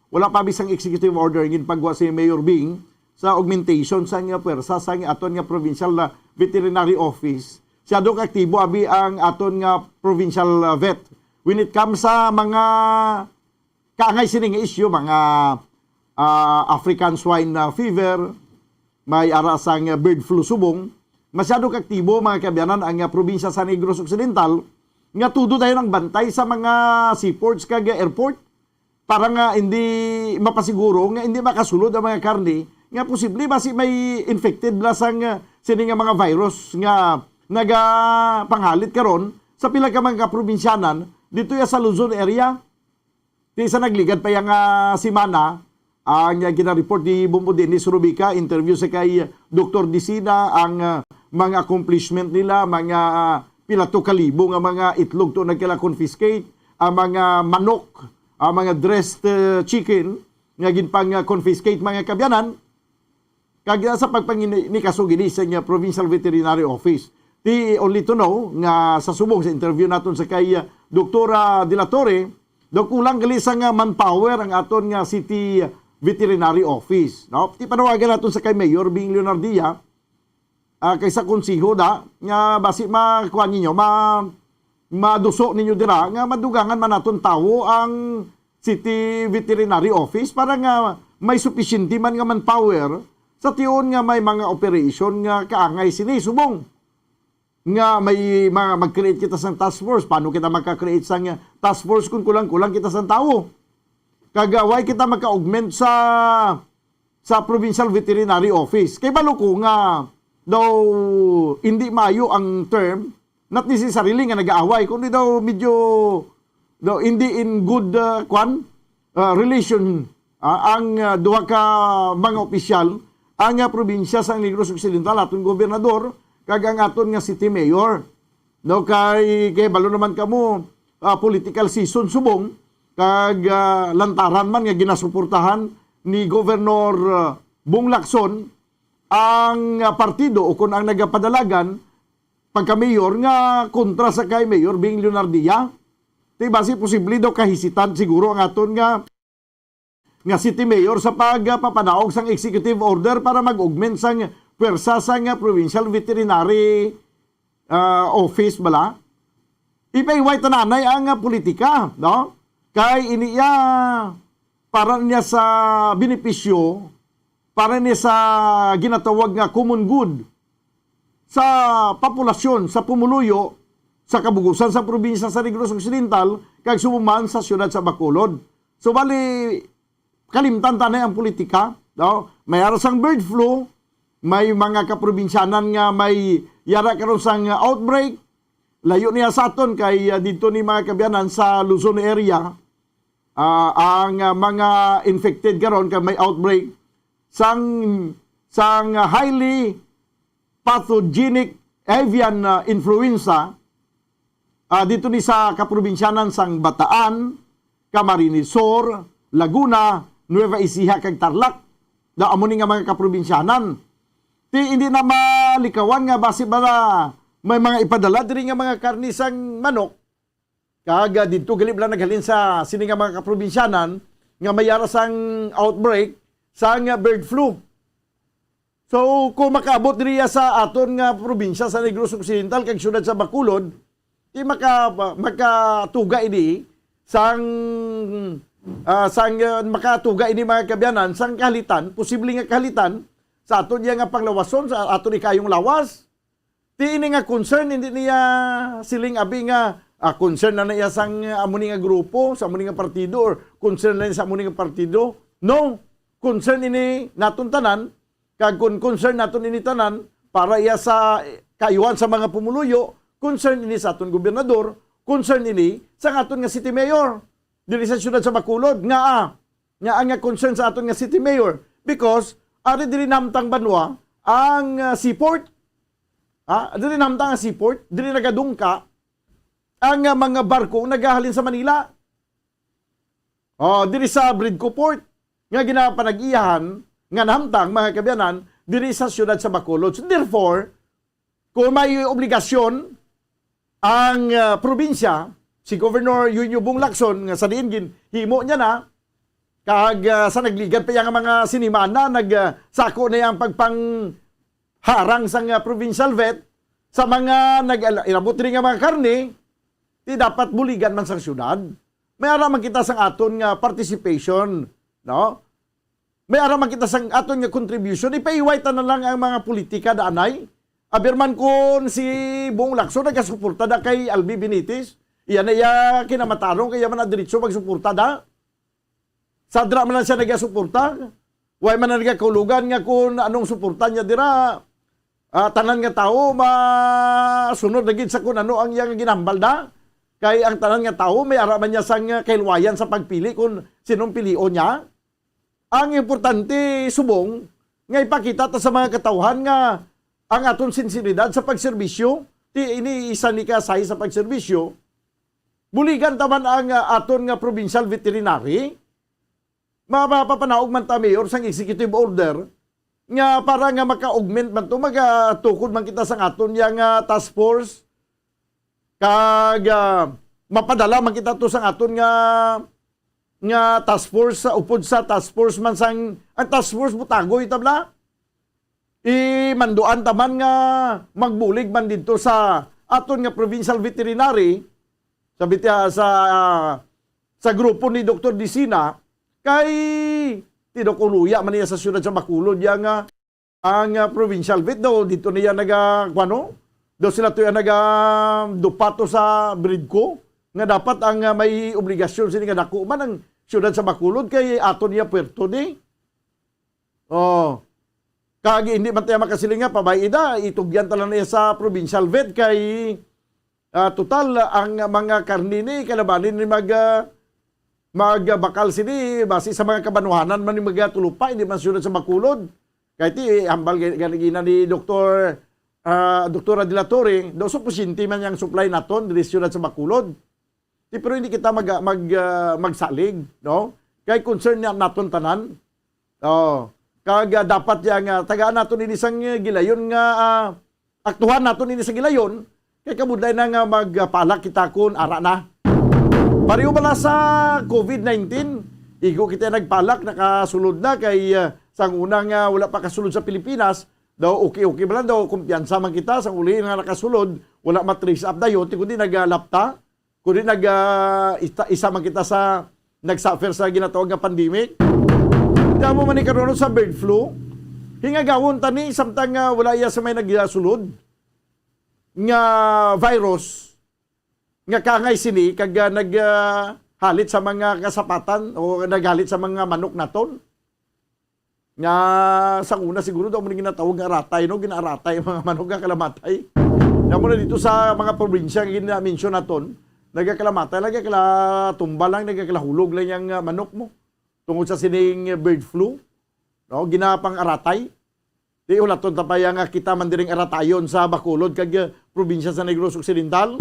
wala pa bisang executive order ginpagwa si Mayor Bing sa augmentation sa nga pwersa sa nga aton nga provincial, ah, veterinary office. Siya, Doc, aktibo abi ang aton nga provincial, ah, vet. When it comes sa mga kaangay sini nga isyu, mga, ah, African swine, ah, fever, may ara sang bird flu subong, masyado ka aktibo, mga kaabyanan, ang, ah, probinsya sa Negros Occidental, nga tudo dayon ang bantay sa mga seaports kag airport para nga hindi mapasiguro nga hindi makasulod ang mga karne nga posible basi may infected na sang, ah, sini nga mga virus nga nagapanghalit karon sa pila ka mga kaprobinsyanan dito ya sa Luzon area. Ti sa nagligad pa yang, ah, semana, ang, ah, ginareport ni Bombo Dennis Rubica, interview sa kay Doktor Dicina, ang, ah, mga accomplishment nila, mga, ah, pila to ka libo nga mga itlog to nagkala confiscate, ang mga manok, ang mga dressed, eh, chicken nga ginpang, ah, confiscate, mga kabyanan. Kag, ah, sa pagpangini-, ni kaso gini sa inyo Provincial Veterinary Office. Ti only to know nga sa subong sa interview naton sa kay, ah, Doktora De La Torre, daw kulang gali sa nga manpower ang aton nga City Veterinary Office, no? Ti panawagan naton sa kay Mayor Bing Leonardia, ah, kay sa konseho da, nga basi makuha ninyo, ma-, maduso ninyo dira, nga madugangan man naton tawo ang City Veterinary Office para nga may supisyente man nga manpower sa tion nga may mga operation nga kaangay sini. Subong nga may mga mag-create kita sang task force, paano kita maka-create sang task force kung kulang-kulang kita sang tawo? Kag, ah, why kita maka-augment sa, sa Provincial Veterinary Office? Kay balo ko nga daw hindi maayo ang term, not necessarily nga nag-aaway, kundi daw medyo, daw hindi in good, ah, kwan, ah, relation, ah, ang, ah, duha ka mga opisyal, ang, ah, probinsya sa Negros Occidental, aton gobernador, kag ang aton nga city mayor. No, kay, kay balo naman kamo, ah, political season subong, kag, ah, lantaran man nga ginasuportahan ni Governor, ah, Bong Lacson ang, ah, partido o kun ang nagapadalagan pagka-mayor nga kontra sa kay Mayor Bing Leonardia. Ti basi posible daw kahisitan siguro ang aton nga, nga city mayor sa pagpapanaog sang executive order para mag-augment sang pwersa sang provincial veterinary, ah, office bala. Ipaiway tananay ang, ah, politika, no? Kay ini iya para niya sa benepisyo, para niya sa ginatawag nga common good sa populasyon, sa pumuluyo, sa kabugusan sa probinsya sa Negros Occidental, kag subong man sa siyudad sa Bacolod. So, bali, kalimtan ta na ang politika. No? May ara sang bird flu, may mga kaprobinsyanan nga may yara karon sang outbreak. Layo niya sa aton kay, ah, dito ni mga kaabyanan sa Luzon area, ah, ang, ah, mga infected karon kay may outbreak sang, sang highly pathogenic avian, ah, influenza, ah, dito ni sa kaprobinsyanan sang Bataan, Camarines Sur, Laguna, Nueva Ecija kag Tarlac. Da amo ni nga mga kaprobinsyanan. Ti hindi na malikawan nga basi ba na may mga ipadala diri nga mga karne sang manok. Kag, ah, didto gali bala naghalin sa sini nga mga kaprobinsyanan nga may yara sang outbreak sang, ah, bird flu. So, kung makaabot diri sa aton nga probinsya sa Negros Occidental kag siyudad sa Bacolod, di maka-, makatuga ini sang, ah, sang, ah, makatuga ini mga kaabyanan sang kahalitan, posible nga kahalitan sa aton iya nga panglawason, sa aton ikayong lawas. Ti ini nga concern, hindi niya siling abi nga, ah, concern na niya sang, ah, amo ni nga grupo, sa amo ni nga partido, or concern na niya sa amo ni nga partido. No, concern ini naton tanan, kag kon concern naton ini tanan para iya sa kaayuhan sa mga pumuluyo, concern ini sa aton gobernador, concern ini sa aton nga city mayor diri sa siyudad sa Bacolod, nga, ah, nga ang nga concern sa aton nga city mayor, because ari diri namtang banwa ang, ah, seaport. Ah, diri namtang ang seaport, diri nagadungka ang, ah, mga barko nagahalin sa Manila. Oh, diri sa Bridco Port nga ginapanag-iyahan nga namtang, mga kaabyanan, diri sa siyudad sa Bacolod. So, therefore, kung may obligasyon ang, ah, probinsya, si Governor Eugenio Bong Lacson, nga sa diin ginhimo niya na, kag, ah, sa nagligad pa iya nga mga sinimana, nag, ah, sako na iya ang pagpangharang sang, ah, provincial vet sa mga nag-, inabot diri nga mga karne, ti dapat buligan man sang syudad. May ara man kita sang aton nga participation, no? May ara man kita sang aton nga contribution. Ipaiway ta na lang ang mga politika, da anay. Aber man kon si Bong Lacson nagasuporta da kay Albi Benitez, iya na iya kinamatarong, kay iya man na diretso magsuporta da. Sadra man lang siya nagasuporta. Way man na nagakahulugan nga kung anong suporta niya dira, ah, tanan nga tawo masunod na gid sa kung ano ang iya nga ginhambal da. Kay ang tanan nga tawo may ara man niya sang kahilwayan sa pagpili kung sinong pilion niya. Ang importante, subong, nga ipakita ta sa mga katawhan nga ang aton sinseridad sa pagserbisyo, ti ini isa ni ka sahi sa pagserbisyo, buligan ta man ang, ah, aton nga provincial veterinary, mapapanaog man ta, Mayor, sang executive order nga para nga maka-augment man to, magatukod man kita sang aton yang, ah, task force, kag, ah, mapadala man kita to sang aton nga, nga task force, sa upod sa task force man sang, ang task force butagoy ta bala. Imanduan ta man nga magbulig man didto sa aton nga provincial veterinary, sa bit-, ah, sa, ah, sa grupo ni Doktor Disina, kay ti daw kung luya man niya sa siyudad sa Bacolod, ya nga ang, ah, provincial vet daw, dito niya naga, kuwano? Daw sila to yung naga dupato sa Bridco, nga dapat ang, ah, may obligasyon sini nga dako man ang siyudad sa Bacolod kay ato niya puerto ni. Oh. Kag hindi man tayo makasiling nga, pabay-i da, itugyan ta lang niya sa provincial vet kay, ah, total, ang mga karne ni, kalabanin ni mag, ah, magbakal sini, basi sa mga kabanwahanan man ni magatulupa, hindi man siyudad sa Bacolod. Kay ti, hambal gani, gani gina ni Doktor, ah, Doktora de la Torre, daw supisyente man yang supply naton diri siyudad sa Bacolod. Ti, pero hindi kita mag, mag, ah, magsalig, no? Kay concern niya naton tanan. Oh, kag, ah, dapat ya nga tagaan naton ini sang, ah, gilayon nga, ah, aktuhan naton ini sa gilayon, kay kabudlay na nga magpalak kita kun ara na. Pareho bala sa COVID nineteen, igo kita nagpalak, nakasulod na, kay, ah, sang una nga wala pa kasulod sa Pilipinas, daw okay-okay bala, daw kumpiyansa man kita, sang uli nga nakasulod, wala ma-trace up dayon, ti kundi nagalapta. Kundi nag, ah, ista-, isa man kita sa nag-suffer sa ginatawag nga pandemic. Damo man ni karon sa bird flu. Hingagawon ta ni samtang, ah, wala iya sa may nagsulod nga virus nga kaangay sini kag, ah, nag, ah, halit sa mga kasapatan o naghalit sa mga manok naton. Nga sa una siguro daw mo ginatawag nga aratay, no? Ginaaratay ang mga manok nga kalamatay. Nga mo na dito sa mga probinsya nga gina-mention naton, nagakalamatay, nagakalatumba lang, nagakahuloy lang ang, ah, manok mo. Tungod sa sining bird flu, no? Ginapang-aratay. Di ulaton ta pa ya nga kita man diring aratayon sa Bacolod kag, ah, probinsya sa Negros Occidental.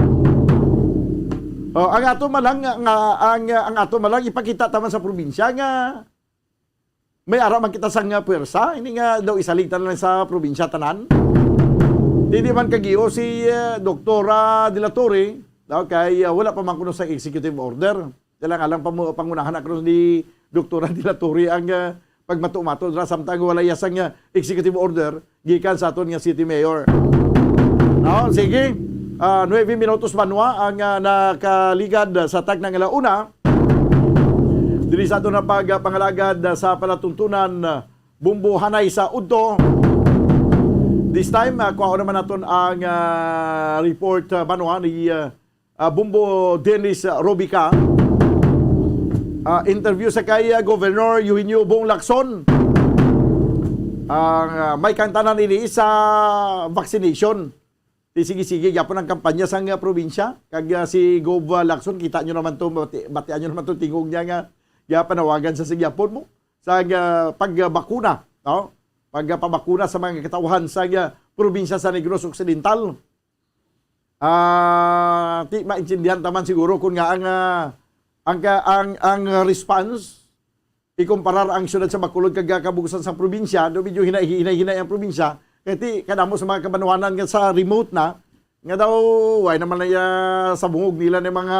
Oh, ang ato man lang nga, nga- ang, ang ato man lang ipakita ta man sa probinsya nga may ara man kita sang, ah, puwersa, hindi nga daw isalig ta na lang sa probinsya tanan. Hindi man kagiyo si, ah, Doktora De La Torre, daw kay, ah, wala pa man kuno sa executive order. Kailangan lang pamu- pangunahan na kuno ni Doktora De La Torre ang, ah, pagmato-mato dira samtang wala iya sang, ah, executive order gikan sa aton nga city mayor. No, sige. Ah, nuebe minutos banwa ang, ah, nakaligad sa tagna nga ala una. Diri sa aton nga pagpangalagad sa palatuntunan, ah, Bombo Hanay sa Udto. This time, ah, kuhaon naman naton ang, ah, report, ah, banwa ni, ah, ah, Bombo Dennis Robica. Ah, interview sa kay, ah, Governor Eugenio Bong Lacson. Ang, ah, may kaangtanan ini sa vaccination. Di sige-sige gyapon ang kampanya sang, ah, probinsya. Kag, ah, si Gov, ah, Lacson, kita nyo naman to, bati- batian nyo naman to tingog niya nga, nga panawagan sa sigyapon mo sa, ah, pagbakuna, no? Pagpabakuna sa mga katawhan sa, ah, probinsya sa Negros Occidental. Ah, ti maintindihan ta man siguro kung nga ang, ah, ang ka- ang ang response ikumparar ang siyudad sa Bacolod kag kabugusan sa probinsya, do medyo hinay-hinay hinay ang probinsya. Kay ti kadamo sa mga kabanwanan nga sa remote na nga daw way naman na iya sa bungog nila ni mga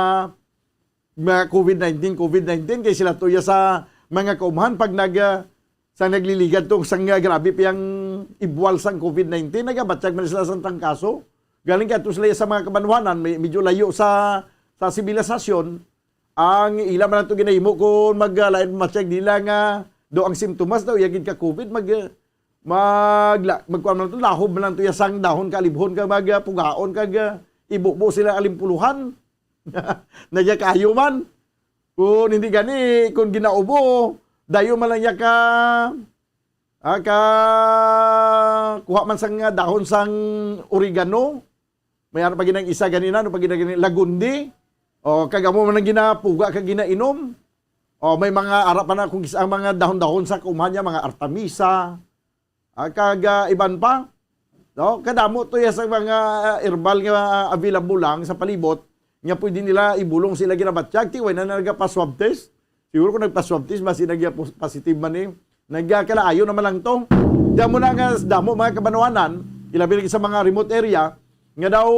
mga covid nineteen, covid nineteen, kay sila tuya sa mga kaumhan pag nag, ah, sa nagliligad to sang, ah, grabe piyang ibwal sang covid nineteen, nagabatyag man sila sang trangkaso. Galing kay ato sila sa mga kabanwanan, may, medyo layo sa sa sibilisasyon. Ang ila man to ginahimo kung mag, ah, lain matyag nila nga do ang simptomas daw iya gid ka covid, mag, ah, mag magkuan man to, lahob man to iya sang dahon kalibhon ka mag, ah, pugaon kag, ah, ibubo sila alimpuluhan. Nagyakayo man. Kung hindi gani, kung ginaubo, dayo man lang niya ka, ah, ka, kuha man sang dahon sang oregano. May ara pa ginang isa ganina, no, pa ginang lagundi. O, kag amo man ang ginapuga kag ginainom. O, may mga ara pa na kung isa ang mga dahon-dahon sa kumanya, mga artemisa. Ah, kag, ah, iban pa, no? Kadamo to ya sa mga, ah, herbal nga, ah, available lang sa palibot nga pwede nila ibulong sila ginabatyag, ti way na nagapa-swab test. Siguro kung nagpa-swab test, basi nagya pos-, positive man eh. Nagkalaayo naman lang to. Diyan mo na nga damo mga kabanwanan, ilabi lagi sa mga remote area, nga daw,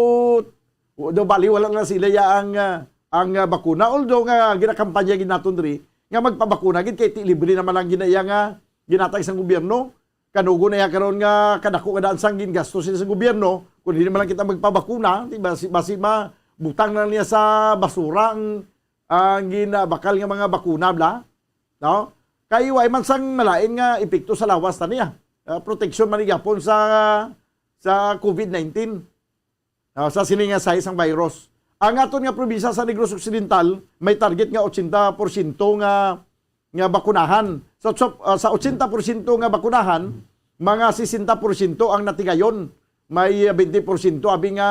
daw bali wala na sila ya ang, ah, ang, ah, bakuna. Although nga ginakampanya gid naton diri, nga magpabakuna gid kay ti libre naman ang ginaiya nga ginatag sang gobyerno. Kanugo na iya karon nga kadako nga daan sang gingasto sila sa gobyerno, kung hindi naman lang kita magpabakuna, di ba, si, basi mabutang na niya sa basura ang, ang ginabakal nga mga bakuna, bla? No? Kay way man sang malain nga epekto sa lawas ta niya. Ah, proteksyon man ni gyapon sa, sa covid nineteen. Ah, sa sini nga size sang virus. Ang aton nga probinsya sa Negros Occidental may target nga ochenta porsyento nga, nga bakunahan. So, so, ah, sa ochenta porsyento nga bakunahan, mga sesenta porsyento ang natigayon. May, ah, bente porsyento abi nga,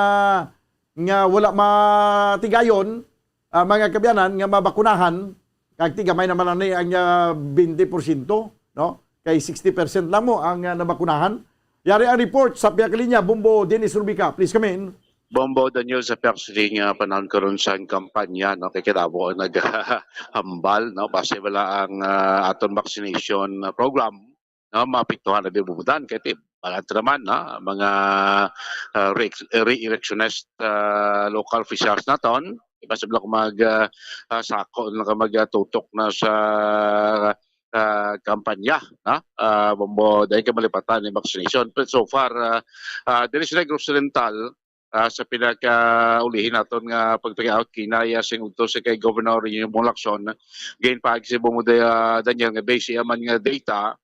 nga wala matigayon, ah, mga kaabyanan, nga mabakunahan, kag ti gamay naman ani ang, ah, bente porsyento, no? Kay sixty percent lang mo ang, ah, nabakunahan. Yari ang report sa Pihak Linya, Bombo Dennis Rubica. Please come in. Bombo Daniel, sa Pihak City nga panahon karon sa kampanya, no, kay kadamo ang naghambal, no, basi wala ang, ah, aton vaccination, ah, program, no, maapektuhan na di bubutan kay ti balanti naman, no, mga, ah, re-, re-electionist, ah, local officials naton, iba sila kung mag, ah, ah, sako na ka mag, ah, tutok na sa, ah, kampanya, no? Ah, Bombo, dahil ka malipatan ni vaccination. But so far, ah, ah, diri sa Negros Occidental, ah, sa pinakaulihi naton nga pagpakiaot kinaya sing udto sa kay Governor Eugenio Bong Lacson, gain pa si Bombo, ah, Daniel nga base iya man nga data,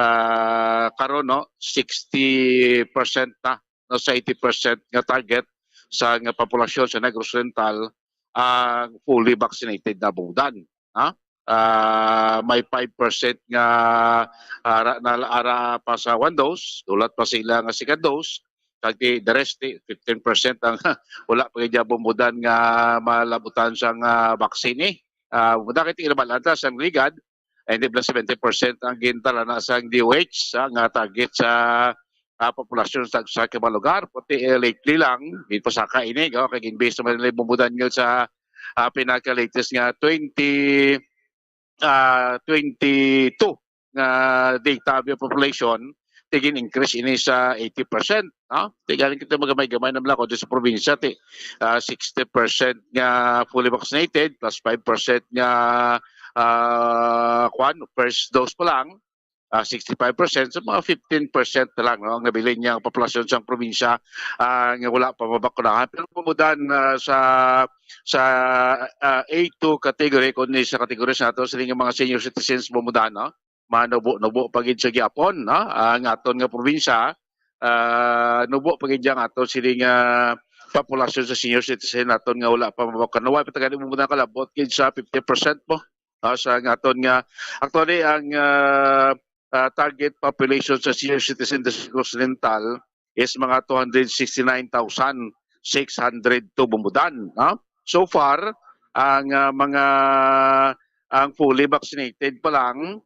ah, karon, no, sixty percent na, no, sa eighty percent nga target sa nga populasyon sa Negros Oriental ang fully vaccinated na, Bombo Dan, ha? Ah, may five percent nga ara na, ara pa sa one dose, dulat pa sila nga second dose. Kag ti, the rest, ti, fifteen percent ang wala pa gid bumudan nga malabutan sang, ah, vaccine, eh. Ah, dagiti inabalan ta sang ligad, and then plus seventy percent ang gintalana sang D O H, ah, nga target sa, ah, populasyon sa, sa mga lugar. Pati, eh, lately lang, gipasaka ini, oh, kay ginbase naman nila bumudan nyo sa, ah, pinaka-latest nga twenty, ah, twenty-two nga data of your population, ti gin-increase ini sa eighty percent, no? Ti galing kita magamay-gamay na malako sa probinsya, ti, ah, sixty percent nga fully vaccinated, plus five percent nga, ah, kwan, first dose pa lang, ah, sixty-five percent, so mga fifteen percent na lang, no, ang nabilin niya ang populasyon sa probinsya, ah, nga wala pa mabakunahan. Pero bumudan, ah, sa, sa, ah, A two category, kundi sa category sa ato, sila nga mga senior citizens bumudan, no? Manubo-nubo pa gid sa gyapon, no? Ang aton nga probinsya, ah, nubo pa gid ang aton sini nga populasyon sa senior citizen naton nga wala pa mabakuna. Wala pa ta gani mo na kalabot gid sa fifty percent mo, no? Sa ang aton nga, actually, ang, ah, ah, target population sa senior citizen sa Negros Oriental is mga two hundred sixty-nine thousand six hundred two bumudan, no? So far, ang, ah, mga, ang fully vaccinated pa lang,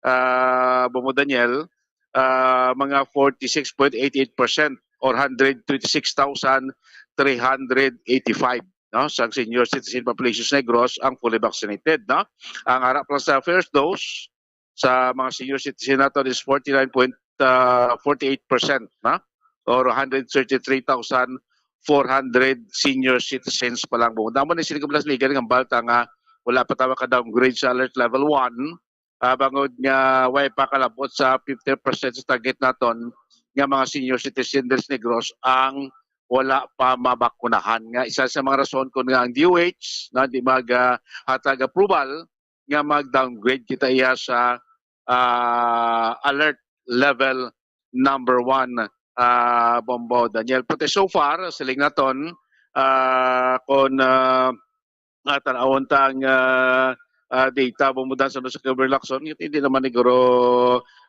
ah, Bomo Daniel, ah, mga forty-six point eight eight percent or hundred twenty-six thousand three hundred eighty-five, no, sa senior citizen population sa Negros ang fully vaccinated, no? Ang ara pa lang sa first dose sa mga senior citizen nato is forty-nine point forty-eight percent, no? Or hundred thirty-three thousand four hundred senior citizens pa lang. Damo ni sila kablas ligan nga balta nga wala pa tawa ka downgrade sa alert level one, ah, bangod nga way pa kalabot sa fifty percent sa target naton nga mga senior citizen diri sa Negros ang wala pa mabakunahan. Nga isa sa mga rason kung nga ang D O H na di mag, ah, hatag approval nga mag-downgrade kita iya sa, ah, alert level number one, ah, Bombo Daniel. But so far, siling naton, ah, kung, ah, ah, tan-awon ta ang, ah, ah, data, bumudan sa, sa Cover Lacson, hindi naman siguro,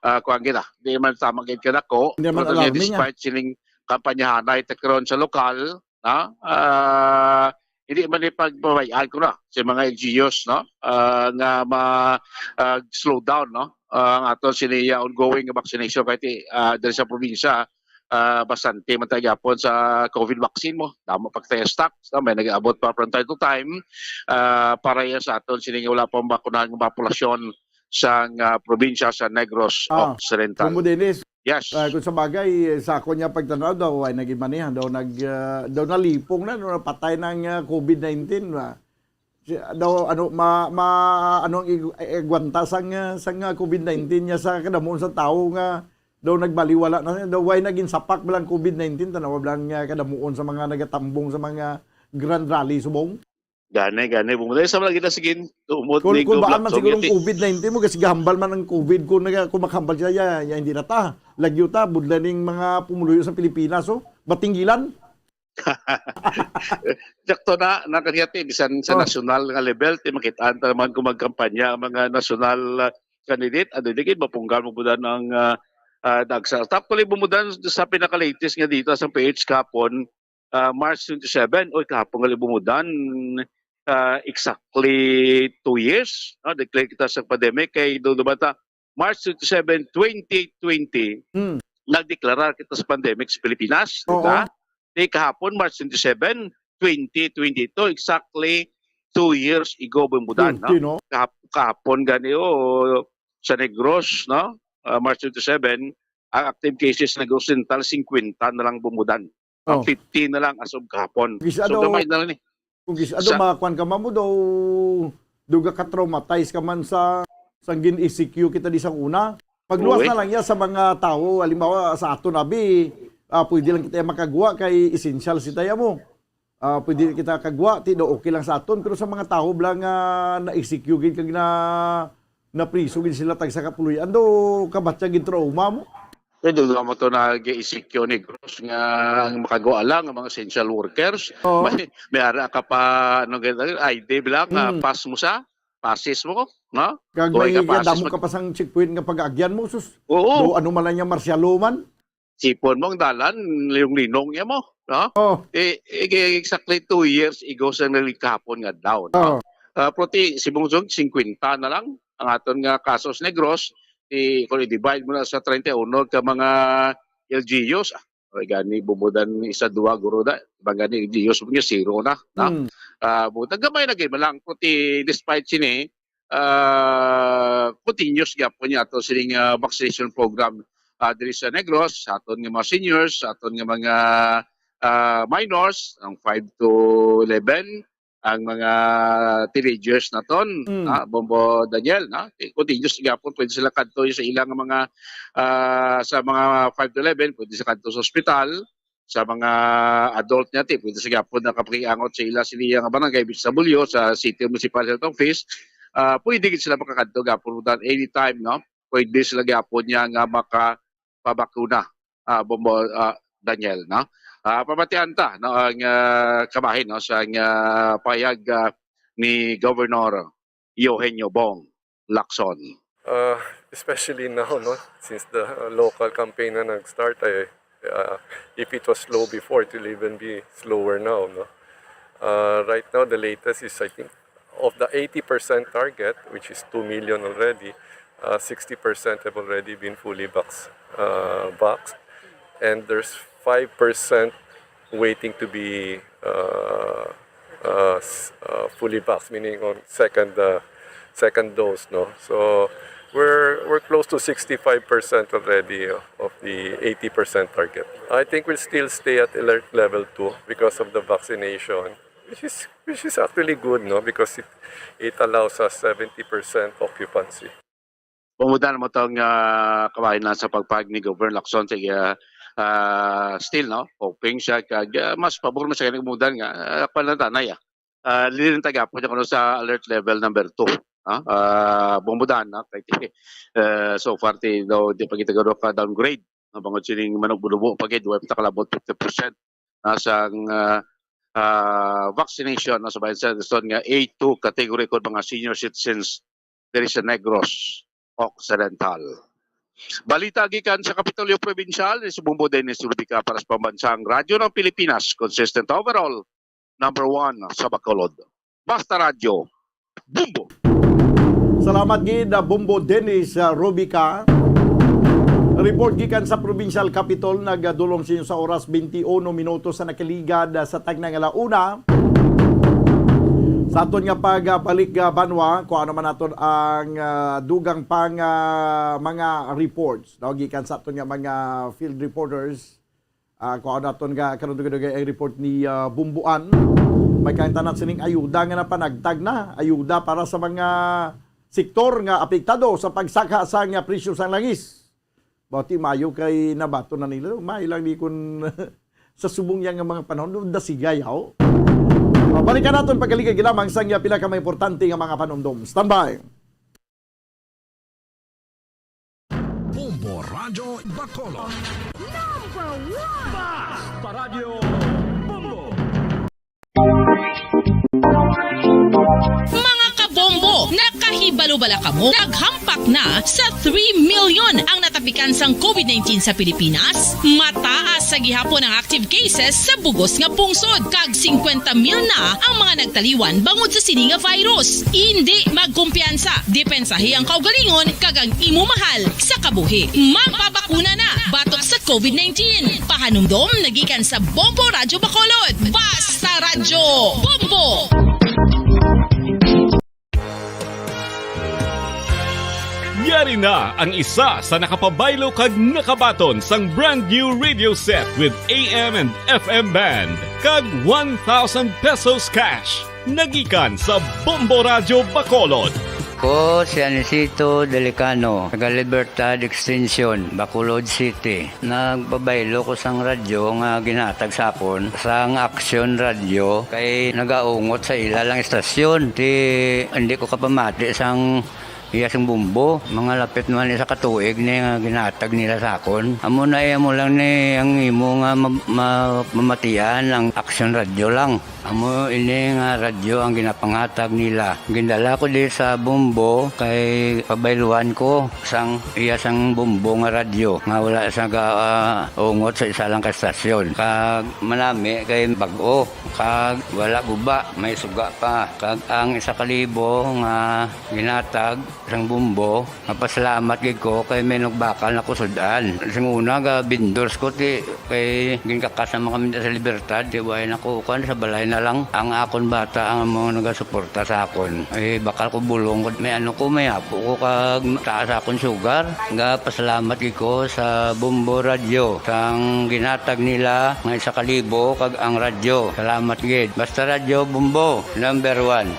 ah, kuwan gid, ah. Hindi naman tama gid kadako. Hindi naman Pero alarming, ah. Despite sining kampanyahanay ta karon sa lokal, no? Ah, hindi man ipagpabay-an ko na sa mga L G Us, no? Ah, nga ma, ah, slow down, no? Ah, ang aton sini, ah, ongoing nga vaccination kay ti, ah, diri sa probinsya, ah, bastante man tayo gyapon sa COVID vaccine mo. Damo pag tayo stocks, no? May nag-aabot pa from time to time, ah, para yan sa aton sini nga wala pa mabakunahan nga populasyon sa, ah, probinsya sa Negros Ah, Occidental. Bombo Dennis, Yes. ah, kung sa bagay, sa akon nga pagtanaw daw, ay naging manihan, daw nag, ah, daw nalipong na, no, napatay ng, ah, COVID nineteen, ah. Si, daw, ano, ma, ma, ano ang ig-, igwanta sang, ah, sang, ah, COVID nineteen niya sa kadamuon sa tao nga daw nagbaliwala na, daw way naging sapak ba lang COVID nineteen, tanaw ba lang, ah, kadamuon sa mga nagatambong sa mga grand rally subong? Gani, gani. Bumulay sa mga kita, sige, tumod Kung, ni kung Go baan Black man Song siguro ang yati. COVID nineteen mo, kasi gahambal man ang COVID, kung, naga, kung makahambal siya, ya, ya, hindi na ta. Lagyo ta, budla ning mga pumuluyo sa Pilipinas, oh. Batinggilan. Sakto na, na kanyati, bisan sa Oh. nasyonal nga level, ti makitaan ta naman kung magkampanya ang mga nasyonal, ah, candidate, ano, di kayo mapunggal mo buda ng, ah, ah, dagsa. Tapos, bumudan sa pinaka-latest nga data sa P H kapon, ah, March twenty-seven, oy, kahapon nga bumudan, ah, exactly two years, no, declare kita sa pandemic, kay doon naman ta, March twenty-seven, twenty twenty, Hmm. nagdeklara kita sa pandemic sa Pilipinas, di Oo. ba? Di kahapon, March twenty-seven, twenty twenty-two, exactly two years ago, bumudan, no? Twenty, no? Kahap-, kahapon gani, o, sa Negros, no? Ah, March twenty-seven, ang active cases sa Negros Oriental, fifty na lang bumudan. Ang Oh. fifty na lang as of kahapon. Kisa So, daw, gamay na lang ni. kung kisa daw, Sa makuan ka, mamo daw, daw ka-traumatize ka man sa, sa gin-E C Q kita di sa una. Pagluwas Uy. na lang niya sa mga tao, halimbawa, sa aton, abi, ah, pwede lang kita makagwa kay essential si tayo mo. Ah, pwede kita kagwa, ti daw okay lang sa aton. Pero sa mga tao, bla nga na-E C Q gid kag na, napriso gid sila tag sa kapuloy-an, daw kabatya gid trauma mo. Pwede naman to nag-E C Q ni Negros nga ang makagawa lang ang mga essential workers. Oo. May, may ara ka pa, ano, I D lang, ah, Hmm. pass mo sa. passes mo, no? Kag Kuha may ka passes, damo mag- ka pa sang checkpoint nga pag-agyan mo, sus. Oo. Do ano man lang niya, Marcialo man. Sipon mo ang dalan, linong-linong niya mo, no? Oh. Eh, eh, exactly two years ago sa naglikapon nga daw, no? Oh. Ah, pero ti, si Bungsog, singkwenta na lang ang aton nga kasos Negros, ti, kung i-divide mo na sa treinta y uno ka mga L G Us, ah, o gani, bumudan isa, dua, guro na, ba gani, L G Us mo niya, zero na, no? Hmm. Ah, buta, gamay na gid man lang, pero ti, despite sini, ah, continuous gyapon niya ato sining, ah, vaccination program, ah, diri sa Negros, sa aton nga mga seniors, sa aton nga mga, ah, minors, ang five to eleven, ang mga teenagers naton, Mm. ah, Bombo Daniel, na? Continuous gyapon, pwede sila kadto sa ilang mga, ah, sa mga five to eleven, pwede sila kadto sa ospital, sa mga adult niya, ti, pwede sa gyapon nakapakiangot sa ila, sa ila nga barangay, sa bulyo, sa City Municipal Health Office, ah, pwede gid sila makakadto gyapon dan anytime, no? Pwede sila gyapon niya nga makapabakuna, ah, Bombo, ah, Daniel, no? Ah, pamatian ta, no, ang, ah, kabahin, no, sa, ah, payag, ah, ni Governor Eugenio Bong Lacson. Uh, especially now, no, since the, uh, local campaign na nag-start, eh, uh, if it was slow before, it will even be slower now, no? Uh, right now, the latest is, I think, of the eighty percent target, which is two million already, uh, sixty percent have already been fully vax-, uh, vaxxed. And there's five percent waiting to be, uh, uh, s-, uh, fully vaxxed, meaning on second, uh, second dose, no? So, we're, we're close to sixty-five percent already, uh, of the eighty percent target. I think we'll still stay at alert level two because of the vaccination, which is, which is actually good, no? Because it, it allows us seventy percent occupancy. Pumutan mo tong, ah, kabahin lang sa pagpag ni Governor Lacson sa iya, ah, still, no? Hoping siya kag, ah, mas pabor man sa kanang pumutan nga, ah, panantanay, ah. Ah, dili lang ta gihapon kuno sa alert level number two, no? Ah, pumutan, no? Kay, eh, so far, ti, no, di pa kita garo ka downgrade, no? Bangod sining manubo-nubo pa gid, wa pa ta kalabot fifty percent, no? Sang, ah, ah, vaccination, no? Sa bayan sa Luzon nga A two category kung mga senior citizens diri sa Negros Occidental. Balita gikan sa Kapitolyo Probinsyal, ni si Bombo Dennis Rubica para sa Pambansang Radyo ng Pilipinas, consistent overall, number one sa Bacolod. Basta Radyo, Bombo! Salamat gid, ah, Bombo Dennis, ah, Rubica. Report gikan sa Provincial Capitol, nagadulong sa inyo sa oras, twenty-one minutos sa nakaligad, ah, sa tagna nga la una. Sa aton nga pagbalik, ah, banwa, kung ano man naton ang, ah, dugang pang, ah, mga reports, no? Gikan sa aton nga mga field reporters, ah, kung ano naton nga karon dugay-dugay ang report ni, ah, Bumbuan. May kaangtanan sining ayuda nga napanagtag na, ayuda para sa mga sektor nga apektado sa pagsaka sang presyo sang langis. Bati maayo kay nabaton na nila. May lang di kun sa subong niya nga mga panahon, dasigay, haw. O, balikan naton pagkaligay lamang sa iya pila ka mga importante nga mga panumdom. Standby. Bombo Radyo Bacolod. Number one! Basta Radyo Bombo! Mga kabombo, nakahibalo bala kamo? Naghampak na sa three million ang natapikan sang COVID nineteen sa Pilipinas. Mataas sa gihapon ang active cases sa bugos nga pungsod, kag singkwenta mil na ang mga nagtaliwan bangod sa sini nga virus. Indi magkumpiyansa, depensahi ang kaugalingon kag ang imo mahal sa kabuhi. Magpabakuna na batok sa COVID nineteen. Pahanumdom na gikan sa Bombo Radyo Bacolod. Basta Radyo Bombo! Yari na ang isa sa nakapabaylo kag nakabaton sang brand new radio set with A M and F M band kag one thousand pesos cash. Nagikan sa Bombo Radyo Bacolod. Ko si Anisito Delicano, taga Libertad Extension, Bacolod City. Nagpabaylo ko sang radyo nga ginhatag sa akon sang Aksyon Radyo kay nagaungot sa ila lang istasyon. Ti, hindi ko kapamati sang Iya sang Bumbo, mga lapit man isa ka tuig ni nga ginahatag nila sa akon. Amo na, iya mo lang ni ang imo nga ma-, ma-, mamatian ang Aksyon Radyo lang. Amo ini nga radyo ang ginapanghatag nila. Gindala ko di sa Bumbo kay pabayluan ko sang iya sang Bumbo nga radyo nga wala sa ga-, ah, ungot sa isa lang ka estasyon. Kag manami kay bag-o, kag wala guba, may suga pa. Kag ang isa ka libo nga ginatag sang Bumbo, mapasalamat gid ko kay may nagbakal na kusud-an. Sing una, ga vendors ko, ti, kay ginkakas naman kami sa Libertad, ti, way na ko, kuwan, sa balay na lang. Ang akon bata ang mga nagasuporta sa akon. Eh, bakal ko bulong ko, may ano ko, may apo ko, kag taas akon sugar. Ga pasalamat gid ko sa Bumbo Radyo, sang ginatag nila nga isa ka libo, kag ang radyo. Salamat gid. Basta Radyo Bumbo, number one.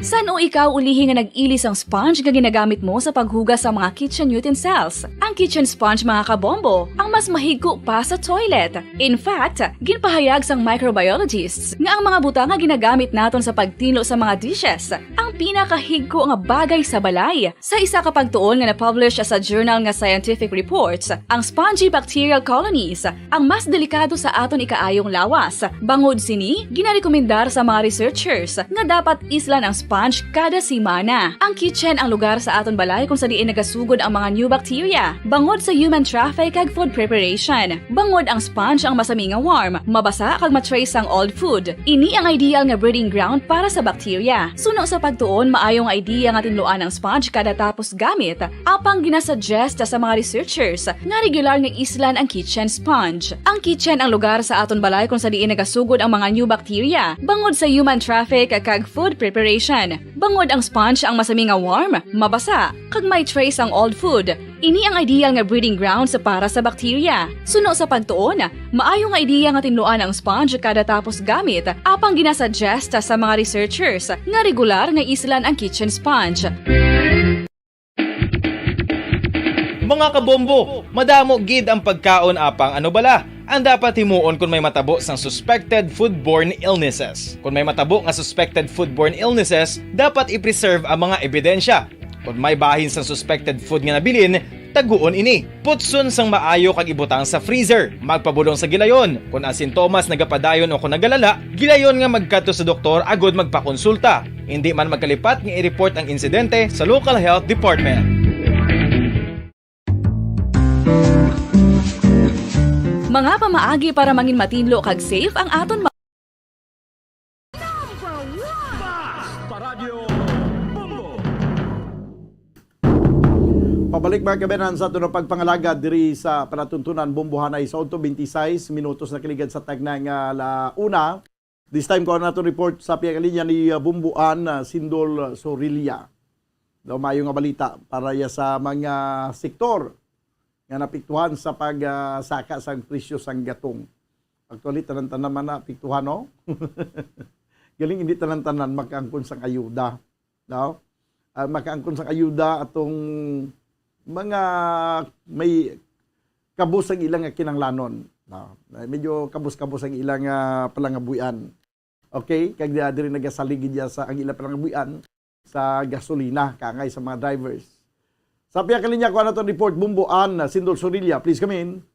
San-o ikaw ulihi nga nag-ili sang sponge nga ginagamit mo sa paghugas sa mga kitchen utensils? Ang kitchen sponge, mga kabombo, ang mas mahigko pa sa toilet. In fact, ginpahayag sang microbiologists nga ang mga butang nga ginagamit naton sa pagtinlo sa mga dishes ang pinakahigko nga bagay sa balay. Sa isa ka pagtuon nga na-publish sa journal nga Scientific Reports, ang spongy bacterial colonies ang mas delikado sa aton ikaayong lawas. Bangod sini, ginarekomendar sa mga researchers nga dapat islan ang sponge kada semana. Ang kitchen ang lugar sa aton balay kung sa diin nagasugod ang mga new bacteria, bangod sa human traffic kag food preparation. Bangod ang sponge ang masami nga warm, mabasa kag ma-trace ang old food. Ini ang ideal nga breeding ground para sa bacteria. Suno sa pagtuon, maayo nga idea nga tinluan ang sponge kada tapos gamit. Apang ginasuggest sa mga researchers nga regular nga islan ang kitchen sponge. Ang kitchen ang lugar sa aton balay kung sa diin nagasugod ang mga new bacteria, bangod sa human traffic kag food preparation. Bangod ang sponge ang masami nga warm, mabasa, kag may trace ang old food. Ini ang ideal nga breeding grounds para sa bacteria. Suno sa pagtuon, maayo nga idea nga tinluan ang sponge kada tapos gamit, apang ginasuggest sa mga researchers nga regular nga islan ang kitchen sponge. Mga kabombo, madamo gid ang pagkaon, apang ano bala ang dapat himuon kon may matabo sang suspected foodborne illnesses? Kon may matabo nga suspected foodborne illnesses, dapat i-preserve ang mga ebidensya. Kon may bahin sang suspected food nga nabilin, taguon ini. Putson sang maayo kag ibutang sa freezer. Magpabulong sa gilayon. Kon ang sintomas nagapadayon o kon nagalala, gilayon nga magkadto sa doktor agud magpakonsulta. Indi man magkalipat nga i-report ang insidente sa local health department. Mga pamaagi para mangin matinlo kag safe ang aton ma- Number one. Paradyo Bombo. Pabalik, mga kabayan, sa aton pagpangalagad diri sa palatuntunan Bombohanay sa Onto, twenty-six minutos na kaligad sa tagna nga ala una. This time, kuha naton report sa pihak linya ni, uh, Bumbuan, uh, Sindol Sorilla. Daw maayo nga balita para ya sa mga sektor nga napiktuhan sa pag, ah, saka sang presyo sang gatong. Actually, tanan-tanan man napiktuhan, no? Galing, hindi tanan-tanan makaangkon sang ayuda, no? Ah, makaangkon sang ayuda atong mga may kabos ang ilang nga kinahanglanon, no? Medyo kabos-kabos ang ilang, ah, palangabuhian. Okay, kag dia diri nagasalig gid ya sa ang ila palangabuhian sa gasolina, kaangay sa mga drivers. Sa pihak linya, kuha naton report, Bumbuan, Sindol Sorilla, please come in.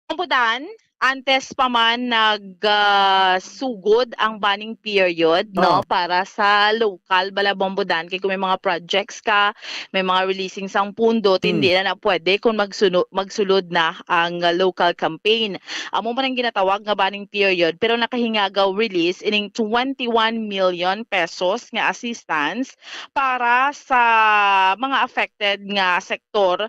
Bumbudan, antes pa man nag, ah, sugod ang banning period, no, Oh. para sa local bala, Bumbudan, kay kung may mga projects ka, may mga releasing sang pundo, Hmm. hindi na na pwede kung magsuno-, magsulod na ang local campaign. Amo man ang ginatawag nga banning period, pero nakahingagaw release ining twenty-one million pesos nga assistance para sa mga affected nga sektor.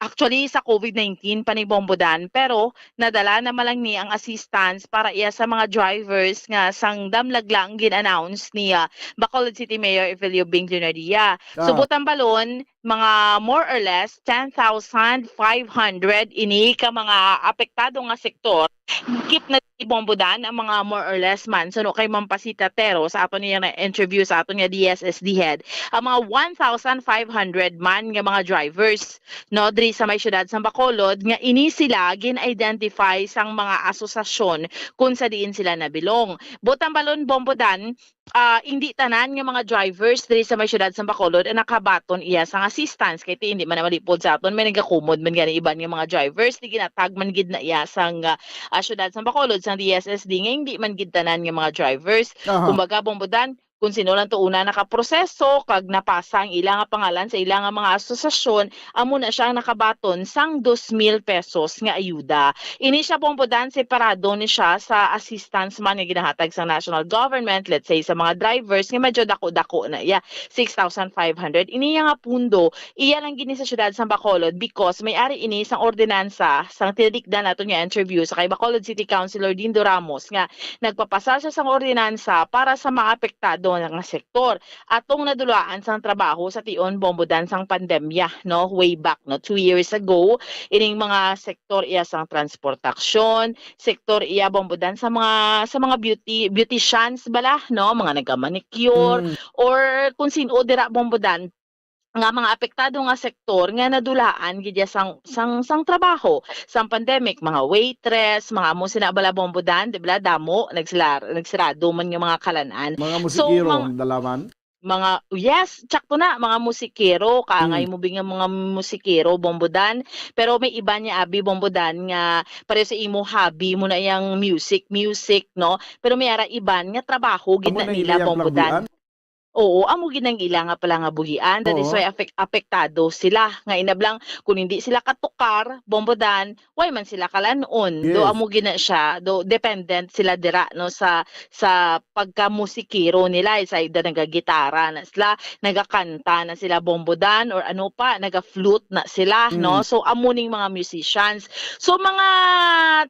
Actually, sa COVID nineteen pa ni Bumbudan, pero nadala na man lang ni ang assistance para iya sa mga drivers nga sang damlag lang gin-announce ni, ah, Bacolod City Mayor Evelio Bing Leonardia. Ah. Subot ang balon, mga more or less ten thousand five hundred ini ka mga apektado nga sektor. Keep na ni Bombo Dan ang mga more or less man. So, no, kay Ma'am Pasita Tero, sa aton niya na interview sa aton nga D S S D head, ang mga one thousand five hundred man nga mga drivers, no, diri sa may siyudad sang Bacolod, nga ini sila gin-identify sang mga asosasyon kung sa diin sila nabilong. Butang balon, Bombo Dan, ah, hindi tanan nga mga drivers diri sa may siyudad sang Bacolod ang nakabaton iya sang assistance, kay ti hindi man na malipod sa aton, may nagakumod man gani iban nga mga drivers, di ginatag man gid na iya sang, ah, ah, siyudad sang Bacolod, sang D S S D, nga hindi man gid tanan nga mga drivers. Aha. Kumbaga, Bombo Dan, kung sino lang to una nakaproseso kag napasa ang ila nga pangalan sa ila nga mga asosasyon, amo na siya ang nakabaton sang dos mil pesos nga ayuda. Ini siya, Bombo Dan, separado ni siya sa assistance man nga ginahatag sa national government, let's say, sa mga drivers nga medyo dako-dako na iya, six thousand five hundred. Ini nga pundo, iya lang gini sa siyudad sang Bacolod because may ari ini sang ordinansa sang tinikdan naton nga interview sa kay Bacolod City Councilor Dindo Ramos nga nagpapasa siya sang ordinansa para sa mga apektado nga sektor atong nadulaan sang trabaho sa tion, Bombo Dan, sang pandemya, no, way back, no, two years ago. Ining mga sektor iya sang transportasyon, sektor iya, Bombo Dan, sa mga, sa mga beauty, beauticians bala, no, mga nagamanicure, Mm. or kung sin-o dira, Bombo Dan, nga mga apektado nga sektor nga nadulaan gid ya sang, sang, sang trabaho, sang pandemic, mga waitress, mga amo sina bala, Bombo Dan, di bala, damo, nagsila-, nagsirado man nga mga kalan-an. Mga So, musikero, mang-, dalaman? mga, yes, tsakto na, mga musikero, kaangay Mm. mo bi nga mga musikero, Bombo Dan, pero may iban niya, abi, Bombo Dan, nga pareho sa imo hobby mo na yang music, music, no? Pero may ara iban nga trabaho gid Amo na na nila, ila yang Bombo Dan. palangguan? Oo, amo gid ang ila nga palangabuhian. That is Oo. why afek-, apektado sila. Nga inablang, kung hindi sila katukar, Bombo Dan, way man sila kalan-on. Do Yes. amo gid na siya, do dependent sila dira, no, sa, sa pagkamusikero nila. Is either nagagitara na sila, nagakanta na sila, Bombo Dan, or ano pa, naga-flute na sila, no? Mm. So, amo ning mga musicians. So, mga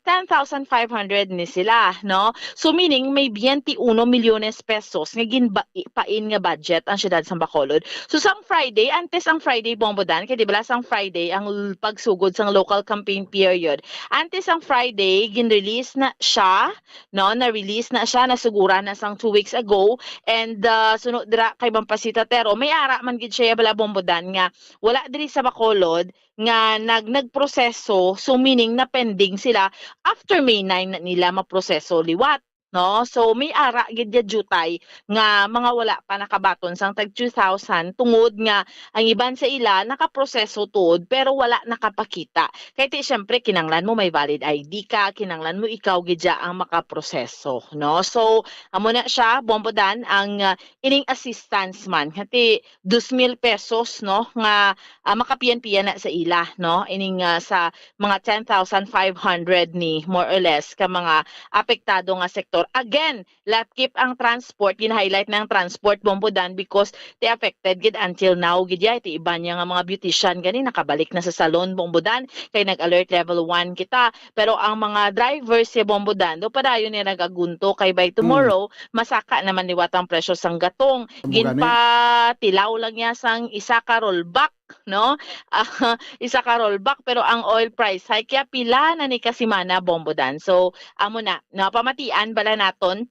ten thousand five hundred ni sila, no? So, meaning, may twenty-one milyones pesos nga ginba-, pain nga budget ang siyudad sang Bacolod. So, sang Friday, antes ang Friday, Bombo Dan, kay di bala sang Friday ang l-, pagsugod sang local campaign period. Antes ang Friday, gin-release na siya, no? Na-release na siya, nasuguran na sang two weeks ago. And, uh, sunod dira kay Ma'am Pasita Tero, may ara man gid siya bala, Bombo Dan, nga wala diri sa Bacolod nga nag-, nagproseso, so meaning na pending sila, after May nine na nila maproseso liwat, no? So may ara gid ya jutay nga mga wala pa nakabaton sang tag two thousand, tungod nga ang iban sa ila nakaproseso tuod pero wala nakapakita. Kay ti, syempre, kinanglan mo may valid I D ka, kinanglan mo ikaw gid ya ang makaproseso, no? So amo na siya, Bombo Dan, ang, ah, ining assistance man. Hati, dos mil pesos, no, nga, ah, makapiyan-piyan na sa ila, no, ining, ah, sa mga ten thousand five hundred ni, more or less, ka mga apektado nga sektor. Again, latkip ang transport, gin-highlight na ang transport, Bombo Dan, because they affected gid until now gid ya. Ti iban niya nga mga beautician gani nakabalik na sa salon, Bombo Dan, kay nag-alert level one kita. Pero ang mga drivers, si Bombo Dan, do padayon ni nagagunto kay by Mm. tomorrow, masaka naman liwat ang presyo sang gatong. Amo gani. Ginpatilaw lang niya sang isa ka rollback, no? Ah, isa ka rollback, pero ang oil price hike ya pila na ni ka semana, Bombo Dan. So, amo na, no? Pamatian bala naton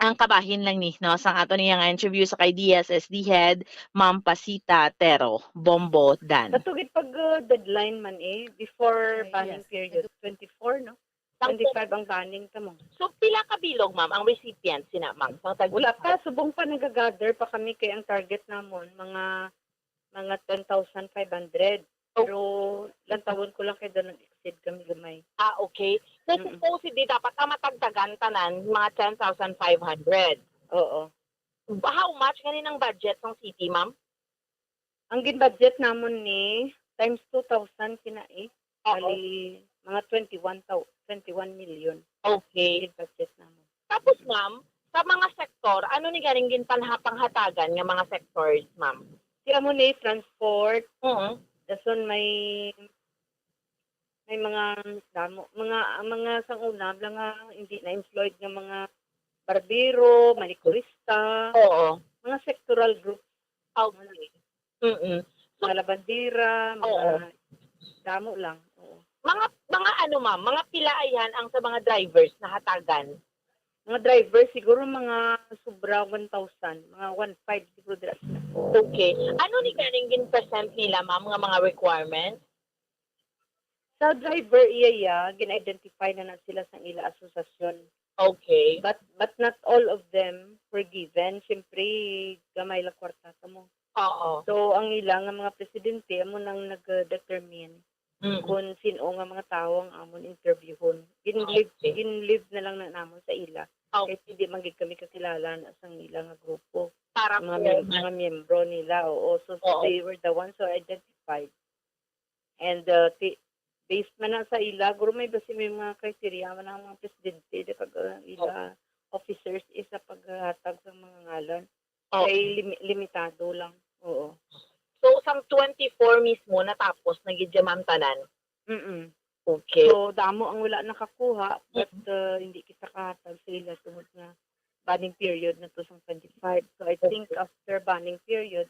ang kabahin lang ni, no, sang ato niya nga interview sa kay D S S D head, Ma'am Pasita Tero, Bombo Dan. Kato gid pag, uh, deadline man eh, before Ah, banning yes. period, twenty-four, no? Sang Twenty-five ang banning kamo. So, pila ka bilog, ma'am, ang recipient sina, ma'am, sang tag- Wala pa, subong pa, nagagather pa kami kay ang target namon mga, mga ten thousand five hundred. Oh. Pero lantawon ko lang kay daw nag-exceed kami gamay. Ah, okay. So, Mm-mm. supposedly, dapat ang matagtagan tanan, mga ten thousand five hundred. Oo. How much gani ang budget sang city, ma'am? Ang gin-budget namon ni times two thousand kina eh. Oo. Bali, mga twenty-one thou-, twenty-one million Okay. gin-budget namon. Tapos, ma'am, sa mga sektor, ano ni ganing ginpanha-, panghatagan nga mga sectors, ma'am? Si amo ni transport, Mm. dason may, may mga damo, mga, mga sang una, mga hindi na employed nga mga barbero, manicurista, Oo. mga sectoral group. Okay. Mm-mm. So, Mga labandera, mga Oo. damo lang. Oo. Mga, mga ano, ma'am, mga pila ayhan ang sa mga drivers nahatagan? Mga driver, siguro mga sobra one thousand, mga one five siguro dira sila. Okay. Ano ni ganing gin-present nila, ma'am, nga mga requirements? Sa driver, iya, iya, gin-identify na na sila sa ila asosasyon. Okay. But but not all of them were given. Siyempre, gamay lang kwarta sa mo. Oo. So, ang ila nga mga presidente, amo nang nag-determine Mm. kung sino nga mga tawo ang amon interviewon. Gin-leave, Okay. gin-leave na lang na namon sa ila. Okay. Kay hindi man gid kami kakilala na sang ila nga grupo. Para Mga, po, mem- mga miyembro nila, oo. So, Oo. they were the ones who identified. And uh, ti- based man na sa ila, guro may basi may mga criteria man ang mga presidente, di kag uh, ila officers is sa paghatag sa mga ngalan. Oo. Kay limi- limitado lang. Oo. So, sang twenty-four mismo, natapos na gid siya, ma'am, tanan? Mm-mm. Okay. So, damo ang wala nakakuha, but uh, hindi kita kahatag sa ila tungod nga banning period na to sang twenty-five. So, I think after banning period,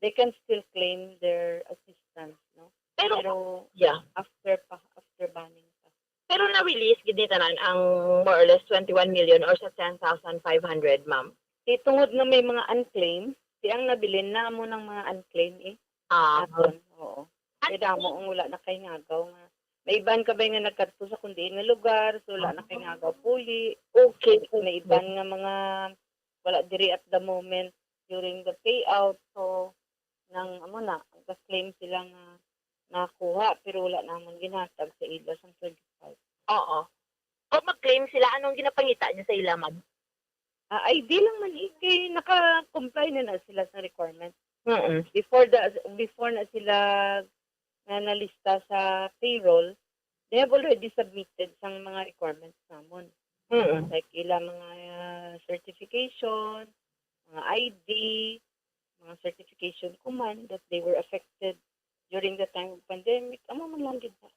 they can still claim their assistance, no? Pero, Pero yeah. after pa, after banning pa. Pero na-release gid ni tanan ang more or less twenty-one million or sa ten thousand five hundred, ma'am? Di tungod nga may mga unclaimed, di ang nabilin na amo ng mga unclaimed eh. Ah, Aton, oo. Kay Ano- damo ang wala na kay ngagaw nga. May iban ka ba nga nagkadto sa kundiin nga lugar, so wala na kay ngagaw puli. Okay. May iban nga mga wala diri at the moment during the payout. So, nang amo na, nag-claim sila nga nakuha, pero wala namon ginhatag sa ila sang twenty-five. Oo. O mag-claim sila, anong ginapangita niya sa ila, ma'am? Ah, I D lang man eh, kay naka-comply na na sila sa requirement. Mm. Before the before na sila na nalista sa payroll, they have already submitted sang mga requirements namon. Mm. Like ila mga uh, certification, mga I D, mga certification kuman that they were affected during the time of pandemic. Amo man lang gid na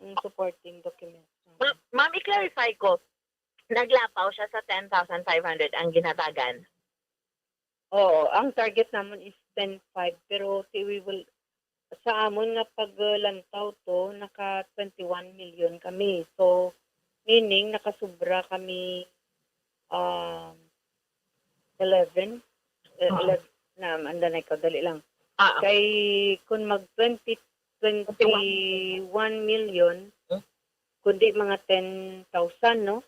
ang supporting documents. Ma- ma'am, i-clarify ko, naglapaw siya sa ten thousand five hundred ang ginhatagan? Oo, ang target namon is ten five, pero si we will sa amon nga paglantaw to, naka twenty-one million kami. So, meaning, nakasubra kami um, eleven. Eh, Oo. eleven na, anda na ikaw, dali lang. Ah, Kay kung mag twenty, twenty-one million, Hmm? kundi mga ten thousand, no?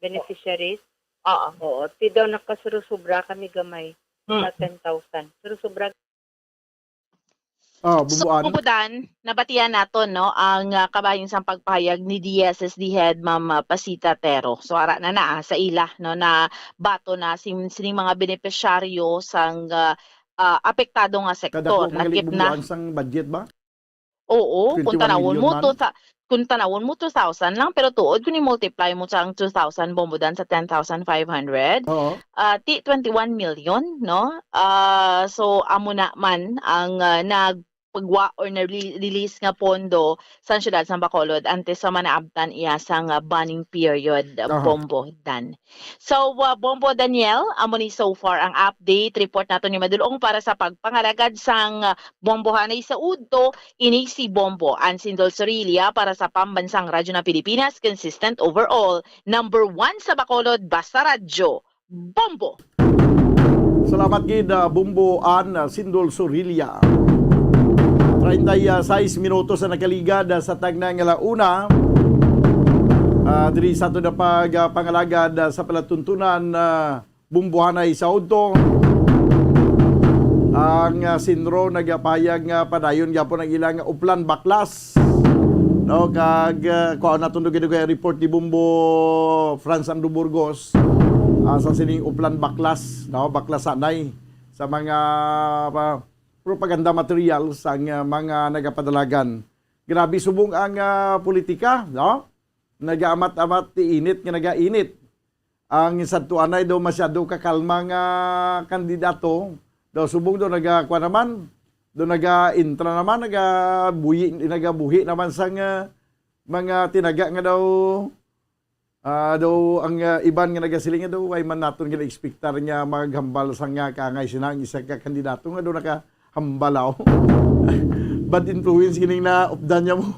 Beneficiaries. Oo. Oo, ti daw nakasurusubra kami gamay sa Mm. ten thousand. Surusubra Ah, So, Bumbuan. Bumbudan, nabatian naton, no, ang ah, kabahin sang pagpahayag ni D S S D Head Ma'am ah, Pasita Tero. So ara na na ah, sa ila, no, na bato na sin sining mga benepisyaryo sang ah, ah, apektado nga sektor. Kadako man gali Lakip na. Bumbuan sang budget ba? Oo, kung Twenty-one tanawon million mo man? to sa kung tanawon mo two thousand lang, pero tuod kun i-multiply mo sa ang two thousand, Bumbudan, sa ten thousand five hundred, Oo. ah, ti twenty-one million, no? Ah, so amo na man ang ah, nagpagwa or na-release nga pondo sa siyudad sa Bacolod antes sa manaabtan iya sang ah, banning period, ah, Aha. Bombo Dan. So, ah, Bombo Daniel, amo ni so far ang update report nato ni Madulong para sa pagpangalagad sang ah, Bombohanay sa udto. Ini si Bombo Ansindol Sorilla para sa Pambansang Radyo ng Pilipinas, consistent overall, number one sa Bacolod, basta radyo, Bombo! Salamat gid, ah, Bumbuan, ah, Sindol Sorilla. Treinta y seis minutos ang nakaligad ah, sa tagna nga la una. Ah, diri sa ato na pag ah, pangalagad ah, sa palatuntunan, ah, Bumbuhanay sa udto. Ang ah, Sinro nagapahayag nga padayon gyapon ang ilang uplan baklas. No, kag uh, kuha na tong dugay-dugay report ni Bumbo Franz Ando Burgos ah, sa sining uplan baklas, no, baklas anay sa mga ah, propaganda material sang ah, mga nagapadalagan. Grabe subong ang ah, politika, no? Nagaamat-amat ti init nga nagainit. Ang sadtuanay daw masyado ka kalma nga kandidato, daw subong daw nagakuha naman, daw naga-intra naman, nagabuhi, nagabuhi naman sang ah, mga tinaga nga daw ah, daw ang ah, iban nga nagasiling nga daw ay man naton gina-expectar nga maghambal sang nga kaangay sina ang isa ka kandidato nga daw nakahambal aw. Bad influence kining naupdan niya mo.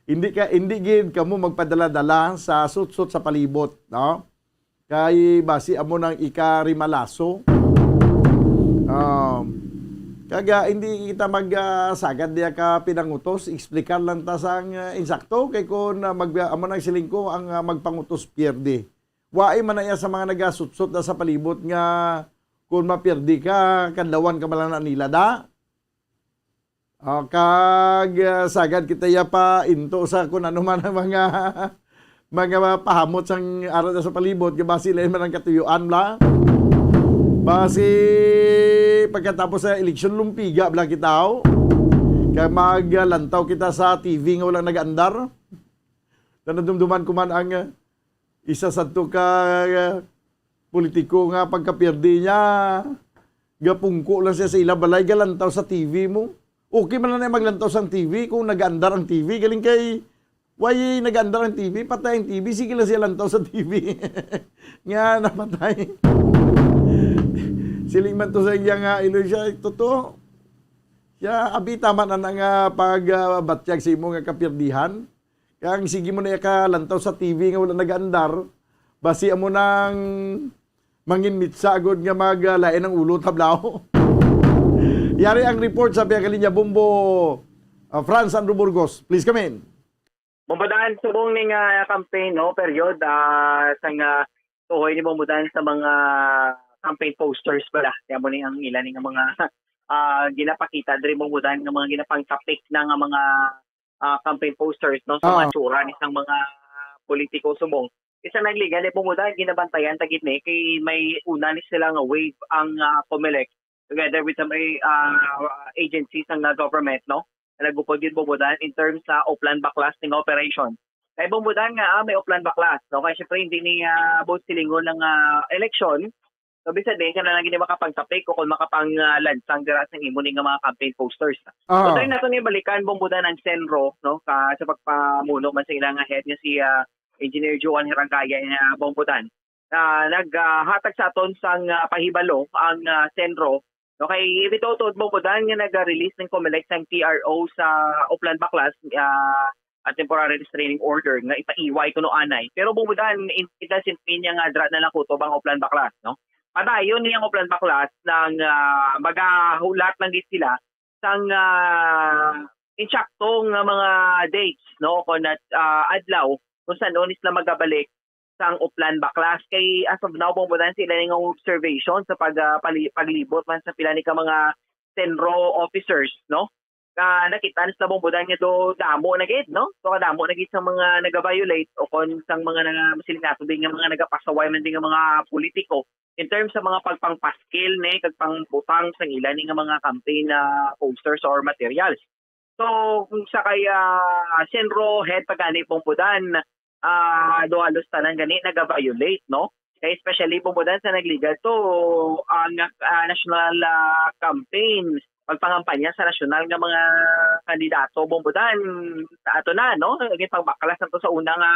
Hindi ka, hindi gid kamo magpadala-dala sa sutsot sa palibot, no? Kay basi amo nang ikarimalaso. Um, kaga hindi kita mag, ah, sagad diya ka pinangutos, explicar lang ta sang, ah, insakto kay kun, ah, mag, amo nang siling ko ang, ah, magpangutos pierde. Waay man na iya sa mga nagasutsot na sa palibot nga kun mapierde ka, kadlawan ka man lang na nila da. Ah, kag, ah, sagad kita ya pa into sa kun ano man ang mga, mga pahamot sang ara sa palibot, nga basi lain man ang katuyuan bla. Basi pagkatapos sa eleksyon, lumpiga bla kita, oh. Kag maglantaw kita sa T V nga walang nag-andar. Nadumduman ko man ang, ah, isa sadto ka, ah, politiko nga pagkapirdi niya, gapungko lang siya sa ila balay, galantaw sa T V mo. Okay man na maglantaw sang T V kung nag-andar ang T V. Galing kay, why nag-andar ang T V? Patay ang T V, sige lang siya lantaw sa T V. Nga napatay. Siling man to sa iya nga, ilo siya, totoo. Siya, abi, tama na na nga pag, ah, batyag sa imo nga kapirdihan. Kaya ang sige mo na ikalantaw sa T V nga wala nag-andar, basi amo nang manginmitsa agud nga mag, ah, lain ang ulo, tablaw. Yari ang report sa Via Galiña, Bombo, ah, Franz Andrew Burgos. Please come in. Bombo Dan, subong ning, ah, campaign, no, period, ah, sang, ah, tuhoy ni Bombo Dan sa mga campaign posters pala. Kaya mo ni ang ilan nga mga, ah, ginapakita diri, Bombo Dan, nga mga ginapangtapik na nga mga, ah, campaign posters, no, sa mga Oo. tsura ni sang mga politiko subong. Isa nagligad ni Bombo Dan, ginabantayan ta gid ni kay may una ni sila nga wave ang, ah, Comelec together with some, ah, agencies ng, ah, government, no? Na nagupod gid, Bombo Dan, in terms sa Oplan Baklas ning operation. Kay, Bombo Dan, nga, ah, may Oplan Baklas, no? Kay syempre hindi ni, ah, both silingon ng, ah, eleksyon. So, bisan din, siya na lang gid makapagtapik o kung makapang, ah, lansang dira sa imo ni nga mga campaign posters. So, Ah. try nato ni balikan, Bombo Dan, ang CENRO, no? Ka, sa pagpamuno man sa ilang head nga si, ah, Engineer Joan Herangaya, ah, Bombo Dan. Ah, naghatag sa aton sang, ah, pahibalo ang, ah, CENRO. No, kay bitaw tuod, Bombo Dan, nga nag-release ng Comelec sang T R O sa Oplan Baklas, ah, a temporary restraining order nga ipaiway kuno anay. Pero, Bombo Dan, in, it doesn't mean nga dra na lang kutob ang Oplan Baklas, no? Padayon niyang Oplan Baklas nang, ah, magahulat lang gid sila sang, ah, insakto nga mga dates, no, kung nat-, ah, adlaw kung san-o ni sila magabalik sang Oplan Baklas. Kay as of now, Bombo Dan, sila ni nga observation sa pag, ah, pali-, paglibot man sa pila ni ka mga CENRO officers, no? Nga nakita na sila, Bombo Dan, nga do damo na gid, no? So, kadamo na gid sa mga naga-violate o kon sang mga naga-, siling nato din nga mga nagapasaway man din nga mga politiko in terms sa mga pagpangpaskil ni kag pangbutang sang ila ni nga mga campaign, ah, posters or materials. So, kung sa kay, ah, CENRO head pa gani, Bombo Dan, ah, do halos tanan gani naga-violate, no? Kay especially, Bombo Dan, sa nagligad to ang, ah, national, ah, campaign, pagpangampanya sa nasyonal nga mga kandidato, Bombo Dan, sa ato na, no? Naging pagbaklas na to sa una nga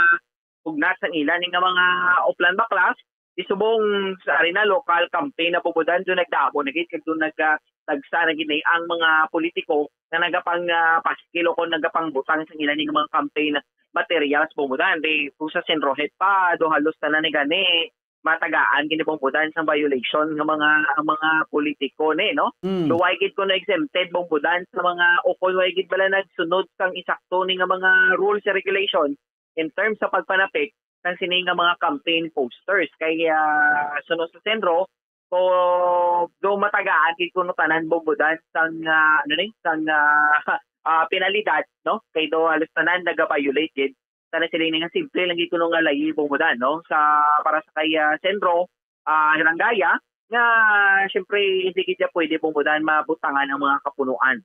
pugnat sang ila ni nga mga Oplan Baklas, isubong sa ari na local campaign na, Bombo Dan, do nagdamo na gid kag do nag, ah, tagsa na gid ni ang mga politiko nga nagapang, ah, paskil o kon nagapangbutang sa ila ni nga mga campaign materials, Bombo Dan. Di, kung sa CENRO head pa, do halos tanan ni gani matagaan gid ni, Bombo Dan, sa violation nga mga, ang mga politiko ni, no? Mm. So, why gid kuno exempted, Bombo Dan, sa mga, o kon why gid bala nagsunod sang isakto ni nga mga rules and regulation in terms sa pagpanapik sang sini nga mga campaign posters. Kay, ah, suno sa CENRO, so, do matagaan gid kuno tanan, Bombo Dan, sang, ah, ano ni, sang, ah, ah, penalidad, no? Kay do halos tanan naga-violate gid. Tanan sila ni nga simple lang gid kuno nga layi, Bombo Dan, no? Sa, para sa kay, ah, CENRO, ah, Herangaya, nga, siyempre, hindi gid siya pwede, Bombo Dan, mabutangan ang mga kapunuan.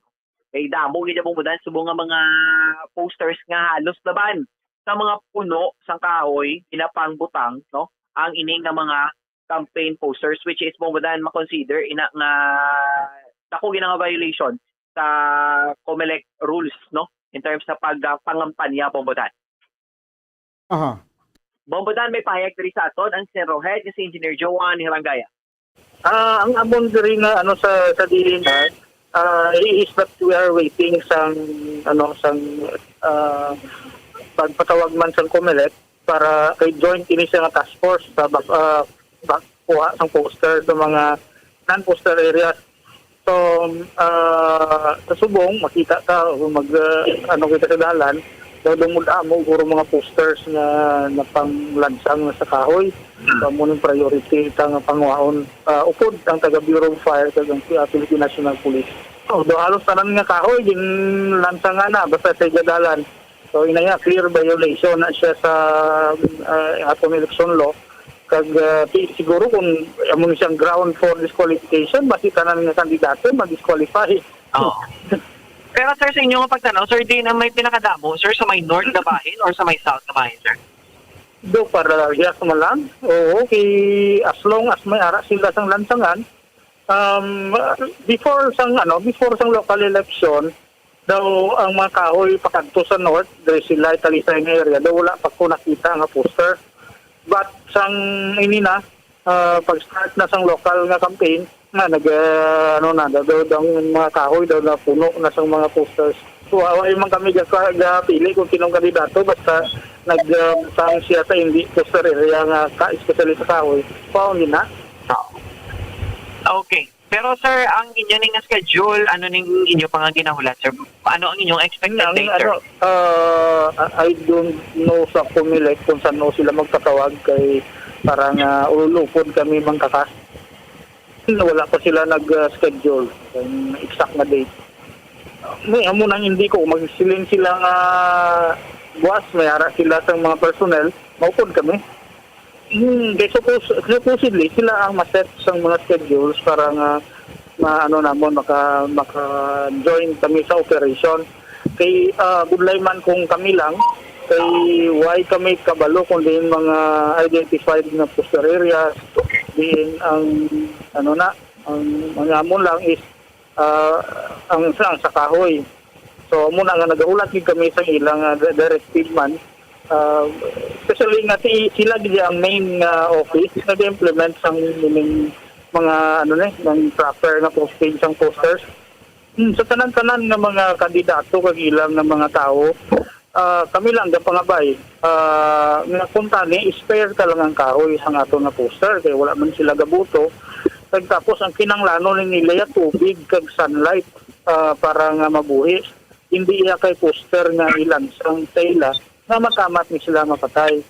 Kay damo gid, Bombo Dan, subong nga mga posters nga halos laban sa mga puno sang kahoy, ginapangbutang, no? Ang ini nga mga campaign posters, which is, Bombo Dan, ma-consider ina nga dako gid nga violation sa Comelec rules, no? In terms sa pag, ah, pangampanya, Bombo Dan. Aha. Bombo Dan, may pahayag diri sa aton ang CENRO head nga si Engineer Joan Herangaya. Ah, ang amon diri nga, ano, sa, sa D E N R, Ah, it is that we are waiting sang, ano, sang, ah, pagpatawag man sang COMELEC para kay joint ini siya nga task force sa back, ah, back, kuha sang poster sa mga non-poster areas. So, ah, sa subong, makita ta o mag, ah, ano kita sa dalan, daw dumud-amo guro mga posters nga napanglansang na sa kahoy. So, amo ning priority ta nga panguhaon, ah, upod ang taga Bureau of Fire kag ang, ah, Philippine National Police. So, do halos tanan nga kahoy ginlansangan na basta sa igadalan. So, ina nga, clear violation na siya sa, ah, atong election law. Kag, ah, ti-, siguro kung amo ni siyang ground for disqualification, basi tanan nga kandidato ma-disqualify. Oo. Pero, sir, sa inyo nga pagtanaw, sir, di na may pinakadamo, sir, sa may north na bahin or sa may south na bahin, sir? Do para yes man lang. Oo, kay as long as may ara sila sang lansangan, um, before sang, ano, before sang local election, daw ang mga kahoy pakadto sa north, diri sila Talisay nga area, daw wala pa ko nakita nga poster. But sang ini na, ah, pag-start na sang local nga campaign, na nag, ah, ano na, daw, daw ang mga kahoy daw na puno na sang mga posters. So, wa man kami ga-, gapili kung sinong kandidato, basta nag, ah, butang siya sa hindi poster area nga ka, especially sa kahoy. Kuhaon din na. Okay. Pero, sir, ang inyo ning schedule, ano ning inyo pa nga ginahulat, sir? Ano ang inyong expected Ang, date, sir? Ano, ah, I don't know sa COMELEC kung saan sila magpatawag kay parang, ah, ululupod kami mangkaka. Wala pa sila nag, ah, schedule kung exact na date. May amo nang hindi ko magsiling sila nga buwas, may ara sila sa mga personnel, maupod kami. Hmm, kay suppose-, supposedly, sila ang ma-set sang mga schedules para nga ma-, ano namon, maka-, maka-join kami sa operation. Kay, ah, budlay man kung kami lang, kay why kami kabalo kung diin mga identified nga poster areas, diin ang, ano na, ang mga amon lang is, ah, ang, ang sa kahoy. So, amo na nga nagahulat gid kami sa ilang, ah, di-, directive man. Ah, especially nga si, sila gid ang main nga office nag-implement sang ining mga, ano ni, ng proper nga posting sang posters. Hmm, sa tanan-tanan nga mga kandidato kag ilang nga mga tawo, ah, kami lang gapangabay, ah, nga kung tani, spare ta lang ang kahoy sang aton nga poster kay wala man sila gabuto. Kag tapos ang kinahanglanon ni nila ya tubig kag sunlight, ah, para nga mabuhi. Hindi iya kay poster nga ilansang sa ila nga matamat ni sila mapatay.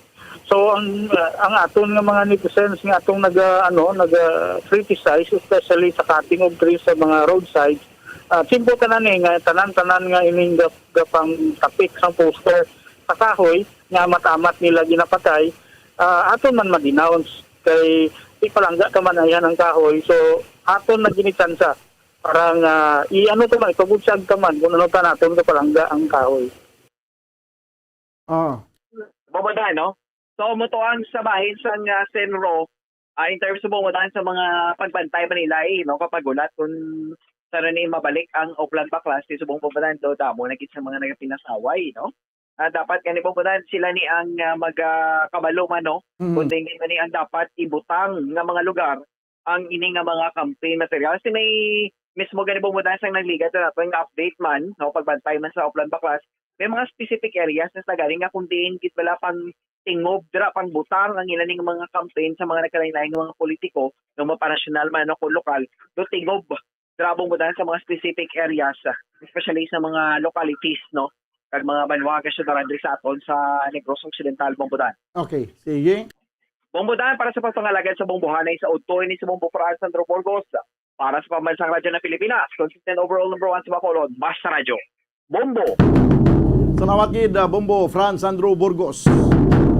So ang, ah, ang aton nga mga netizens nga atong naga, ano, naga criticize, especially sa cutting of trees sa mga roadside, ah, simple tanan eh, nga tanan-tanan nga ining gap-, gapang tapik sang poster sa kahoy nga matamat nila ginapatay, ah, aton man ma-denounce kay ipalangga ka man ayhan ang kahoy. So aton na gini tsansa para nga i-ano ta man, ipabutyag ta man kung ano ta naton kapalangga ang kahoy. Ah. Bumada, no? So, mutuang sa bahin sang, ah, CENRO, ah, in terms of bumada sa mga pagbantay man nila, eh, no, kapag ulat kung saan ni mabalik ang Oplan Baklas, di subong bumada do damo na gid sa mga nagapinasaway, no? Ah, dapat gani bumada sila ni ang, ah, mag, ah, kabalo man, no? Mm. Kundi gani ang dapat ibutang nga mga lugar ang ini nga mga campaign materials. Si may mismo gani bumada sang nagligad sa naton nga update man, no, pagbantay man sa Oplan Baklas, may mga specific areas na sa gani nga kung diin gid bala pang tingob dira, pang butang ang ila ning mga campaign sa mga nagkalain-lain nga mga politiko, no, mapanasyonal man o kung lokal, do tingob dira bumada sa mga specific areas, ah, especially sa mga localities, no, kag mga banwa kag syudad diri sa aton sa Negros Occidental, Bumbudan. Okay, sige. Bumbudan, para sa pagpangalagad sa bumbuhanay sa udto, ini si Bumbo Franz Sandro Burgos. Para sa Pambansang Radyo ng Pilipinas, consistent overall number one sa Bacolod, Basta Radyo. Bombo! Salamat gid, ah, Bombo Franz Andrew Burgos.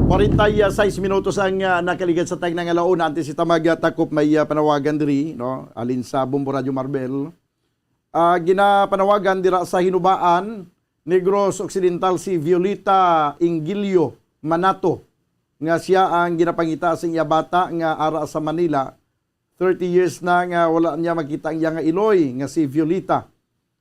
Forty-six minutos ang, ah, nakaligad sa tag nga laon. Antes kita magtakop, may, ah, panawagan diri, no? Alin sa Bombo Radyo Marbel. Ah, ginapanawagan dira sa Hinubaan, Negros Occidental, si Violeta Ingilio Manato, nga siya ang ginapangita sa iya bata nga ara sa Manila. Thirty years na nga wala niya makita ang iya nga iloy nga si Violeta.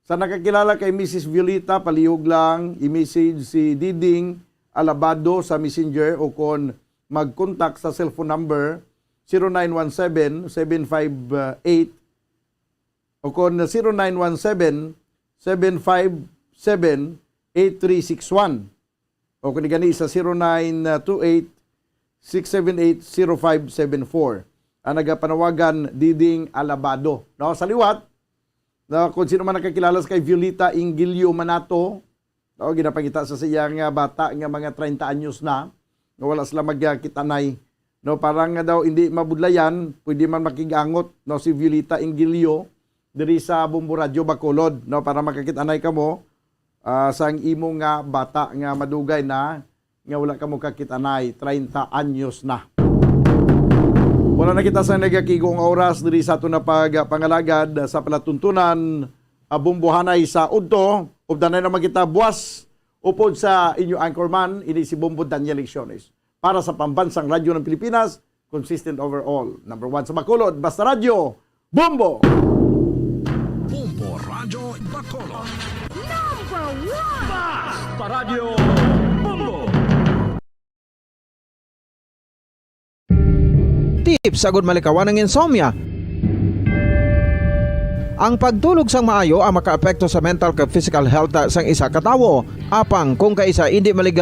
Sa nakakilala kay Missus Violeta, palihog lang i-message si Diding Alabado sa Messenger o kon mag-contact sa cellphone number zero nine one seven, seven five eight, o kon zero nine one seven, seven five seven, eight three six one. O kani gani sa zero nine two eight, six seven eight, zero five seven four. Ang nagapanawagan, Diding Alabado. No, sa liwat, na kung sino man nakakilala sa kay Violeta Ingilio Manato, no, ginapangita sa siya nga bata nga mga treinta anyos na, nga wala sila magkitanay. No, parang nga daw hindi mabudlayan, pwede man makigangot, no, si Violeta Ingilio diri sa Bombo Radio Bacolod, no, para makakitanay kamo, ah, sang imo nga bata nga madugay na nga wala kamo kakitanay, treinta anyos na. Wala na kita sa nagakigo nga oras diri sa aton na pagpangalagad sa palatuntunan, ah, Bombo Hanay sa udto. Updanay naman kita buwas upod sa inyo anchorman, ini si Bombo Daniel Lecciones. Para sa Pambansang Radyo ng Pilipinas, consistent overall. Number one sa Bacolod, Basta Radyo, Bombo! Bombo Radyo Bacolod. Number one! Basta Radyo Bombo! Tips agud malikawan ang insomnia. Ang pagtulog sang maayo ang makaapekto sa mental kag physical health sang isa ka tawo. Apang kung kaisa indi maliga